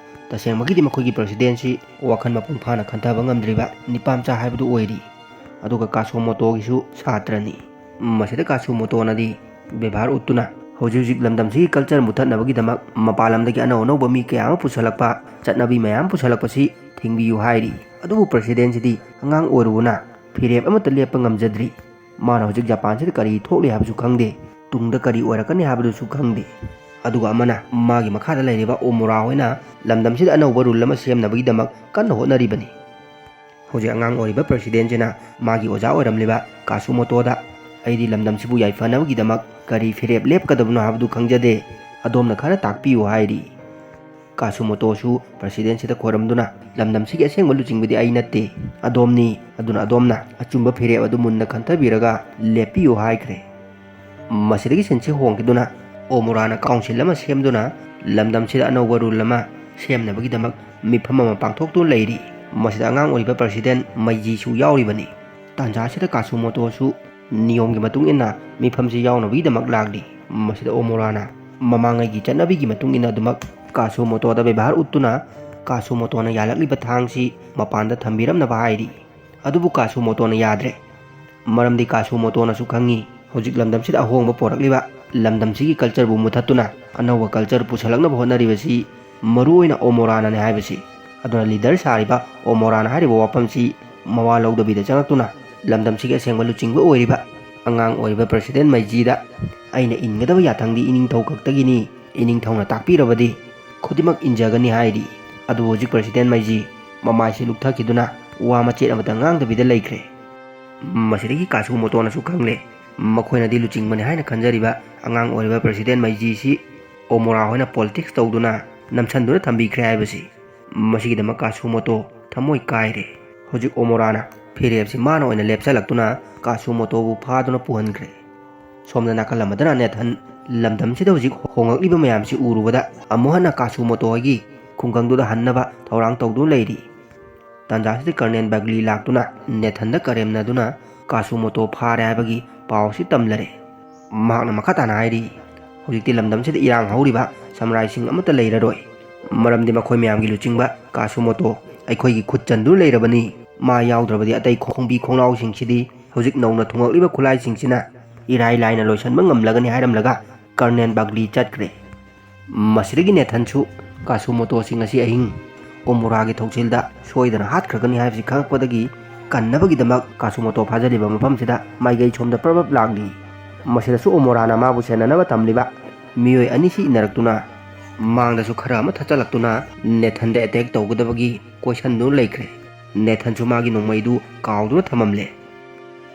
ꯇꯁꯦꯡꯕꯒꯤꯗꯤ ꯃꯈꯣꯏꯒꯤ ꯄ꯭ꯔꯁꯤꯗꯦꯟꯁꯤ ꯋꯥꯈꯜ ꯃꯄꯨꯡ ꯐꯥꯅ ꯈꯟꯊꯕ ꯉꯝꯗ꯭ꯔꯤꯕ ꯅꯤꯄꯥꯃꯆꯥ ꯍꯥꯏꯕꯗꯨ ꯑꯣꯏꯔꯤ꯫ ꯑꯗꯨꯒ ꯀꯥꯁꯨꯃꯣꯇꯣꯒꯤꯁꯨ ꯁꯥꯇ꯭ꯔꯅꯤ꯫ ꯃꯁꯤꯗ ꯀꯥꯁꯨꯃꯣꯇꯣꯅꯗꯤ ꯕꯦꯕꯥꯔ ꯎꯠꯇꯨꯅ ꯍꯧꯖꯤꯛ ꯍꯧꯖꯤꯛ ꯂꯝꯗꯝꯁꯤꯒꯤ ꯀꯜꯆꯔ ꯃꯨꯊꯠꯅꯕꯒꯤꯗꯃꯛ ꯃꯄꯥꯟ ꯂꯝꯗꯒꯤ ꯑꯅꯧ ꯑꯅꯧꯕ ꯃꯤ ꯀꯌꯥ ꯑꯃ ꯄꯨꯁꯜꯂꯛꯄ, ꯆꯠꯅꯕꯤ ꯃꯌꯥꯝ ꯄꯨꯁꯜꯂꯛꯄꯁꯤ ꯊꯤꯡꯕꯤꯌꯨ ꯍꯥꯏꯔꯤ꯫ ꯑꯗꯨꯕꯨ ꯄ꯭ꯔꯁꯤꯗꯦꯟꯁꯤꯗꯤ ꯑꯉꯥꯡ ꯑꯣꯏꯔꯨꯕꯅ ꯐꯤꯔꯦꯞ ꯑꯃꯠꯇ ꯂꯦꯞꯄ ꯉꯝꯖꯗ꯭ꯔꯤ꯫ ꯃꯥꯅ ꯍꯧꯖꯤꯛ ꯖꯄꯥꯟꯁꯤꯗ ꯀꯔꯤ ꯊꯣꯛꯂꯤ ꯍꯥꯏꯕꯁꯨ ꯈꯪꯗꯦ, ꯇꯨꯡꯗ ꯀꯔꯤ ꯑꯣꯏꯔꯛꯀꯅꯤ ꯍꯥꯏꯕꯗꯨꯁꯨ ꯈꯪꯗꯦ꯫ ꯑꯗꯨꯒ ꯑꯃꯅ ꯃꯥꯒꯤ ꯃꯈꯥꯗ ꯂꯩꯔꯤꯕ ꯑꯣꯃꯨꯔꯥ ꯍꯣꯏꯅ ꯂꯝꯗꯝꯁꯤꯗ ꯑꯅꯧꯕ ꯔꯨꯜ ꯑꯃ ꯁꯦꯝꯅꯕꯒꯤꯗꯃꯛ ꯀꯟꯅ ꯍꯣꯠꯅꯔꯤꯕꯅꯤ꯫ ꯍꯧꯖꯤꯛ ꯑꯉꯥꯡ ꯑꯣꯏꯔꯤꯕ ꯄ꯭ꯔꯁꯤꯗꯦꯟꯁꯤꯅ ꯃꯥꯒꯤ ꯑꯣꯖꯥ ꯑꯣꯏꯔꯝꯂꯤꯕ ꯀꯥꯁꯨꯃꯣꯇꯣꯗ, "ꯑꯩꯗꯤ ꯂꯝꯗꯝꯁꯤꯕꯨ ꯌꯥꯏꯐꯅꯕꯒꯤꯗꯃꯛ ꯀꯔꯤ ꯐꯤꯔꯦꯞ ꯂꯦꯞꯀꯗꯕꯅꯣ ꯍꯥꯏꯕꯗꯨ ꯈꯪꯖꯗꯦ, ꯑꯗꯣꯝꯅ ꯈꯔ ꯇꯥꯛꯄꯤꯌꯨ" ꯍꯥꯏꯔꯤ꯫ ꯀꯥꯁꯨꯃꯣꯇꯣꯁꯨ ꯄ꯭ꯔꯁꯤꯗꯦꯟꯁꯤꯗ ꯈꯣꯏꯔꯝꯗꯨꯅ, "ꯂꯝꯗꯝꯁꯤꯒꯤ ꯑꯁꯦꯡꯕ ꯂꯨꯆꯤꯡꯕꯗꯤ ꯑꯩ ꯅꯠꯇꯦ, ꯑꯗꯣꯝꯅꯤ, ꯑꯗꯨꯅ ꯑꯗꯣꯝꯅ ꯑꯆꯨꯝꯕ ꯐꯤꯔꯦꯞ ꯑꯗꯨ ꯃꯨꯟꯅ ꯈꯟꯊꯕꯤꯔꯒ ꯂꯦꯞꯄꯤꯌꯨ" ꯍꯥꯏꯈ꯭ꯔꯦ꯫ ꯃꯁꯤꯗꯒꯤ ꯁꯤꯟꯁꯤ ꯍꯣꯡꯈꯤꯗꯨꯅ ꯑꯣꯃꯨꯔꯥꯅ ꯀꯥꯎꯟꯁꯤꯜ ꯑꯃ ꯁꯦꯝꯗꯨꯅ ꯂꯝꯗꯝꯁꯤꯗ ꯑꯅꯧꯕ ꯔꯨꯜ ꯑꯃ ꯁꯦꯝꯅꯕꯒꯤꯗꯃꯛ ꯃꯤꯐꯝ ꯑꯃ ꯄꯥꯡꯊꯣꯛꯇꯨꯅ ꯂꯩꯔꯤ꯫ ꯃꯁꯤꯗ ꯑꯉꯥꯡ ꯑꯣꯏꯔꯤꯕ ꯄ꯭ꯔꯁꯤꯗꯦꯟ ꯃꯩꯖꯤꯁꯨ ꯌꯥꯎꯔꯤꯕꯅꯤ꯫ ꯇꯥꯟꯖꯥ ꯑꯁꯤꯗ ꯀꯥꯁꯨꯃꯣꯇꯣꯁꯨ ꯅꯤꯌꯣꯝꯒꯤ ꯃꯇꯨꯡ ꯏꯟꯅ ꯃꯤꯐꯝꯁꯤ ꯌꯥꯎꯅꯕꯒꯤꯗꯃꯛ ꯂꯥꯛꯂꯤ꯫ ꯃꯁꯤꯗ ꯑꯣꯃꯨꯔꯥꯅ ꯃꯃꯥꯡꯉꯩꯒꯤ ꯆꯠꯅꯕꯤꯒꯤ ꯃꯇꯨꯡ ꯏꯟꯅ ꯑꯗꯨꯃꯛ ꯀꯥꯁꯨꯃꯣꯇꯣꯗ ꯕꯦꯕꯥꯔ ꯎꯠꯇꯨꯅ ꯀꯥꯁꯨꯃꯣꯇꯣꯅ ꯌꯥꯜꯂꯛꯂꯤꯕ ꯊꯥꯡꯁꯤ ꯃꯄꯥꯟꯗ ꯊꯝꯕꯤꯔꯝꯅꯕ ꯍꯥꯏꯔꯤ꯫ ꯑꯗꯨꯕꯨ ꯀꯥꯁꯨꯃꯣꯇꯣꯅ ꯌꯥꯗ꯭ꯔꯦ꯫ ꯃꯔꯝꯗꯤ ꯀꯥꯁꯨꯃꯣꯇꯣꯅꯁꯨ ꯈꯪꯉꯤ, ꯍꯧꯖꯤꯛ ꯂꯝꯗꯝꯁꯤꯗ ꯑꯍꯣꯡꯕ ꯄꯣꯔꯛꯂꯤꯕ, ꯂꯝꯗꯝꯁꯤꯒꯤ ꯀꯜꯆꯔꯕꯨ ꯃꯨꯊꯠꯇꯨꯅ ꯑꯅꯧꯕ ꯀꯜꯆꯔ ꯄꯨꯁꯜꯂꯛꯅꯕ ꯍꯣꯠꯅꯔꯤꯕꯁꯤ ꯃꯔꯨꯑꯣꯏꯅ ꯑꯣꯃꯣꯔꯥꯅꯅꯤ ꯍꯥꯏꯕꯁꯤ꯫ ꯑꯗꯨꯅ ꯂꯤꯗꯔ ꯁꯥꯔꯤꯕ ꯑꯣꯃꯣꯔꯥꯅ ꯍꯥꯏꯔꯤꯕ ꯋꯥꯐꯝꯁꯤ ꯃꯋꯥ ꯂꯧꯗꯕꯤꯗ ꯆꯪꯂꯛꯇꯨꯅ ꯂꯝꯗꯝꯁꯤꯒꯤ ꯑꯁꯦꯡꯕ ꯂꯨꯆꯤꯡꯕ ꯑꯣꯏꯔꯤꯕ ꯑꯉꯥꯡ ꯑꯣꯏꯔꯤꯕ ꯄ꯭ꯔꯁꯤꯗꯦꯟ ꯃꯩꯖꯤꯗ, "ꯑꯩꯅ ꯏꯟꯒꯗꯕ ꯌꯥꯊꯪꯗꯤ ꯏꯅꯤꯡꯊꯧ ꯈꯛꯇꯒꯤꯅꯤ, ꯏꯅꯤꯡꯊꯧꯅ ꯇꯥꯛꯄꯤꯔꯕꯗꯤ ꯈꯨꯗꯤꯡꯃꯛ ꯏꯟꯖꯒꯅꯤ ꯍꯥꯏꯔꯤ꯫ ꯑꯗꯨꯕꯨ ꯍꯧꯖꯤꯛ ꯄ꯭ꯔꯁꯤꯗꯦꯟ ꯃꯩꯖꯤ ꯃꯃꯥꯏꯁꯤ ꯂꯨꯛꯊꯈꯤꯗꯨꯅ ꯋꯥ ꯃꯆꯦꯠ ꯑꯃꯇ ꯉꯥꯡꯗꯕꯤꯗ ꯂꯩꯈ꯭ꯔꯦ꯫ ꯃꯁꯤꯗꯒꯤ ꯀꯥꯁꯨ ꯃꯣꯇꯣꯅꯁꯨ ꯈꯪꯂꯦ, ꯃꯈꯣꯏꯅꯗꯤ ꯂꯨꯆꯤꯡꯕꯅꯤ ꯍꯥꯏꯅ ꯈꯟꯖꯔꯤꯕ ꯑꯉꯥꯡ ꯑꯣꯏꯔꯤꯕ ꯄ꯭ꯔꯁꯤꯗꯦꯟ ꯃꯩꯖꯤꯁꯤ ꯑꯣꯃꯣꯔꯥ ꯍꯣꯏꯅ ꯄꯣꯂꯤꯇꯤꯛꯁ ꯇꯧꯗꯨꯅ ꯅꯝꯁꯤꯟꯗꯨꯅ ꯊꯝꯕꯤꯈ꯭ꯔꯦ ꯍꯥꯏꯕꯁꯤ꯫ ꯃꯁꯤꯒꯤꯗꯃꯛ ꯀꯥꯁꯨ ꯃꯣꯇꯣ ꯊꯃꯣꯏ ꯀꯥꯏꯔꯦ꯫ ꯍꯧꯖꯤꯛ ꯑꯣꯃꯣꯔꯥꯅ ꯐꯤꯔꯦꯞꯁꯤ ꯃꯥꯅ ꯑꯣꯏꯅ ꯂꯦꯞꯆꯜꯂꯛꯇꯨꯅ ꯀꯥꯁꯨ ꯃꯣꯇꯣꯕꯨ ꯐꯥꯗꯨꯅ ꯄꯨꯍꯟꯈ꯭ꯔꯦ꯫ ꯁꯣꯝꯗ ꯅꯥꯀꯜ ꯑꯃꯗꯅ ꯅꯦꯊꯟ ꯂꯝꯗꯝꯁꯤꯗ ꯍꯧꯖꯤꯛ ꯍꯣꯡꯂꯛꯂꯤꯕ ꯃꯌꯥꯝꯁꯤ ꯎꯔꯨꯕꯗ ꯑꯃꯨꯛ ꯍꯟꯅ ꯀꯥꯁꯨ ꯃꯣꯇꯣ ꯍꯣꯏꯒꯤ ꯈꯨꯡꯒꯪꯗꯨꯗ ꯍꯟꯅꯕ ꯊꯧꯔꯥꯡ ꯇꯧꯗꯨꯅ ꯂꯩꯔꯤ꯫ ꯇꯥꯟꯖꯥꯁꯤꯗ ꯀꯔꯅꯦꯜ ꯕꯒꯂꯤ ꯂꯥꯛꯇꯨꯅ ꯅꯦꯊꯟꯗ ꯀꯔꯦꯝꯅꯗꯨꯅ ꯀꯥꯁꯨ ꯃꯣꯇꯣ ꯐꯥꯔꯦ ꯍꯥꯏꯕꯒꯤ ꯄꯥꯎ ꯑꯁꯤ ꯇꯝꯂꯔꯦ꯫ ꯃꯍꯥꯛꯅ ꯃꯈꯥ ꯇꯥꯅ ꯍꯥꯏꯔꯤ, ꯍꯧꯖꯤꯛꯇꯤ ꯂꯝꯗꯝꯁꯤꯗ ꯏꯔꯥꯡ ꯍꯧꯔꯤꯕ ꯁꯃꯨꯔꯥꯏꯁꯤꯡ ꯑꯃꯠꯇ ꯂꯩꯔꯔꯣꯏ, ꯃꯔꯝꯗꯤ ꯃꯈꯣꯏ ꯃꯌꯥꯝꯒꯤ ꯂꯨꯆꯤꯡꯕ ꯀꯥꯁꯨ ꯃꯣꯇꯣ ꯑꯩꯈꯣꯏꯒꯤ ꯈꯨꯠ ꯆꯟꯗꯨꯅ ꯂꯩꯔꯕꯅꯤ꯫ ꯃꯥ ꯌꯥꯎꯗ꯭ꯔꯕꯗꯤ ꯑꯇꯩ ꯈꯣꯡꯕꯤ ꯈꯣꯡꯅꯥꯎꯁꯤꯡꯁꯤꯗꯤ ꯍꯧꯖꯤꯛ ꯅꯧꯅ ꯊꯨꯡꯂꯛꯂꯤꯕ ꯈꯨꯠꯂꯥꯏꯁꯤꯡꯁꯤꯅ ꯏꯔꯥꯏ ꯂꯥꯏꯅ ꯂꯣꯏꯁꯤꯟꯕ ꯉꯝꯂꯒꯅꯤ ꯍꯥꯏꯔꯝꯂꯒ ꯀꯔꯅꯦꯜ ꯕꯒꯂꯤ ꯆꯠꯈ꯭ꯔꯦ꯫ ꯃꯁꯤꯗꯒꯤ ꯅꯦꯊꯟꯁꯨ ꯀꯥꯁꯨ ꯃꯣꯇꯣꯁꯤ ꯉꯁꯤ ꯑꯍꯤꯡ ꯑꯣꯃꯨꯔꯥꯒꯤ ꯊꯧꯁꯤꯜꯗ ꯁꯣꯏꯗꯅ ꯍꯥꯠꯈ꯭ꯔꯒꯅꯤ ꯍꯥꯏꯕꯁꯤ ꯈꯪꯂꯛꯄꯗꯒꯤ ꯀꯟꯅꯕꯒꯤꯗꯃꯛ ꯀꯥꯁꯨ ꯃꯣꯇꯣ ꯐꯥꯖꯤꯜꯂꯤꯕ ꯃꯐꯝꯁꯤꯗ ꯃꯥꯏꯀꯩ ꯁꯣꯝꯗ ꯄ꯭ꯔꯞ ꯄ꯭ꯔꯞ ꯂꯥꯡꯂꯤ꯫ ꯃꯁꯤꯗꯁꯨ ꯑꯣꯃꯣꯔꯥꯅ ꯃꯥꯕꯨ ꯁꯦꯟꯅꯅꯕ ꯊꯝꯂꯤꯕ ꯃꯤꯑꯣꯏ ꯑꯅꯤꯁꯤ ꯏꯟꯅꯔꯛꯇꯨꯅ ꯃꯥꯡꯗꯁꯨ ꯈꯔ ꯑꯃ ꯊꯠꯆꯜꯂꯛꯇꯨꯅ ꯅꯦꯊꯟꯗ ꯑꯦꯇꯦꯛ ꯇꯧꯒꯗꯕꯒꯤ ꯀꯣꯏꯁꯟꯗꯨꯅ ꯂꯩꯈ꯭ꯔꯦ꯫ ꯅꯦꯊꯟꯁꯨ ꯃꯥꯒꯤ ꯅꯣꯡꯃꯩꯗꯨ ꯀꯥꯎꯗꯨꯅ ꯊꯝꯃꯝꯂꯦ꯫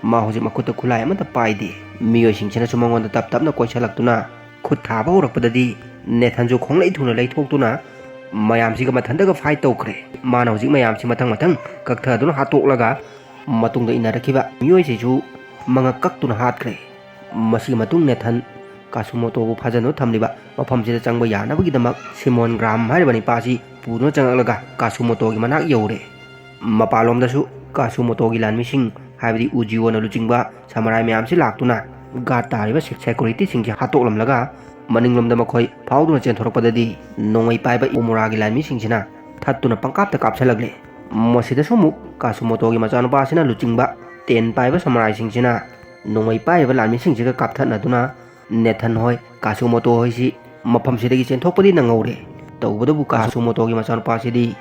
ꯃꯥ ꯍꯧꯖꯤꯛ ꯃꯈꯨꯠꯇ ꯈꯨꯠꯂꯥꯏ ꯑꯃꯠꯇ ꯄꯥꯏꯗꯦ꯫ ꯃꯤꯑꯣꯏꯁꯤꯡꯁꯤꯅꯁꯨ ꯃꯉꯣꯟꯗ ꯇꯞ ꯇꯞꯅ ꯀꯣꯏꯁꯜꯂꯛꯇꯨꯅ ꯈꯨꯠ ꯊꯥꯕ ꯍꯧꯔꯛꯄꯗꯗꯤ ꯅꯦꯊꯟꯁꯨ ꯈꯣꯡꯂꯩ ꯊꯨꯅ ꯂꯩꯊꯣꯛꯇꯨꯅ ꯃꯌꯥꯝꯁꯤꯒ ꯃꯊꯟꯇꯒ ꯐꯥꯏꯠ ꯇꯧꯈ꯭ꯔꯦ꯫ ꯃꯥꯅ ꯍꯧꯖꯤꯛ ꯃꯌꯥꯝꯁꯤ ꯃꯊꯪ ꯃꯊꯪ ꯀꯛꯊꯗꯨꯅ ꯍꯥꯠꯇꯣꯛꯂꯒ ꯃꯇꯨꯡꯗ ꯏꯟꯅꯔꯛꯈꯤꯕ ꯃꯤꯑꯣꯏꯁꯤꯁꯨ ꯃꯉꯛ ꯀꯛꯇꯨꯅ ꯍꯥꯠꯈ꯭ꯔꯦ꯫ ꯃꯁꯤꯒꯤ ꯃꯇꯨꯡ ꯅꯦꯊꯟ ꯀꯥꯁꯨꯃꯣꯇꯣꯕꯨ ꯐꯥꯖꯟꯗꯨꯅ ꯊꯝꯂꯤꯕ ꯃꯐꯝꯁꯤꯗ ꯆꯪꯕ ꯌꯥꯅꯕꯒꯤꯗꯃꯛ ꯁꯤꯃꯣꯟ ꯒ꯭ꯔꯥꯝ ꯍꯥꯏꯔꯤꯕ ꯅꯤꯄꯥꯁꯤ ꯄꯨꯗꯨꯅ ꯆꯪꯂꯛꯂꯒ ꯀꯥꯁꯨꯃꯣꯇꯣꯒꯤ ꯃꯅꯥꯛ ꯌꯧꯔꯦ꯫ ꯃꯄꯥꯟꯂꯣꯝꯗꯁꯨ ꯀꯥꯁꯨꯃꯣꯇꯣꯒꯤ ꯂꯥꯟꯃꯤꯁꯤꯡ, ꯍꯥꯏꯕꯗꯤ ꯎꯖꯤꯑꯣꯅ ꯂꯨꯆꯤꯡꯕ ꯁꯃꯨꯔꯥꯏ ꯃꯌꯥꯝꯁꯤ ꯂꯥꯛꯇꯨꯅ ꯒꯥꯔꯗ ꯇꯥꯔꯤꯕ ꯁꯦ-, ꯁꯦꯀ꯭ꯌꯨꯔꯤꯇꯤꯁꯤꯡꯁꯤ ꯍꯥꯠꯇꯣꯛꯂꯝꯂꯒ ꯃꯅꯤꯡꯂꯣꯝꯗ ꯃꯈꯣꯏ ꯐꯥꯎꯗꯨꯅ ꯆꯦꯟꯊꯣꯔꯛꯄꯗꯗꯤ ꯅꯣꯡꯃꯩ ꯄꯥꯏꯕ ꯑꯣꯃꯨꯔꯥꯒꯤ ꯂꯥꯟꯃꯤꯁꯤꯡꯁꯤꯅ ꯊꯠꯇꯨꯅ ꯄꯪꯀꯥꯞꯇ ꯀꯥꯞꯁꯤꯜꯂꯛꯂꯦ꯫ ꯃꯁꯤꯗꯁꯨ ꯑꯃꯨꯛ ꯀꯥꯁꯨꯃꯣꯇꯣꯒꯤ ꯃꯆꯥꯅꯨꯄꯥꯁꯤꯅ ꯂꯨꯆꯤꯡꯕ ꯇꯦꯟ ꯄꯥꯏꯕ ꯁꯃꯨꯔꯥꯏꯁꯤꯡꯁꯤꯅ ꯅꯣꯡꯃꯩ ꯄꯥꯏꯔꯤꯕ ꯂꯥꯟꯃꯤꯁꯤꯡꯁꯤꯒ ꯀꯥꯞꯊꯠꯅꯗꯨꯅ ꯅꯦꯊꯟ ꯍꯣꯏ ꯀꯥꯁꯨꯃꯣꯇꯣ ꯍꯣꯏꯁꯤ ꯃꯐꯝꯁꯤꯗꯒꯤ ꯆꯦꯟꯊꯣꯛꯄꯗꯤ ꯅꯪꯍꯧꯔꯦ꯫ ꯇꯧꯕꯇꯕꯨ ꯀꯥꯁꯨꯃꯣꯇꯣꯒꯤ ꯃꯆꯥꯅꯨꯄꯥꯁꯤꯗꯤ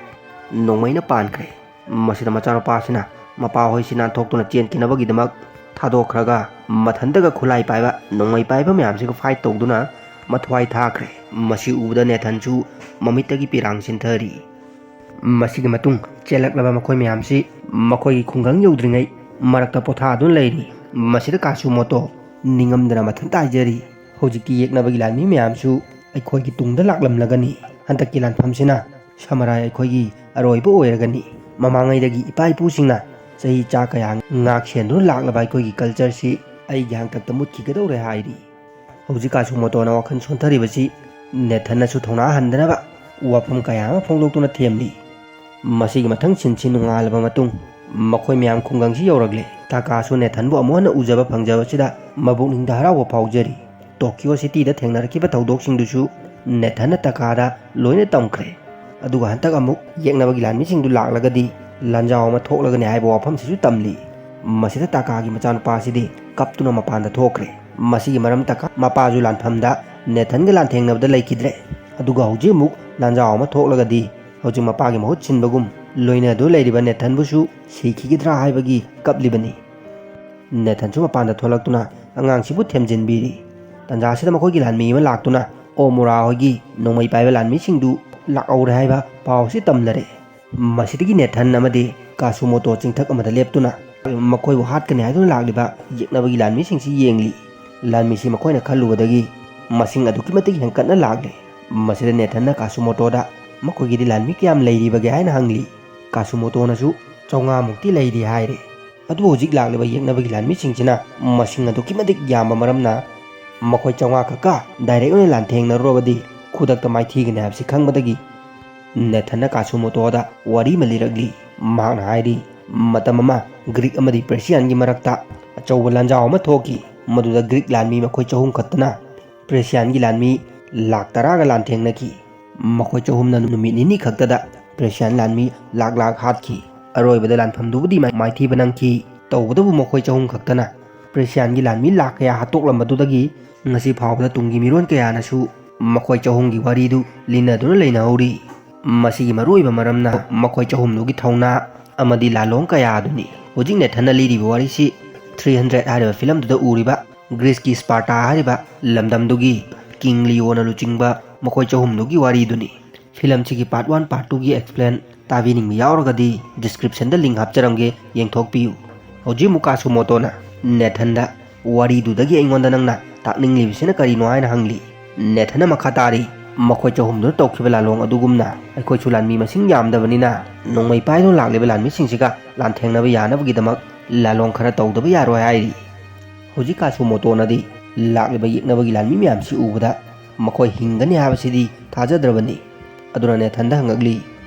ꯅꯣꯡꯃꯩꯅ ꯄꯥꯟꯈ꯭ꯔꯦ꯫ ꯃꯁꯤꯗ ꯃꯆꯥꯅꯨꯄꯥꯁꯤꯅ ꯃꯄꯥ ꯍꯣꯏꯁꯤ ꯅꯥꯟꯊꯣꯛꯇꯨꯅ ꯆꯦꯟꯈꯤꯅꯕꯒꯤꯗꯃꯛ ꯊꯥꯗꯣꯛꯈ꯭ꯔꯒ ꯃꯊꯟꯇꯒ ꯈꯨꯠꯂꯥꯏ ꯄꯥꯏꯕ ꯅꯣꯡꯃꯩ ꯄꯥꯏꯕ ꯃꯌꯥꯝꯁꯤꯒ ꯐꯥꯏꯠ ꯇꯧꯗꯨꯅ ꯃꯊ꯭ꯋꯥꯏ ꯊꯥꯈ꯭ꯔꯦ꯫ ꯃꯁꯤ ꯎꯕꯗ ꯅꯦꯊꯟꯁꯨ ꯃꯃꯤꯠꯇꯒꯤ ꯄꯤꯔꯥꯡ ꯆꯦꯟꯊꯔꯤ꯫ ꯃꯁꯤꯒꯤ ꯃꯇꯨꯡ ꯆꯦꯜꯂꯛꯂꯕ ꯃꯈꯣꯏ ꯃꯌꯥꯝꯁꯤ ꯃꯈꯣꯏꯒꯤ ꯈꯨꯡꯒꯪ ꯌꯧꯗ꯭ꯔꯤꯉꯩ ꯃꯔꯛꯇ ꯄꯣꯊꯥꯗꯨꯅ ꯂꯩꯔꯤ꯫ ꯃꯁꯤꯗ ꯀꯥꯁꯨꯃꯣꯇꯣ ꯅꯤꯡꯉꯝꯗꯅ ꯃꯊꯟꯇ ꯍꯥꯏꯖꯔꯤ, "ꯍꯧꯖꯤꯛꯇꯤ ꯌꯦꯛꯅꯕꯒꯤ ꯂꯥꯟꯃꯤ ꯃꯌꯥꯝꯁꯨ ꯑꯩꯈꯣꯏꯒꯤ ꯇꯨꯡꯗ ꯂꯥꯛꯂꯝꯂꯒꯅꯤ꯫ ꯍꯟꯗꯛꯀꯤ ꯂꯥꯟꯐꯝꯁꯤꯅ ꯁꯃꯨꯔꯥꯏ ꯑꯩꯈꯣꯏꯒꯤ ꯑꯔꯣꯏꯕ ꯑꯣꯏꯔꯒꯅꯤ꯫ ꯃꯃꯥꯡꯉꯩꯗꯒꯤ ꯏꯄꯥ ꯏꯄꯨꯁꯤꯡꯅ ꯆꯍꯤ ꯆꯥ ꯀꯌꯥ ꯉꯥꯛ ꯁꯦꯟꯗꯨꯅ ꯂꯥꯛꯂꯕ ꯑꯩꯈꯣꯏꯒꯤ ꯀꯜꯆꯔꯁꯤ ꯑꯩꯒꯤ ꯍꯥꯛꯇꯛꯇ ꯃꯨꯠꯈꯤꯒꯗꯧꯔꯦ" ꯍꯥꯏꯔꯤ꯫ ꯍꯧꯖꯤꯛ ꯀꯥꯁꯨꯃꯣꯇꯣꯅ ꯋꯥꯈꯜ ꯁꯣꯟꯊꯔꯤꯕꯁꯤ ꯅꯦꯊꯟꯅꯁꯨ ꯊꯧꯅꯥ ꯍꯟꯗꯅꯕ ꯋꯥꯐꯝ ꯀꯌꯥ ꯑꯃ ꯐꯣꯡꯗꯣꯛꯇꯨꯅ ꯊꯦꯝꯂꯤ꯫ ꯃꯁꯤꯒꯤ ꯃꯊꯪ ꯁꯤꯟꯁꯤ ꯅꯣꯡꯉꯥꯜꯂꯕ ꯃꯇꯨꯡ ꯃꯈꯣꯏ ꯃꯌꯥꯝ ꯈꯨꯡꯒꯪꯁꯤ ꯌꯧꯔꯛꯂꯦ꯫ ꯇꯥꯀꯥꯁꯨ ꯅꯦꯊꯟꯕꯨ ꯑꯃꯨꯛ ꯍꯟꯅ ꯎꯖꯕ ꯐꯪꯖꯕꯁꯤꯗ ꯃꯄꯨꯛꯅꯤꯡꯗ ꯍꯔꯥꯎꯕ ꯐꯥꯎꯖꯔꯤ꯫ ꯇꯣꯀꯤꯌꯣ ꯁꯤꯇꯤꯗ ꯊꯦꯡꯅꯔꯛꯈꯤꯕ ꯊꯧꯗꯣꯛꯁꯤꯡꯗꯨꯁꯨ ꯅꯦꯊꯟꯅ ꯇꯥꯀꯥꯗ ꯂꯣꯏꯅ ꯇꯝꯈ꯭ꯔꯦ꯫ ꯑꯗꯨꯒ ꯍꯟꯗꯛ ꯑꯃꯨꯛ ꯌꯦꯛꯅꯕꯒꯤ ꯂꯥꯟꯃꯤꯁꯤꯡꯗꯨ ꯂꯥꯛꯂꯒꯗꯤ ꯂꯥꯟꯖꯥꯎ ꯑꯃ ꯊꯣꯛꯂꯒꯅꯤ ꯍꯥꯏꯕ ꯋꯥꯐꯝꯁꯤꯁꯨ ꯇꯝꯂꯤ꯫ ꯃꯁꯤꯗ ꯇꯥꯀꯥꯒꯤ ꯃꯆꯥꯅꯨꯄꯥꯁꯤꯗꯤ ꯀꯞꯇꯨꯅ ꯃꯄꯥꯟꯗ ꯊꯣꯛꯈ꯭ꯔꯦ꯫ ꯃꯁꯤꯒꯤ ꯃꯔꯝ ꯇꯥꯀꯥ ꯃꯄꯥꯁꯨ ꯂꯥꯟꯐꯝꯗ ꯅꯦꯊꯟꯒ ꯂꯥꯟꯊꯦꯡꯅꯕꯗ ꯂꯩꯈꯤꯗ꯭ꯔꯦ꯫ ꯑꯗꯨꯒ ꯍꯧꯖꯤꯛ ꯑꯃꯨꯛ ꯂꯥꯟꯖꯥꯎ ꯑꯃ ꯊꯣꯛꯂꯒꯗꯤ ꯍꯧꯖꯤꯛ ꯃꯄꯥꯒꯤ ꯃꯍꯨꯠ ꯁꯤꯟꯕꯒꯨꯝ ꯂꯣꯏꯅꯗꯨꯅ ꯂꯩꯔꯤꯕ ꯅꯦꯊꯟꯕꯨꯁꯨ ꯁꯤꯈꯤꯒꯗ꯭ꯔꯥ ꯍꯥꯏꯕꯒꯤ ꯀꯞꯂꯤꯕꯅꯤ꯫ ꯅꯦꯊꯟꯁꯨ ꯃꯄꯥꯟꯗ ꯊꯣꯛꯂꯛꯇꯨꯅ ꯑꯉꯥꯡꯁꯤꯕꯨ ꯊꯦꯝꯖꯤꯟꯕꯤꯔꯤ꯫ ꯇꯟꯖꯥꯁꯤꯗ ꯃꯈꯣꯏꯒꯤ ꯂꯥꯟꯃꯤ ꯑꯃ ꯂꯥꯛꯇꯨꯅ ꯑꯣꯃꯨꯔꯥ ꯍꯣꯏꯒꯤ ꯅꯣꯡꯃꯩ ꯄꯥꯏꯕ ꯂꯥꯟꯃꯤꯁꯤꯡꯗꯨ ꯂꯥꯛꯍꯧꯔꯦ ꯍꯥꯏꯕ ꯄꯥꯎꯁꯤ ꯇꯝꯅꯔꯦ꯫ ꯃꯁꯤꯗꯒꯤ ꯅꯦꯊꯟ ꯑꯃꯗꯤ ꯀꯥꯁꯨꯃꯣꯇꯣ ꯆꯤꯡꯊꯛ ꯑꯃꯗ ꯂꯦꯞꯇꯨꯅ ꯃꯈꯣꯏꯕꯨ ꯍꯥꯠꯀꯅꯤ ꯍꯥꯏꯗꯨꯅ ꯂꯥꯛꯂꯤꯕ ꯌꯦꯛꯅꯕꯒꯤ ꯂꯥꯟꯃꯤꯁꯤꯡꯁꯤ ꯌꯦꯡꯂꯤ꯫ ꯂꯥꯟꯃꯤꯁꯤ ꯃꯈꯣꯏꯅ ꯈꯜꯂꯨꯕꯗꯒꯤ ꯃꯁꯤꯡ ꯑꯗꯨꯛꯀꯤ ꯃꯇꯤꯛ ꯍꯦꯟꯀꯠꯅ ꯂꯥꯛꯂꯦ꯫ ꯃꯁꯤꯗ ꯅꯦꯊꯟꯅ ꯀꯥꯁꯨꯃꯣꯇꯣꯗ ꯃꯈꯣꯏꯒꯤꯗꯤ ꯂꯥꯟꯃꯤ ꯀꯌꯥꯝ ꯂꯩꯔꯤꯕꯒꯦ ꯍꯥꯏꯅ ꯍꯪꯂꯤ꯫ ꯀꯥꯁꯨꯃꯣꯇꯣꯅꯁꯨ ꯆꯥꯝꯃꯉꯥ ꯃꯨꯛꯇꯤ ꯂꯩꯔꯤ ꯍꯥꯏꯔꯦ꯫ ꯑꯗꯨꯕꯨ ꯍꯧꯖꯤꯛ ꯂꯥꯛꯂꯤꯕ ꯌꯦꯛꯅꯕꯒꯤ ꯂꯥꯟꯃꯤꯁꯤꯡꯁꯤꯅ ꯃꯁꯤꯡ ꯑꯗꯨꯛꯀꯤ ꯃꯇꯤꯛ ꯌꯥꯝꯕ ꯃꯔꯝꯅ ꯃꯈꯣꯏ ꯆꯥꯝꯃꯉꯥ ꯈꯛꯀ ꯗꯥꯏꯔꯦꯛ ꯑꯣꯏꯅ ꯂꯥꯟꯊꯦꯡꯅꯔꯨꯔꯕꯗꯤ ꯈꯨꯗꯛꯇ ꯃꯥꯏꯊꯤꯒꯅꯤ ꯍꯥꯏꯕꯁꯤ ꯈꯪꯕꯗꯒꯤ ꯅꯦꯊꯟꯅ ꯀꯥꯁꯨꯃꯣꯇꯣꯗ ꯋꯥꯔꯤ ꯑꯃ ꯂꯤꯔꯛꯂꯤ꯫ ꯃꯍꯥꯛꯅ ꯍꯥꯏꯔꯤ, ꯃꯇꯝ ꯑꯃ ꯒ꯭ꯔꯤꯛ ꯑꯃꯗꯤ ꯄꯔꯁꯤꯌꯥꯟꯒꯤ ꯃꯔꯛꯇ ꯑꯆꯧꯕ ꯂꯥꯟꯖꯥꯎ ꯑꯃ ꯊꯣꯛꯈꯤ꯫ ꯃꯗꯨꯗ ꯒ꯭ꯔꯤꯛ ꯂꯥꯟꯃꯤ ꯃꯈꯣꯏ ꯆꯍꯨꯝ ꯈꯛꯇꯅ ꯄꯔꯁꯤꯌꯥꯟꯒꯤ ꯂꯥꯟꯃꯤ ꯂꯥꯛ ꯇꯔꯥꯒ ꯂꯥꯟꯊꯦꯡꯅꯈꯤ꯫ ꯃꯈꯣꯏ ꯆꯍꯨꯝꯅ ꯅꯨꯃꯤꯠ ꯅꯤꯅꯤ ꯈꯛꯇꯗ ꯄꯔꯁꯤꯌꯥꯟ ꯂꯥꯟꯃꯤ ꯂꯥꯛ ꯂꯥꯛ ꯍꯥꯠꯈꯤ꯫ ꯑꯔꯣꯏꯕꯗ ꯂꯥꯟꯐꯝꯗꯨꯕꯨꯗꯤ ꯃꯥꯏ-, ꯃꯥꯏꯊꯤꯕ ꯅꯪꯈꯤ꯫ ꯇꯧꯕꯇꯕꯨ ꯃꯈꯣꯏ ꯆꯍꯨꯝ ꯈꯛꯇꯅ ꯄꯔꯁꯤꯌꯥꯟꯒꯤ ꯂꯥꯟꯃꯤ ꯂꯥꯛ ꯀꯌꯥ ꯍꯥꯠꯇꯣꯛꯂꯝꯕꯗꯨꯗꯒꯤ ꯉꯁꯤ ꯐꯥꯎꯕꯗ ꯇꯨꯡꯒꯤ ꯃꯤꯔꯣꯟ ꯀꯌꯥꯅꯁꯨ ꯃꯈꯣꯏ ꯆꯍꯨꯝꯒꯤ ꯋꯥꯔꯤꯗꯨ ꯂꯤꯅꯗꯨꯅ ꯂꯩꯅꯍꯧꯔꯤ꯫ ꯃꯁꯤꯒꯤ ꯃꯔꯨꯑꯣꯏꯕ ꯃꯔꯝꯅ ꯃꯈꯣꯏ ꯆꯍꯨꯝꯗꯨꯒꯤ ꯊꯧꯅꯥ ꯑꯃꯗꯤ ꯂꯥꯂꯣꯡ ꯀꯌꯥ ꯑꯗꯨꯅꯤ꯫ ꯍꯧꯖꯤꯛ ꯅꯦꯊꯟꯅ ꯂꯤꯔꯤꯕ ꯋꯥꯔꯤꯁꯤ ꯊ꯭ꯔꯤ ꯍꯟꯗ꯭ꯔꯦꯠ ꯍꯥꯏꯔꯤꯕ ꯐꯤꯂꯝꯗꯨꯗ ꯎꯔꯤꯕ ꯒ꯭ꯔꯤꯁꯀꯤ ꯁ꯭ꯄꯥꯔꯇꯥ ꯍꯥꯏꯔꯤꯕ ꯂꯝꯗꯝꯗꯨꯒꯤ ꯀꯤꯡ ꯂꯤꯌꯣꯅ ꯂꯨꯆꯤꯡꯕ ꯃꯈꯣꯏ ꯆꯍꯨꯝꯗꯨꯒꯤ ꯋꯥꯔꯤꯗꯨꯅꯤ꯫ ꯐꯤꯂꯝꯁꯤꯒꯤ ꯄꯥꯔꯠ ꯋꯥꯟ, ꯄꯥꯔꯠ ꯇꯨꯒꯤ ꯑꯦꯛꯁꯄ꯭ꯂꯦꯟ ꯇꯥꯕꯤꯅꯤꯡꯕ ꯌꯥꯎꯔꯒꯗꯤ ꯗꯤꯁꯀ꯭ꯔꯤꯞꯁꯟꯗ ꯂꯤꯡ ꯍꯥꯞꯆꯔꯝꯒꯦ, ꯌꯦꯡꯊꯣꯛꯄꯤꯌꯨ꯫ ꯍꯧꯖꯤꯛ ꯑꯃꯨꯛ ꯀꯥꯁꯨꯃꯣꯇꯣꯅ ꯅꯦꯊꯟꯗ, "ꯋꯥꯔꯤꯗꯨꯗꯒꯤ ꯑꯩꯉꯣꯟꯗ ꯅꯪꯅ ꯇꯥꯛꯅꯤꯡꯂꯤꯕꯁꯤꯅ ꯀꯔꯤꯅꯣ?" ꯍꯥꯏꯅ ꯍꯪꯂꯤ꯫ ꯅꯦꯊꯟꯅ ꯃꯈꯥ ꯇꯥꯔꯤ, "ꯃꯈꯣꯏ ꯆꯍꯨꯝꯗꯨꯅ ꯇꯧꯈꯤꯕ ꯂꯥꯂꯣꯡ ꯑꯗꯨꯒꯨꯝꯅ ꯑꯩꯈꯣꯏꯁꯨ ꯂꯥꯟꯃꯤ ꯃꯁꯤꯡ ꯌꯥꯝꯗꯕꯅꯤꯅ ꯅꯣꯡꯃꯩ ꯄꯥꯏꯗꯨꯅ ꯂꯥꯛꯂꯤꯕ ꯂꯥꯟꯃꯤꯁꯤꯡꯁꯤꯒ ꯂꯥꯟꯊꯦꯡꯅꯕ ꯌꯥꯅꯕꯒꯤꯗꯃꯛ ꯂꯥꯂꯣꯡ ꯈꯔ ꯇꯧꯗꯕ ꯌꯥꯔꯣꯏ" ꯍꯥꯏꯔꯤ꯫ ꯍꯧꯖꯤꯛ ꯀꯥꯁꯨꯃꯣꯇꯣꯅꯗꯤ ꯂꯥꯛꯂꯤꯕ ꯌꯦꯛꯅꯕꯒꯤ ꯂꯥꯟꯃꯤ ꯃꯌꯥꯝꯁꯤ ꯎꯕꯗ ꯃꯈꯣꯏ ꯍꯤꯡꯒꯅꯤ ꯍꯥꯏꯕꯁꯤꯗꯤ ꯊꯥꯖꯗ꯭ꯔꯕꯅꯤ꯫ ꯑꯗꯨꯅ ꯅꯦꯊꯟꯗ ꯍꯪꯉꯛꯂꯤ,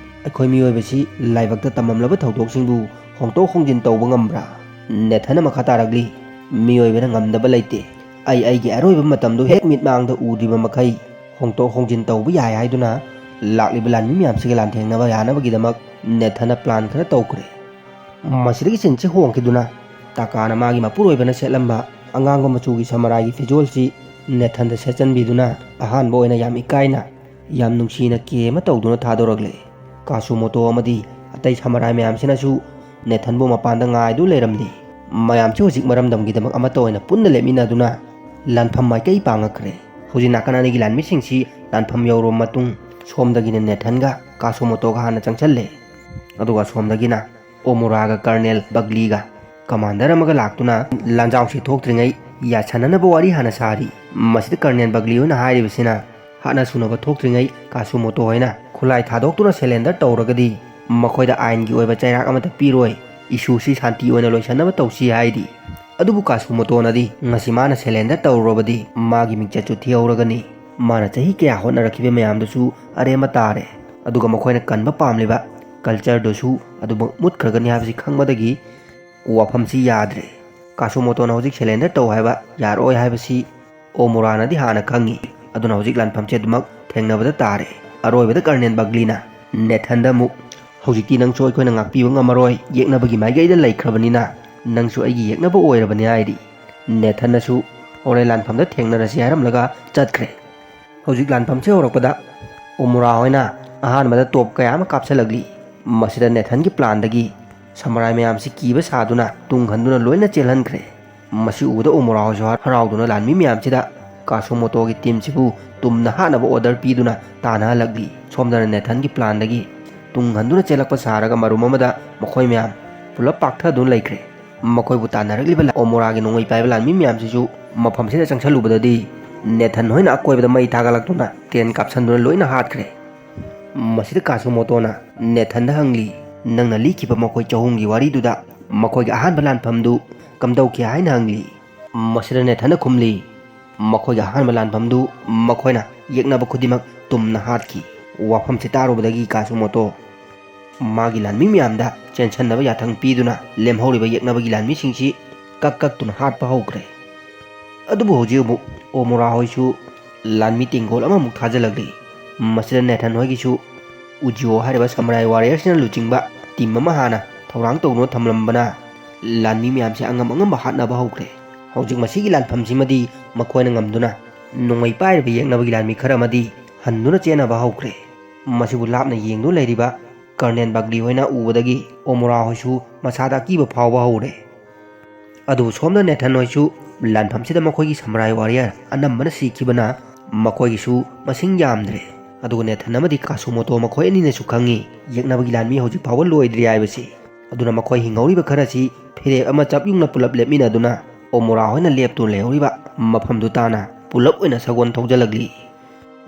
"ꯑꯩꯈꯣꯏ ꯃꯤꯑꯣꯏꯕꯁꯤ ꯂꯥꯏꯕꯛꯇ ꯇꯝꯃꯝꯂꯕ ꯊꯧꯗꯣꯛꯁꯤꯡꯕꯨ ꯍꯣꯡꯗꯣꯛ ꯍꯣꯡꯖꯤꯟ ꯇꯧꯕ ꯉꯝꯕ꯭ꯔꯥ?" ꯅꯦꯊꯟꯅ ꯃꯈꯥ ꯇꯥꯔꯛꯂꯤ, "ꯃꯤꯑꯣꯏꯕꯅ ꯉꯝꯗꯕ ꯂꯩꯇꯦ꯫ ꯑꯩ ꯑꯩꯒꯤ ꯑꯔꯣꯏꯕ ꯃꯇꯝꯗꯨ ꯍꯦꯛ ꯃꯤꯠꯃꯥꯡꯗ ꯎꯗ꯭ꯔꯤꯕ ꯃꯈꯩ ꯍꯣꯡꯗꯣꯛ ꯍꯣꯡꯖꯤꯟ ꯇꯧꯕ ꯌꯥꯏ ꯍꯥꯏꯗꯨꯅ ꯂꯥꯛꯂꯤꯕ ꯂꯥꯟꯃꯤ ꯃꯌꯥꯝꯁꯤꯒ ꯂꯥꯟꯊꯦꯡꯅꯕ ꯌꯥꯅꯕꯒꯤꯗꯃꯛ ꯅꯦꯊꯟꯅ ꯄ꯭ꯂꯥꯟ ꯈꯔ ꯇꯧꯈ꯭ꯔꯦ"꯫ ꯃꯁꯤꯗꯒꯤ ꯁꯤꯟꯁꯤ ꯍꯣꯡꯈꯤꯗꯨꯅ ꯇꯥꯀꯥꯅ ꯃꯥꯒꯤ ꯃꯄꯨꯔꯣꯏꯕꯅ ꯁꯦꯠꯂꯝꯕ ꯑꯉꯥꯡꯕ ꯃꯆꯨꯒꯤ ꯁꯃꯔꯥꯏꯒꯤ ꯐꯤꯖꯣꯜꯁꯤ ꯅꯦꯊꯟꯗ ꯁꯦꯠꯆꯟꯕꯤꯗꯨꯅ ꯑꯍꯥꯟꯕ ꯑꯣꯏꯅ ꯌꯥꯝ ꯏꯀꯥꯏꯅ, ꯌꯥꯝ ꯅꯨꯡꯁꯤꯅ ꯀꯦ ꯑꯃ ꯇꯧꯗꯨꯅ ꯊꯥꯗꯣꯔꯛꯂꯦ꯫ ꯀꯥꯁꯨꯃꯣꯇꯣ ꯑꯃꯗꯤ ꯑꯇꯩ ꯁꯃꯔꯥꯏ ꯃꯌꯥꯝꯁꯤꯅꯁꯨ ꯅꯦꯊꯟꯕꯨ ꯃꯄꯥꯟꯗ ꯉꯥꯏꯗꯨ ꯂꯩꯔꯝꯂꯤ꯫ ꯃꯌꯥꯝꯁꯨ ꯍꯧꯖꯤꯛ ꯃꯔꯝꯗꯝꯒꯤꯗꯃꯛ ꯑꯃꯠꯇ ꯑꯣꯏꯅ ꯄꯨꯟꯅ ꯂꯦꯞꯃꯤꯟꯅꯗꯨꯅ ꯂꯥꯟꯐꯝ ꯃꯥꯏꯀꯩ ꯄꯥꯡꯉꯛꯈ꯭ꯔꯦ꯫ ꯍꯧꯖꯤꯛ ꯅꯥꯀꯟ ꯑꯅꯤꯒꯤ ꯂꯥꯟꯃꯤꯁꯤꯡꯁꯤ ꯂꯥꯟꯐꯝ ꯌꯧꯔꯕ ꯃꯇꯨꯡ ꯁꯣꯝꯗꯒꯤꯅ ꯅꯦꯊꯟꯒ ꯀꯥꯁꯨꯃꯣꯇꯣꯒ ꯍꯥꯟꯅ ꯆꯪꯁꯜꯂꯦ꯫ ꯑꯗꯨꯒ ꯁꯣꯝꯗꯒꯤꯅ ꯑꯣꯃꯨꯔꯥꯒ ꯀꯔꯅꯦꯜ ꯕꯒꯂꯤꯒ ꯀꯃꯥꯟꯗꯔ ꯑꯃꯒ ꯂꯥꯛꯇꯨꯅ ꯂꯥꯟꯖꯥꯎꯁꯤ ꯊꯣꯛꯇ꯭ꯔꯤꯉꯩ ꯌꯥꯁꯟꯅꯅꯕ ꯋꯥꯔꯤ ꯍꯥꯟꯅ ꯁꯥꯔꯤ꯫ ꯃꯁꯤꯗ ꯀꯔꯅꯦꯜ ꯕꯒꯂꯤ ꯍꯣꯏꯅ ꯍꯥꯏꯔꯤꯕꯁꯤꯅ, ꯍꯥꯠꯅ ꯁꯨꯅꯕ ꯊꯣꯛꯇ꯭ꯔꯤꯉꯩ ꯀꯥꯁꯨꯃꯣꯇꯣ ꯍꯣꯏꯅ ꯈꯨꯠꯂꯥꯏ ꯊꯥꯗꯣꯛꯇꯨꯅ ꯁꯦꯂꯦꯟꯗꯔ ꯇꯧꯔꯒꯗꯤ ꯃꯈꯣꯏꯗ ꯑꯥꯏꯟꯒꯤ ꯑꯣꯏꯕ ꯆꯩꯔꯥꯛ ꯑꯃꯠꯇ ꯄꯤꯔꯣꯏ, ꯏꯁꯨꯁꯤ ꯁꯥꯟꯇꯤ ꯑꯣꯏꯅ ꯂꯣꯏꯁꯟꯅꯕ ꯇꯧꯁꯤ ꯍꯥꯏꯔꯤ꯫ ꯑꯗꯨꯕꯨ ꯀꯥꯁꯨꯃꯣꯇꯣꯅꯗꯤ ꯉꯁꯤ ꯃꯥꯅ ꯁꯦꯂꯦꯟꯗꯔ ꯇꯧꯔꯨꯔꯕꯗꯤ ꯃꯥꯒꯤ ꯃꯤꯡꯆꯠꯁꯨ ꯊꯤꯍꯧꯔꯒꯅꯤ, ꯃꯥꯅ ꯆꯍꯤ ꯀꯌꯥ ꯍꯣꯠꯅꯔꯛꯈꯤꯕ ꯃꯌꯥꯝꯗꯨꯁꯨ ꯑꯔꯦꯝꯕ ꯇꯥꯔꯦ꯫ ꯑꯗꯨꯒ ꯃꯈꯣꯏꯅ ꯀꯟꯕ ꯄꯥꯝꯂꯤꯕ ꯀꯜꯆꯔꯗꯨꯁꯨ ꯑꯗꯨꯃꯛ ꯃꯨꯠꯈ꯭ꯔꯒꯅꯤ ꯍꯥꯏꯕꯁꯤ ꯈꯪꯕꯗꯒꯤ ꯋꯥꯐꯝꯁꯤ ꯌꯥꯗ꯭ꯔꯦ꯫ ꯀꯥꯁꯨꯃꯣꯇꯣꯅ ꯍꯧꯖꯤꯛ ꯁꯦꯂꯦꯟꯗꯔ ꯇꯧ ꯍꯥꯏꯕ ꯌꯥꯔꯛꯑꯣꯏ ꯍꯥꯏꯕꯁꯤ ꯑꯣꯃꯨꯔꯥꯅꯗꯤ ꯍꯥꯟꯅ ꯈꯪꯉꯤ꯫ ꯑꯗꯨꯅ ꯍꯧꯖꯤꯛ ꯂꯥꯟꯐꯝꯁꯦ ꯑꯗꯨꯃꯛ ꯊꯦꯡꯅꯕꯗ ꯇꯥꯔꯦ꯫ ꯑꯔꯣꯏꯕꯗ ꯀꯔꯅꯦꯜ ꯕꯒꯂꯤꯅ ꯅꯦꯊꯟꯗ ꯑꯃꯨꯛ, "ꯍꯧꯖꯤꯛꯇꯤ ꯅꯪꯁꯨ ꯑꯩꯈꯣꯏꯅ ꯉꯥꯛꯄꯤꯕ ꯉꯝꯃꯔꯣꯏ, ꯌꯦꯛꯅꯕꯒꯤ ꯃꯥꯏꯀꯩꯗ ꯂꯩꯈ꯭ꯔꯕꯅꯤꯅ ꯅꯪꯁꯨ ꯑꯩꯒꯤ ꯌꯦꯛꯅꯕ ꯑꯣꯏꯔꯕꯅꯤ" ꯍꯥꯏꯔꯤ꯫ ꯅꯦꯊꯟꯅꯁꯨ "ꯍꯣꯔꯦꯟ ꯂꯥꯟꯐꯝꯗ ꯊꯦꯡꯅꯔꯁꯤ" ꯍꯥꯏꯔꯝꯂꯒ ꯆꯠꯈ꯭ꯔꯦ꯫ ꯍꯧꯖꯤꯛ ꯂꯥꯟꯐꯝꯁꯦ ꯍꯧꯔꯛꯄꯗ ꯑꯣꯃꯨꯔꯥ ꯍꯣꯏꯅ ꯑꯍꯥꯟꯕꯗ ꯇꯣꯞ ꯀꯌꯥ ꯑꯃ ꯀꯥꯞꯁꯤꯜꯂꯛꯂꯤ꯫ ꯃꯁꯤꯗ ꯅꯦꯊꯟꯒꯤ ꯄ꯭ꯂꯥꯟꯗꯒꯤ ꯁꯃꯨꯔꯥꯏ ꯃꯌꯥꯝꯁꯤ ꯀꯤꯕ ꯁꯥꯗꯨꯅ ꯇꯨꯡ ꯍꯟꯗꯨꯅ ꯂꯣꯏꯅ ꯆꯦꯜꯍꯟꯈ꯭ꯔꯦ꯫ ꯃꯁꯤ ꯎꯕꯗ ꯑꯣꯃꯨꯔꯥ ꯍꯣꯏꯁꯨ ꯍꯔꯥꯎꯗꯨꯅ ꯂꯥꯟꯃꯤ ꯃꯌꯥꯝꯁꯤꯗ ꯀꯥꯁꯨꯃꯣꯇꯣꯒꯤ ꯇꯤꯝꯁꯤꯕꯨ ꯇꯨꯝꯅ ꯍꯥꯠꯅꯕ ꯑꯣꯔꯗꯔ ꯄꯤꯗꯨꯅ ꯇꯥꯟꯅꯍꯜꯂꯛꯂꯤ꯫ ꯁꯣꯝꯗꯅ ꯅꯦꯊꯟꯒꯤ ꯄ꯭ꯂꯥꯟꯗꯒꯤ ꯇꯨꯡ ꯍꯟꯗꯨꯅ ꯆꯦꯜꯂꯛꯄ ꯁꯥꯔꯒ ꯃꯔꯨꯝ ꯑꯃꯗ ꯃꯈꯣꯏ ꯃꯌꯥꯝ ꯄꯨꯂꯞ ꯄꯥꯛꯊꯗꯨꯅ ꯂꯩꯈ꯭ꯔꯦ꯫ ꯃꯈꯣꯏꯕꯨ ꯇꯥꯟꯅꯔꯛꯂꯤꯕ ꯂ-, ꯑꯣꯃꯣꯔꯥꯒꯤ ꯅꯣꯡꯃꯩ ꯄꯥꯏꯕ ꯂꯥꯟꯃꯤ ꯃꯌꯥꯝꯁꯤꯁꯨ ꯃꯐꯝꯁꯤꯗ ꯆꯪꯁꯜꯂꯨꯕꯗꯗꯤ ꯅꯦꯊꯟ ꯍꯣꯏꯅ ꯑꯀꯣꯏꯕꯗ ꯃꯩ ꯊꯥꯒꯠꯂꯛꯇꯨꯅ ꯀꯦꯟ ꯀꯥꯞꯁꯟꯗꯨꯅ ꯂꯣꯏꯅ ꯍꯥꯠꯈ꯭ꯔꯦ꯫ ꯃꯁꯤꯗ ꯀꯥꯁꯨꯃꯣꯇꯣꯅ ꯅꯦꯊꯟꯗ ꯍꯪꯂꯤ, "ꯅꯪꯅ ꯂꯤꯈꯤꯕ ꯃꯈꯣꯏ ꯆꯍꯨꯝꯒꯤ ꯋꯥꯔꯤꯗꯨꯗ ꯃꯈꯣꯏꯒꯤ ꯑꯍꯥꯟꯕ ꯂꯥꯟꯐꯝꯗꯨ ꯀꯝꯗꯧꯈꯤ?" ꯍꯥꯏꯅ ꯍꯪꯂꯤ꯫ ꯃꯁꯤꯗ ꯅꯦꯊꯟꯅ ꯈꯨꯝꯂꯤ, "ꯃꯈꯣꯏꯒꯤ ꯑꯍꯥꯟꯕ ꯂꯥꯟꯐꯝꯗꯨ ꯃꯈꯣꯏꯅ ꯌꯦꯛꯅꯕ ꯈꯨꯗꯤꯡꯃꯛ ꯇꯨꯝꯅ ꯍꯥꯠꯈꯤ꯫" ꯋꯥꯐꯝꯁꯤ ꯇꯥꯔꯨꯕꯗꯒꯤ ꯀꯥꯁꯨꯃꯣꯇꯣ ꯃꯥꯒꯤ ꯂꯥꯟꯃꯤ ꯃꯌꯥꯝꯗ ꯆꯦꯟꯁꯟꯅꯕ ꯌꯥꯊꯪ ꯄꯤꯗꯨꯅ ꯂꯦꯝꯍꯧꯔꯤꯕ ꯌꯦꯛꯅꯕꯒꯤ ꯂꯥꯟꯃꯤꯁꯤꯡꯁꯤ ꯀꯛ ꯀꯛꯇꯨꯅ ꯍꯥꯠꯄ ꯍꯧꯈ꯭ꯔꯦ꯫ ꯑꯗꯨꯕꯨ ꯍꯧꯖꯤꯛ ꯑꯃꯨꯛ ꯑꯣꯃꯣꯔꯥ ꯍꯣꯏꯁꯨ ꯂꯥꯟꯃꯤ ꯇꯦꯡꯒꯣꯜ ꯑꯃꯃꯨꯛ ꯊꯥꯖꯤꯜꯂꯛꯂꯤ꯫ ꯃꯁꯤꯗ ꯅꯦꯊꯟ ꯍꯣꯏꯒꯤꯁꯨ ꯎꯖꯤꯑꯣ ꯍꯥꯏꯔꯤꯕ ꯁꯃꯨꯔꯥꯏ ꯋꯥꯔꯤꯌꯔꯁꯤꯅ ꯂꯨꯆꯤꯡꯕ ꯇꯤꯝ ꯑꯃ ꯍꯥꯟꯅ ꯊꯧꯔꯥꯡ ꯇꯧꯗꯨꯅ ꯊꯝꯂꯝꯕꯅ ꯂꯥꯟꯃꯤ ꯃꯌꯥꯝꯁꯦ ꯑꯉꯝ ꯑꯉꯝꯕ ꯍꯥꯠꯅꯕ ꯍꯧꯈ꯭ꯔꯦ꯫ ꯍꯧꯖꯤꯛ ꯃꯁꯤꯒꯤ ꯂꯥꯟꯐꯝꯁꯤꯃꯗꯤ ꯃꯈꯣꯏꯅ ꯉꯝꯗꯨꯅ ꯅꯣꯡꯃꯩ ꯄꯥꯏꯔꯤꯕ ꯌꯦꯛꯅꯕꯒꯤ ꯂꯥꯟꯃꯤ ꯈꯔ ꯑꯃꯗꯤ ꯍꯟꯗꯨꯅ ꯆꯦꯟꯅꯕ ꯍꯧꯈ꯭ꯔꯦ꯫ ꯃꯁꯤꯕꯨ ꯂꯥꯞꯅ ꯌꯦꯡꯗꯨꯅ ꯂꯩꯔꯤꯕ ꯀꯔꯅꯦꯜ ꯕꯒꯂꯤ ꯍꯣꯏꯅ ꯎꯕꯗꯒꯤ ꯑꯣꯃꯣꯔꯥ ꯍꯣꯏꯁꯨ ꯃꯁꯥꯗ ꯑꯀꯤꯕ ꯐꯥꯎꯕ ꯍꯧꯔꯦ꯫ ꯑꯗꯨꯕꯨ ꯁꯣꯝꯗ ꯅꯦꯊꯟ ꯍꯣꯏꯁꯨ ꯂꯥꯟꯐꯝꯁꯤꯗ ꯃꯈꯣꯏꯒꯤ ꯁꯃꯨꯔꯥꯏ ꯋꯥꯔꯤꯌꯔ ꯑꯅꯝꯕꯅ ꯁꯤꯈꯤꯕꯅ ꯃꯈꯣꯏꯒꯤꯁꯨ ꯃꯁꯤꯡ ꯌꯥꯝꯗ꯭ꯔꯦ꯫ ꯑꯗꯨꯒ ꯅꯦꯊꯟ ꯑꯃꯗꯤ ꯀꯥꯁꯨꯃꯣꯇꯣ ꯃꯈꯣꯏ ꯑꯅꯤꯅꯁꯨ ꯈꯪꯉꯤ ꯌꯦꯛꯅꯕꯒꯤ ꯂꯥꯟꯃꯤ ꯍꯧꯖꯤꯛ ꯐꯥꯎꯕ ꯂꯣꯏꯗ꯭ꯔꯤ ꯍꯥꯏꯕꯁꯤ꯫ ꯑꯗꯨꯅ ꯃꯈꯣꯏ ꯍꯤꯡꯍꯧꯔꯤꯕ ꯈꯔꯁꯤ ꯐꯤꯔꯦꯞ ꯑꯃ ꯆꯞ ꯌꯨꯡꯅ ꯄꯨꯂꯞ ꯂꯦꯞꯃꯤꯟꯅꯗꯨꯅ ꯑꯣꯃꯣꯔꯥ ꯍꯣꯏꯅ ꯂꯦꯞꯇꯨꯅ ꯂꯩꯍꯧꯔꯤꯕ ꯃꯐꯝꯗꯨ ꯇꯥꯅ ꯄꯨꯂꯞ ꯑꯣꯏꯅ ꯁꯒꯣꯜ ꯊꯧꯖꯤꯜꯂꯛꯂꯤ꯫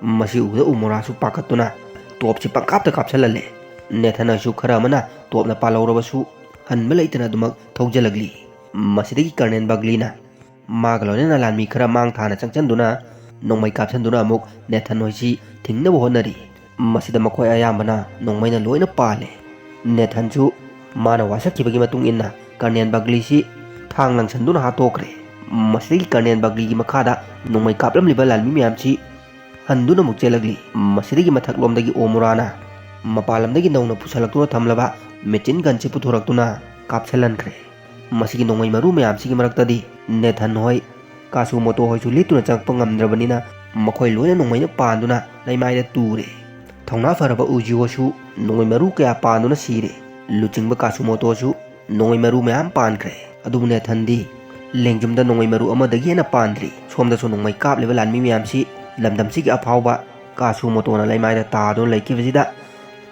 ꯃꯁꯤ ꯎꯕꯗ ꯎꯃꯣꯔꯥꯁꯨ ꯄꯥꯈꯠꯇꯨꯅ ꯇꯣꯞꯁꯤ ꯄꯪꯀꯥꯞꯇ ꯀꯥꯞꯁꯤꯜꯍꯜꯂꯦ꯫ ꯅꯦꯊꯟ ꯍꯣꯏꯁꯨ ꯈꯔ ꯑꯃꯅ ꯇꯣꯞꯅ ꯄꯥꯜꯍꯧꯔꯕꯁꯨ ꯍꯟꯕ ꯂꯩꯇꯅ ꯑꯗꯨꯃꯛ ꯊꯧꯖꯤꯜꯂꯛꯂꯤ꯫ ꯃꯁꯤꯗꯒꯤ ꯀꯔꯅꯦꯜ ꯕꯒꯂꯤꯅ ꯃꯥꯒ ꯂꯣꯏꯅꯅ ꯂꯥꯟꯃꯤ ꯈꯔ ꯃꯥꯡ ꯊꯥꯅ ꯆꯪꯁꯤꯟꯗꯨꯅ ꯅꯣꯡꯃꯩ ꯀꯥꯞꯁꯤꯟꯗꯨꯅ ꯑꯃꯨꯛ ꯅꯦꯊꯟ ꯍꯣꯏꯁꯤ ꯊꯤꯡꯅꯕ ꯍꯣꯠꯅꯔꯤ꯫ ꯃꯁꯤꯗ ꯃꯈꯣꯏ ꯑꯌꯥꯝꯕꯅ ꯅꯣꯡꯃꯩꯅ ꯂꯣꯏꯅ ꯄꯥꯜꯂꯦ꯫ ꯅꯦꯊꯟꯁꯨ ꯃꯥꯅ ꯋꯥꯁꯛꯈꯤꯕꯒꯤ ꯃꯇꯨꯡ ꯏꯟꯅ ꯀꯔꯅꯦꯜ ꯕꯒꯂꯤꯁꯤ ꯊꯥꯡ ꯂꯪꯁꯟꯗꯨꯅ ꯍꯥꯠꯇꯣꯛꯈ꯭ꯔꯦ꯫ ꯃꯁꯤꯗꯒꯤ ꯀꯔꯅꯦꯜ ꯕꯒꯂꯤꯒꯤ ꯃꯈꯥꯗ ꯅꯣꯡꯃꯩ ꯀꯥꯞꯂꯝꯂꯤꯕ ꯂꯥꯟꯃꯤ ꯃꯌꯥꯝꯁꯤ ꯍꯟꯗꯨꯅ ꯑꯃꯨꯛ ꯆꯦꯜꯂꯛꯂꯤ꯫ ꯃꯁꯤꯗꯒꯤ ꯃꯊꯛꯂꯣꯝꯗꯒꯤ ꯑꯣꯃꯨꯔꯥꯅ ꯃꯄꯥꯟ ꯂꯝꯗꯒꯤ ꯅꯧꯅ ꯄꯨꯁꯜꯂꯛꯇꯨꯅ ꯊꯝꯂꯕ ꯃꯦꯆꯤꯟ ꯒꯟꯁꯤ ꯄꯨꯊꯣꯔꯛꯇꯨꯅ ꯀꯥꯞꯁꯤꯜꯍꯟꯈ꯭ꯔꯦ꯫ ꯃꯁꯤꯒꯤ ꯅꯣꯡꯃꯩ ꯃꯔꯨ ꯃꯌꯥꯝꯁꯤꯒꯤ ꯃꯔꯛꯇꯗꯤ ꯅꯦꯊꯟ ꯍꯣꯏ, ꯀꯥꯁꯨꯃꯣꯇꯣ ꯍꯣꯏꯁꯨ ꯂꯤꯠꯇꯨꯅ ꯆꯪꯉꯛꯄ ꯉꯝꯗ꯭ꯔꯕꯅꯤꯅ ꯃꯈꯣꯏ ꯂꯣꯏꯅ ꯅꯣꯡꯃꯩꯅ ꯄꯥꯟꯗꯨꯅ ꯂꯩꯃꯥꯏꯗ ꯇꯨꯔꯦ꯫ ꯊꯧꯅꯥ ꯐꯔꯕ ꯎꯖꯤꯑꯣꯁꯨ ꯅꯣꯡꯃꯩ ꯃꯔꯨ ꯀꯌꯥ ꯄꯥꯟꯗꯨꯅ ꯁꯤꯔꯦ꯫ ꯂꯨꯆꯤꯡꯕ ꯀꯥꯁꯨꯃꯣꯇꯣꯁꯨ ꯅꯣꯡꯃꯩ ꯃꯔꯨ ꯃꯌꯥꯝ ꯄꯥꯟꯈ꯭ꯔꯦ꯫ ꯑꯗꯨꯕꯨ ꯅꯦꯊꯟꯗꯤ ꯂꯦꯡꯖꯨꯝꯗ ꯅꯣꯡꯃꯩ ꯃꯔꯨ ꯑꯃꯗꯒꯤ ꯍꯦꯟꯅ ꯄꯥꯟꯗ꯭ꯔꯤ꯫ ꯁꯣꯝꯗꯁꯨ ꯅꯣꯡꯃꯩ ꯀꯥꯞꯂꯤꯕ ꯂꯥꯟꯃꯤ ꯃꯌꯥꯝꯁꯤ ꯂꯝꯗꯝꯁꯤꯒꯤ ꯑꯐꯥꯎꯕ ꯀꯥꯁꯨ ꯃꯣꯇꯣꯅ ꯂꯩꯃꯥꯏꯗ ꯇꯥꯗꯨꯅ ꯂꯩꯈꯤꯕꯁꯤꯗ,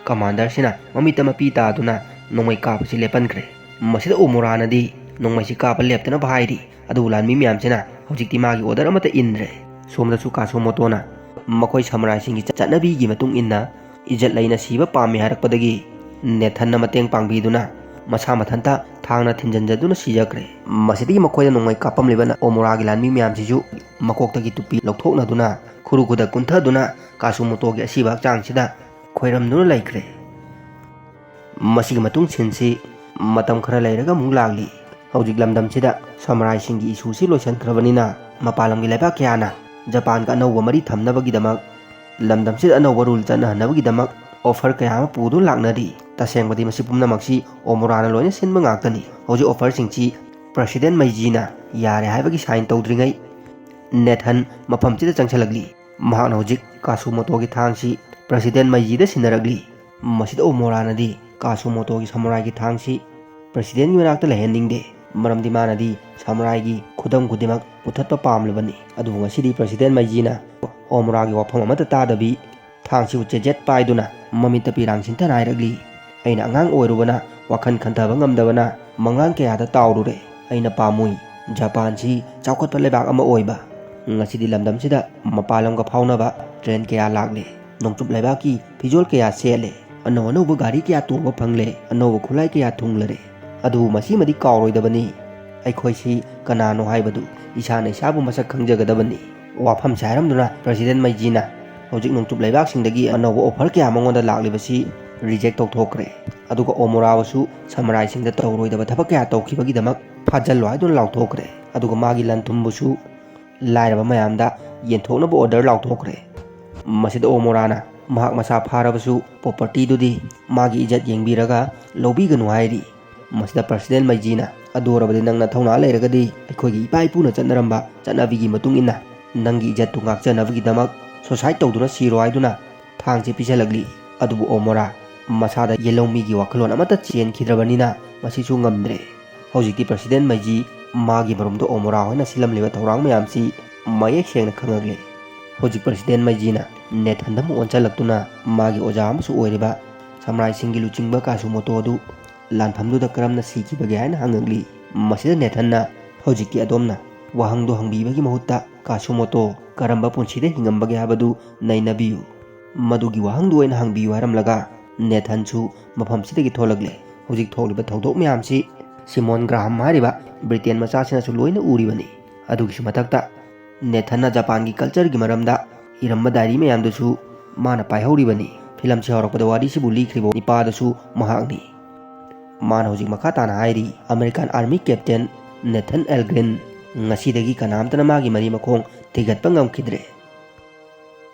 ꯀꯃꯥꯟꯗꯔꯁꯤꯅ ꯃꯃꯤꯠꯇ ꯃꯄꯤ ꯇꯥꯗꯨꯅ ꯅꯣꯡꯃꯩ ꯀꯥꯞꯄꯁꯤ ꯂꯦꯞꯍꯟꯈ꯭ꯔꯦ꯫ ꯃꯁꯤꯗ ꯑꯣꯃꯣꯔꯥꯅꯗꯤ ꯅꯣꯡꯃꯩꯁꯤ ꯀꯥꯞꯄ ꯂꯦꯞꯇꯅꯕ ꯍꯥꯏꯔꯤ꯫ ꯑꯗꯨꯕꯨ ꯂꯥꯟꯃꯤ ꯃꯌꯥꯝꯁꯤꯅ ꯍꯧꯖꯤꯛꯇꯤ ꯃꯥꯒꯤ ꯑꯣꯔꯗꯔ ꯑꯃꯠꯇ ꯏꯟꯗ꯭ꯔꯦ꯫ ꯁꯣꯝꯗꯁꯨ ꯀꯥꯁꯨ ꯃꯣꯇꯣꯅ ꯃꯈꯣꯏ ꯁꯃꯨꯔꯥꯏꯁꯤꯡꯒꯤ ꯆꯠꯅꯕꯤꯒꯤ ꯃꯇꯨꯡ ꯏꯟꯅ ꯏꯖꯠ ꯂꯩꯅ ꯁꯤꯕ ꯄꯥꯝꯃꯤ ꯍꯥꯏꯔꯛꯄꯗꯒꯤ, ꯅꯦꯊꯟꯅ ꯃꯇꯦꯡ ꯄꯥꯡꯕꯤꯗꯨꯅ ꯃꯁꯥ ꯃꯊꯟꯇ ꯊꯥꯡꯅ ꯊꯤꯟꯖꯤꯟꯖꯗꯨꯅ ꯁꯤꯖꯈ꯭ꯔꯦ꯫ ꯃꯁꯤꯗꯒꯤ ꯃꯈꯣꯏꯗ ꯅꯣꯡꯃꯩ ꯀꯥꯞꯄꯝꯂꯤꯕ ꯑꯣꯃꯣꯔꯥꯒꯤ ꯂꯥꯟꯃꯤ ꯃꯌꯥꯝꯁꯤꯁꯨ ꯃꯀꯣꯛꯇꯒꯤ ꯇꯨꯄꯤ ꯂꯧꯊꯣꯛꯅꯗꯨꯅ, ꯈꯨꯔꯨ ꯈꯨꯗ ꯀꯨꯟꯊꯗꯨꯅ ꯀꯥꯁꯨ ꯃꯣꯇꯣꯒꯤ ꯑꯁꯤꯕ ꯍꯛꯆꯥꯡꯁꯤꯗ ꯈꯣꯏꯔꯝꯗꯨꯅ ꯂꯩꯈ꯭ꯔꯦ꯫ ꯃꯁꯤꯒꯤ ꯃꯇꯨꯡ ꯁꯤꯟꯁꯤ ꯃꯇꯝ ꯈꯔ ꯂꯩꯔꯒ ꯑꯃꯨꯛ ꯂꯥꯛꯂꯤ꯫ ꯍꯧꯖꯤꯛ ꯂꯝꯗꯝꯁꯤꯗ ꯁꯃꯨꯔꯥꯏꯁꯤꯡꯒꯤ ꯏꯁꯨꯁꯤ ꯂꯣꯏꯁꯤꯟꯈ꯭ꯔꯕꯅꯤꯅ, ꯃꯄꯥꯟ ꯂꯝꯒꯤ ꯂꯩꯕꯥꯛ ꯀꯌꯥꯅ ꯖꯄꯥꯟꯒ ꯑꯅꯧꯕ ꯃꯔꯤ ꯊꯝꯅꯕꯒꯤꯗꯃꯛ, ꯂꯝꯗꯝꯁꯤꯗ ꯑꯅꯧꯕ ꯔꯨꯜ ꯆꯠꯅꯍꯟꯅꯕꯒꯤꯗꯃꯛ ꯑꯣꯐꯔ ꯀꯌꯥ ꯑꯃ ꯄꯨꯗꯨꯅ ꯂꯥꯛꯅꯔꯤ꯫ ꯇꯁꯦꯡꯕꯗꯤ ꯃꯁꯤ ꯄꯨꯝꯅꯃꯛꯁꯤ ꯑꯣꯃꯣꯔꯥꯅ ꯂꯣꯏꯅ ꯁꯤꯟꯕ ꯉꯥꯛꯇꯅꯤ꯫ ꯍꯧꯖꯤꯛ ꯑꯣꯐꯔꯁꯤꯡꯁꯤ ꯄ꯭ꯔꯁꯤꯗꯦꯟ ꯃꯩꯖꯤꯅ ꯌꯥꯔꯦ ꯍꯥꯏꯕꯒꯤ ꯁꯥꯏꯟ ꯇꯧꯗ꯭ꯔꯤꯉꯩ, ꯅꯦꯊꯟ ꯃꯐꯝꯁꯤꯗ ꯆꯪꯁꯤꯜꯂꯛꯂꯤ꯫ ꯃꯍꯥꯛꯅ ꯍꯧꯖꯤꯛ ꯀꯥꯁꯨ ꯃꯣꯇꯣꯒꯤ ꯊꯥꯡꯁꯤ ꯄ꯭ꯔꯁꯤꯗꯦꯟ ꯃꯩꯖꯤꯗ ꯁꯤꯟꯅꯔꯛꯂꯤ꯫ ꯃꯁꯤꯗ ꯑꯣꯃꯣꯔꯥꯅꯗꯤ ꯀꯥꯁꯨ ꯃꯣꯇꯣꯒꯤ ꯁꯃꯨꯔꯥꯏꯒꯤ ꯊꯥꯡꯁꯤ ꯄ꯭ꯔꯁꯤꯗꯦꯟꯒꯤ ꯃꯅꯥꯛꯇ ꯂꯩꯍꯟꯅꯤꯡꯗꯦ, ꯃꯔꯝꯗꯤ ꯃꯥꯅꯗꯤ ꯁꯃꯨꯔꯥꯏꯒꯤ ꯈꯨꯗꯝ ꯈꯨꯗꯤꯡꯃꯛ ꯄꯨꯊꯠꯄ ꯄꯥꯝꯂꯕꯅꯤ꯫ ꯑꯗꯨꯕꯨ ꯉꯁꯤꯗꯤ ꯄ꯭ꯔꯁꯤꯗꯦꯟ ꯃꯩꯖꯤꯅ ꯑꯣꯃꯣꯔꯥꯒꯤ ꯋꯥꯐꯝ ꯑꯃꯠꯇ ꯇꯥꯗꯕꯤ, ꯊꯥꯡꯁꯤꯕꯨ ꯆꯦꯖꯦꯠ ꯄꯥꯏꯗꯨꯅ ꯃꯃꯤꯠꯇ ꯄꯤꯔꯥꯡ ꯁꯤꯟꯊꯅ ꯍꯥꯏꯔꯛꯂꯤ, "ꯑꯩꯅ ꯑꯉꯥꯡ ꯑꯣꯏꯔꯨꯕꯅ ꯋꯥꯈꯜ ꯈꯟꯊꯕ ꯉꯝꯗꯕꯅ ꯃꯪꯂꯥꯟ ꯀꯌꯥꯗ ꯇꯥꯎꯔꯨꯔꯦ꯫ ꯑꯩꯅ ꯄꯥꯝꯃꯨꯏ ꯖꯄꯥꯟꯁꯤ ꯆꯥꯎꯈꯠꯄ ꯂꯩꯕꯥꯛ ꯑꯃ ꯑꯣꯏꯕ꯫ ꯉꯁꯤꯗꯤ ꯂꯝꯗꯝꯁꯤꯗ ꯃꯄꯥꯟ ꯂꯝꯒ ꯐꯥꯎꯅꯕ ꯇ꯭ꯔꯦꯟ ꯀꯌꯥ ꯂꯥꯛꯂꯦ꯫ ꯅꯣꯡꯆꯨꯞ ꯂꯩꯕꯥꯛꯀꯤ ꯐꯤꯖꯣꯜ ꯀꯌꯥ ꯁꯦꯠꯂꯦ꯫ ꯑꯅꯧ ꯑꯅꯧꯕ ꯒꯥꯔꯤ ꯀꯌꯥ ꯇꯣꯡꯕ ꯐꯪꯂꯦ꯫ ꯑꯅꯧꯕ ꯈꯨꯠꯂꯥꯏ ꯀꯌꯥ ꯊꯨꯡꯂꯔꯦ꯫ ꯑꯗꯨꯕꯨ ꯃꯁꯤꯃꯗꯤ ꯀꯥꯎꯔꯣꯏꯗꯕꯅꯤ꯫ ꯑꯩꯈꯣꯏꯁꯤ ꯀꯅꯥꯅꯣ ꯍꯥꯏꯕꯗꯨ ꯏꯁꯥꯅ ꯏꯁꯥꯕꯨ ꯃꯁꯛ ꯈꯪꯖꯒꯗꯕꯅꯤ"꯫ ꯋꯥꯐꯝꯁꯦ ꯍꯥꯏꯔꯝꯗꯨꯅ ꯄ꯭ꯔꯁꯤꯗꯦꯟ ꯃꯩꯖꯤꯅ ꯍꯧꯖꯤꯛ ꯅꯣꯡꯆꯨꯞ ꯂꯩꯕꯥꯛꯁꯤꯡꯗꯒꯤ ꯑꯅꯧꯕ ꯑꯣꯐꯔ ꯀꯌꯥ ꯃꯉꯣꯟꯗ ꯂꯥꯛꯂꯤꯕꯁꯤ ꯔꯤꯖꯦꯛ ꯇꯧꯊꯣꯛꯈ꯭ꯔꯦ꯫ ꯑꯗꯨꯒ ꯑꯣꯃꯣꯔꯥꯕꯨꯁꯨ ꯁꯃꯨꯔꯥꯏꯁꯤꯡꯗ ꯇꯧꯔꯣꯏꯗꯕ ꯊꯕꯛ ꯀꯌꯥ ꯇꯧꯈꯤꯕꯒꯤꯗꯃꯛ ꯐꯥꯖꯜꯂꯣ ꯍꯥꯏꯗꯨꯅ ꯂꯥꯎꯊꯣꯛꯈ꯭ꯔꯦ꯫ ꯑꯗꯨꯒ ꯃꯥꯒꯤ ꯂꯟ ꯊꯨꯝꯕꯨꯁꯨ ꯂꯥꯏꯔꯕ ꯃꯌꯥꯝꯗ ꯌꯦꯟꯊꯣꯛꯅꯕ ꯑꯣꯔꯗꯔ ꯂꯥꯎꯊꯣꯛꯈ꯭ꯔꯦ꯫ ꯃꯁꯤꯗ ꯑꯣꯃꯣꯔꯥꯅ ꯃꯍꯥꯛ ꯃꯁꯥ ꯐꯥꯔꯕꯁꯨ ꯄ꯭ꯔꯣꯄꯔꯇꯤꯗꯨꯗꯤ ꯃꯥꯒꯤ ꯏꯖꯠ ꯌꯦꯡꯕꯤꯔꯒ ꯂꯧꯕꯤꯒꯅꯨ ꯍꯥꯏꯔꯤ꯫ ꯃꯁꯤꯗ ꯄ꯭ꯔꯁꯤꯗꯦꯟ ꯃꯩꯖꯤꯅ, "ꯑꯗꯨ ꯑꯣꯏꯔꯕꯗꯤ ꯅꯪꯅ ꯊꯧꯅꯥ ꯂꯩꯔꯒꯗꯤ ꯑꯩꯈꯣꯏꯒꯤ ꯏꯄꯥ ꯏꯄꯨꯅ ꯆꯠꯅꯔꯝꯕ ꯆꯠꯅꯕꯤꯒꯤ ꯃꯇꯨꯡ ꯏꯟꯅ ꯅꯪꯒꯤ ꯏꯖꯠꯇꯨ ꯉꯥꯛꯆꯅꯕꯒꯤꯗꯃꯛ ꯁꯨꯁꯥꯏꯠ ꯇꯧꯗꯨꯅ ꯁꯤꯔꯣ" ꯍꯥꯏꯗꯨꯅ ꯊꯥꯡꯁꯤ ꯄꯤꯁꯜꯂꯛꯂꯤ꯫ ꯑꯗꯨꯕꯨ ꯑꯣꯃꯣꯔꯥ ꯃꯁꯥꯗ ꯌꯦꯜꯍꯧꯃꯤꯒꯤ ꯋꯥꯈꯜꯂꯣꯟ ꯑꯃꯠꯇ ꯆꯦꯟꯈꯤꯗ꯭ꯔꯕꯅꯤꯅ ꯃꯁꯤꯁꯨ ꯉꯝꯗ꯭ꯔꯦ꯫ ꯍꯧꯖꯤꯛꯇꯤ ꯄ꯭ꯔꯁꯤꯗꯦꯟ ꯃꯩꯖꯤ ꯃꯥꯒꯤ ꯃꯔꯨꯝꯗ ꯑꯣꯃꯣꯔꯥ ꯍꯣꯏꯅ ꯁꯤꯜꯂꯝꯂꯤꯕ ꯊꯧꯔꯥꯡ ꯃꯌꯥꯝꯁꯤ ꯃꯌꯦꯛ ꯁꯦꯡꯅ ꯈꯪꯉꯛꯂꯦ꯫ ꯍꯧꯖꯤꯛ ꯄ꯭ꯔꯁꯤꯗꯦꯟ ꯃꯩꯖꯤꯅ ꯅꯦꯊꯟꯗ ꯑꯃꯨꯛ ꯑꯣꯟꯁꯤꯜꯂꯛꯇꯨꯅ ꯃꯥꯒꯤ ꯑꯣꯖꯥ ꯑꯃꯁꯨ ꯑꯣꯏꯔꯤꯕ ꯁꯝꯔꯥꯏꯁꯤꯡꯒꯤ ꯂꯨꯆꯤꯡꯕ ꯀꯥꯁꯨꯃꯣꯇꯣ ꯑꯗꯨ ꯂꯥꯟꯐꯝꯗꯨꯗ ꯀꯔꯝꯅ ꯁꯤꯈꯤꯕꯒꯦ ꯍꯥꯏꯅ ꯍꯪꯉꯛꯂꯤ꯫ ꯃꯁꯤꯗ ꯅꯦꯊꯟꯅ ꯍꯧꯖꯤꯛꯇꯤ ꯑꯗꯣꯝꯅ ꯋꯥꯍꯪꯗꯣ ꯍꯪꯕꯤꯕꯒꯤ ꯃꯍꯨꯠꯇ ꯀꯥꯁꯨꯃꯣꯇꯣ ꯀꯔꯝꯕ ꯄꯨꯟꯁꯤꯗ ꯍꯤꯡꯉꯝꯕꯒꯦ ꯍꯥꯏꯕꯗꯨ ꯅꯩꯅꯕꯤꯌꯨ꯫ ꯃꯗꯨꯒꯤ ꯋꯥꯍꯪꯗꯨ ꯑꯣꯏꯅ ꯍꯪꯕꯤꯌꯨ ꯍꯥꯏꯔꯝꯂꯒ ꯅꯦꯊꯟꯁꯨ ꯃꯐꯝꯁꯤꯗꯒꯤ ꯊꯣꯛꯂꯛꯂꯦ꯫ ꯍꯧꯖꯤꯛ ꯊꯣꯛꯂꯤꯕ ꯊꯧꯗꯣꯛ ꯃꯌꯥꯝꯁꯤ ꯁꯤꯃꯣꯟ ꯒ꯭ꯔꯥꯍꯝ ꯍꯥꯏꯔꯤꯕ ꯕ꯭ꯔꯤꯇꯦꯟ ꯃꯆꯥꯁꯤꯅꯁꯨ ꯂꯣꯏꯅ ꯎꯔꯤꯕꯅꯤ꯫ ꯑꯗꯨꯒꯤꯁꯨ ꯃꯊꯛꯇ ꯅꯦꯊꯟꯅ ꯖꯄꯥꯟꯒꯤ ꯀꯜꯆꯔꯒꯤ ꯃꯔꯝꯗ ꯏꯔꯝꯕ ꯗꯥꯏꯔꯤ ꯃꯌꯥꯝꯗꯨꯁꯨ ꯃꯥꯅ ꯄꯥꯏꯍꯧꯔꯤꯕꯅꯤ꯫ ꯐꯤꯂꯝꯁꯤ ꯍꯧꯔꯛꯄꯗ ꯋꯥꯔꯤꯁꯤꯕꯨ ꯂꯤꯈ꯭ꯔꯤꯕ ꯅꯤꯄꯥꯗꯨꯁꯨ ꯃꯍꯥꯛꯅꯤ꯫ ꯃꯥꯅ ꯍꯧꯖꯤꯛ ꯃꯈꯥ ꯇꯥꯅ ꯍꯥꯏꯔꯤ, ꯑꯃꯦꯔꯤꯀꯥꯟ ꯑꯥꯔꯃꯤ ꯀꯦꯞꯇꯦꯟ ꯅꯦꯊꯟ ꯑꯦꯜꯒ꯭ꯔꯤꯟ, ꯉꯁꯤꯗꯒꯤ ꯀꯅꯥꯝꯇꯅ ꯃꯥꯒꯤ ꯃꯔꯤ ꯃꯈꯣꯡ ꯊꯤꯒꯠꯄ ꯉꯝꯈꯤꯗ꯭ꯔꯦ꯫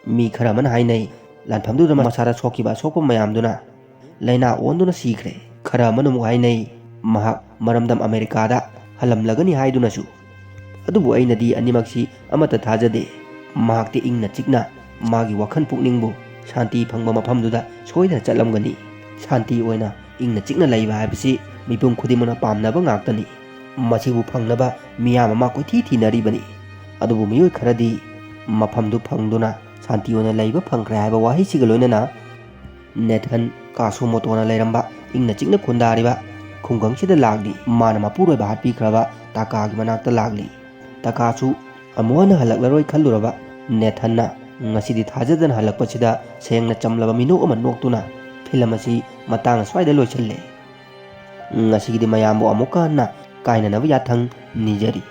ꯃꯤ ꯈꯔ ꯑꯃꯅ ꯍꯥꯏꯅꯩ, ꯂꯥꯟꯐꯝꯗꯨꯗ ꯃꯁꯥꯗ ꯁꯣꯛꯈꯤꯕ ꯑꯁꯣꯛꯄ ꯃꯌꯥꯝꯗꯨꯅ ꯂꯥꯏꯅꯥ ꯑꯣꯟꯗꯨꯅ ꯁꯤꯈ꯭ꯔꯦ꯫ ꯈꯔ ꯑꯃꯅ ꯑꯃꯨꯛ ꯍꯥꯏꯅꯩ, ꯃꯍꯥꯛ ꯃꯔꯝꯗꯝ ꯑꯃꯦꯔꯤꯀꯥꯗ ꯍꯜꯂꯝꯂꯒꯅꯤ ꯍꯥꯏꯗꯨꯅꯁꯨ꯫ ꯑꯗꯨꯕꯨ ꯑꯩꯅꯗꯤ ꯑꯅꯤꯃꯛꯁꯤ ꯑꯃꯠꯇ ꯊꯥꯖꯗꯦ꯫ ꯃꯍꯥꯛꯇꯤ ꯏꯪꯅ ꯆꯤꯛꯅ ꯃꯥꯒꯤ ꯋꯥꯈꯜ ꯄꯨꯛꯅꯤꯡꯕꯨ ꯁꯥꯟꯇꯤ ꯐꯪꯕ ꯃꯐꯝꯗꯨꯗ ꯁꯣꯏꯗꯅ ꯆꯠꯂꯝꯒꯅꯤ꯫ ꯁꯥꯟꯇꯤ ꯑꯣꯏꯅ ꯏꯪꯅ ꯆꯤꯛꯅ ꯂꯩꯕ ꯍꯥꯏꯕꯁꯤ ꯃꯤꯄꯨꯝ ꯈꯨꯗꯤꯡꯃꯛꯅ ꯄꯥꯝꯅꯕ ꯉꯥꯛꯇꯅꯤ꯫ ꯃꯁꯤꯕꯨ ꯐꯪꯅꯕ ꯃꯤꯌꯥꯝ ꯑꯃ ꯀꯣꯏꯊꯤ ꯊꯤꯅꯔꯤꯕꯅꯤ꯫ ꯑꯗꯨꯕꯨ ꯃꯤꯑꯣꯏ ꯈꯔꯗꯤ ꯃꯐꯝꯗꯨ ꯐꯪꯗꯨꯅ ꯁꯥꯟꯇꯤ ꯑꯣꯏꯅ ꯂꯩꯕ ꯐꯪꯈ꯭ꯔꯦ ꯍꯥꯏꯕ ꯋꯥꯍꯩꯁꯤꯒ ꯂꯣꯏꯅꯅ ꯅꯦꯊꯟ ꯀꯥꯁꯨꯃꯣꯇꯣꯅ ꯂꯩꯔꯝꯕ ꯏꯪꯅ ꯆꯤꯛꯅ ꯈꯨꯟꯗꯥꯔꯤꯕ ꯈꯨꯡꯒꯪꯁꯤꯗ ꯂꯥꯛꯂꯤ꯫ ꯃꯥꯅ ꯃꯄꯨꯔꯣꯏꯕ ꯍꯥꯠꯄꯤꯈ꯭ꯔꯕ ꯇꯥꯀꯥꯒꯤ ꯃꯅꯥꯛꯇ ꯂꯥꯛꯂꯤ꯫ ꯇꯥꯀꯥꯁꯨ ꯑꯃꯨꯛ ꯍꯟꯅ ꯍꯜꯂꯛꯂꯔꯣꯏ ꯈꯜꯂꯨꯔꯕ ꯅꯦꯊꯟꯅ ꯉꯁꯤꯗꯤ ꯊꯥꯖꯗꯅ ꯍꯜꯂꯛꯄꯁꯤꯗ ꯁꯦꯡꯅ ꯆꯝꯂꯕ ꯃꯤꯅꯣꯛ ꯑꯃ ꯅꯣꯛꯇꯨꯅ ꯐꯤꯂꯝ ꯑꯁꯤ ꯃꯇꯥꯡ ꯑꯁ꯭ꯋꯥꯏꯗ ꯂꯣꯏꯁꯤꯜꯂꯦ꯫ ꯉꯁꯤꯒꯤꯗꯤ ꯃꯌꯥꯝꯕꯨ ꯑꯃꯨꯛꯀ ꯍꯟꯅ ꯀꯥꯏꯅꯅꯕ ꯌꯥꯊꯪ ꯅꯤꯖꯔꯤ꯫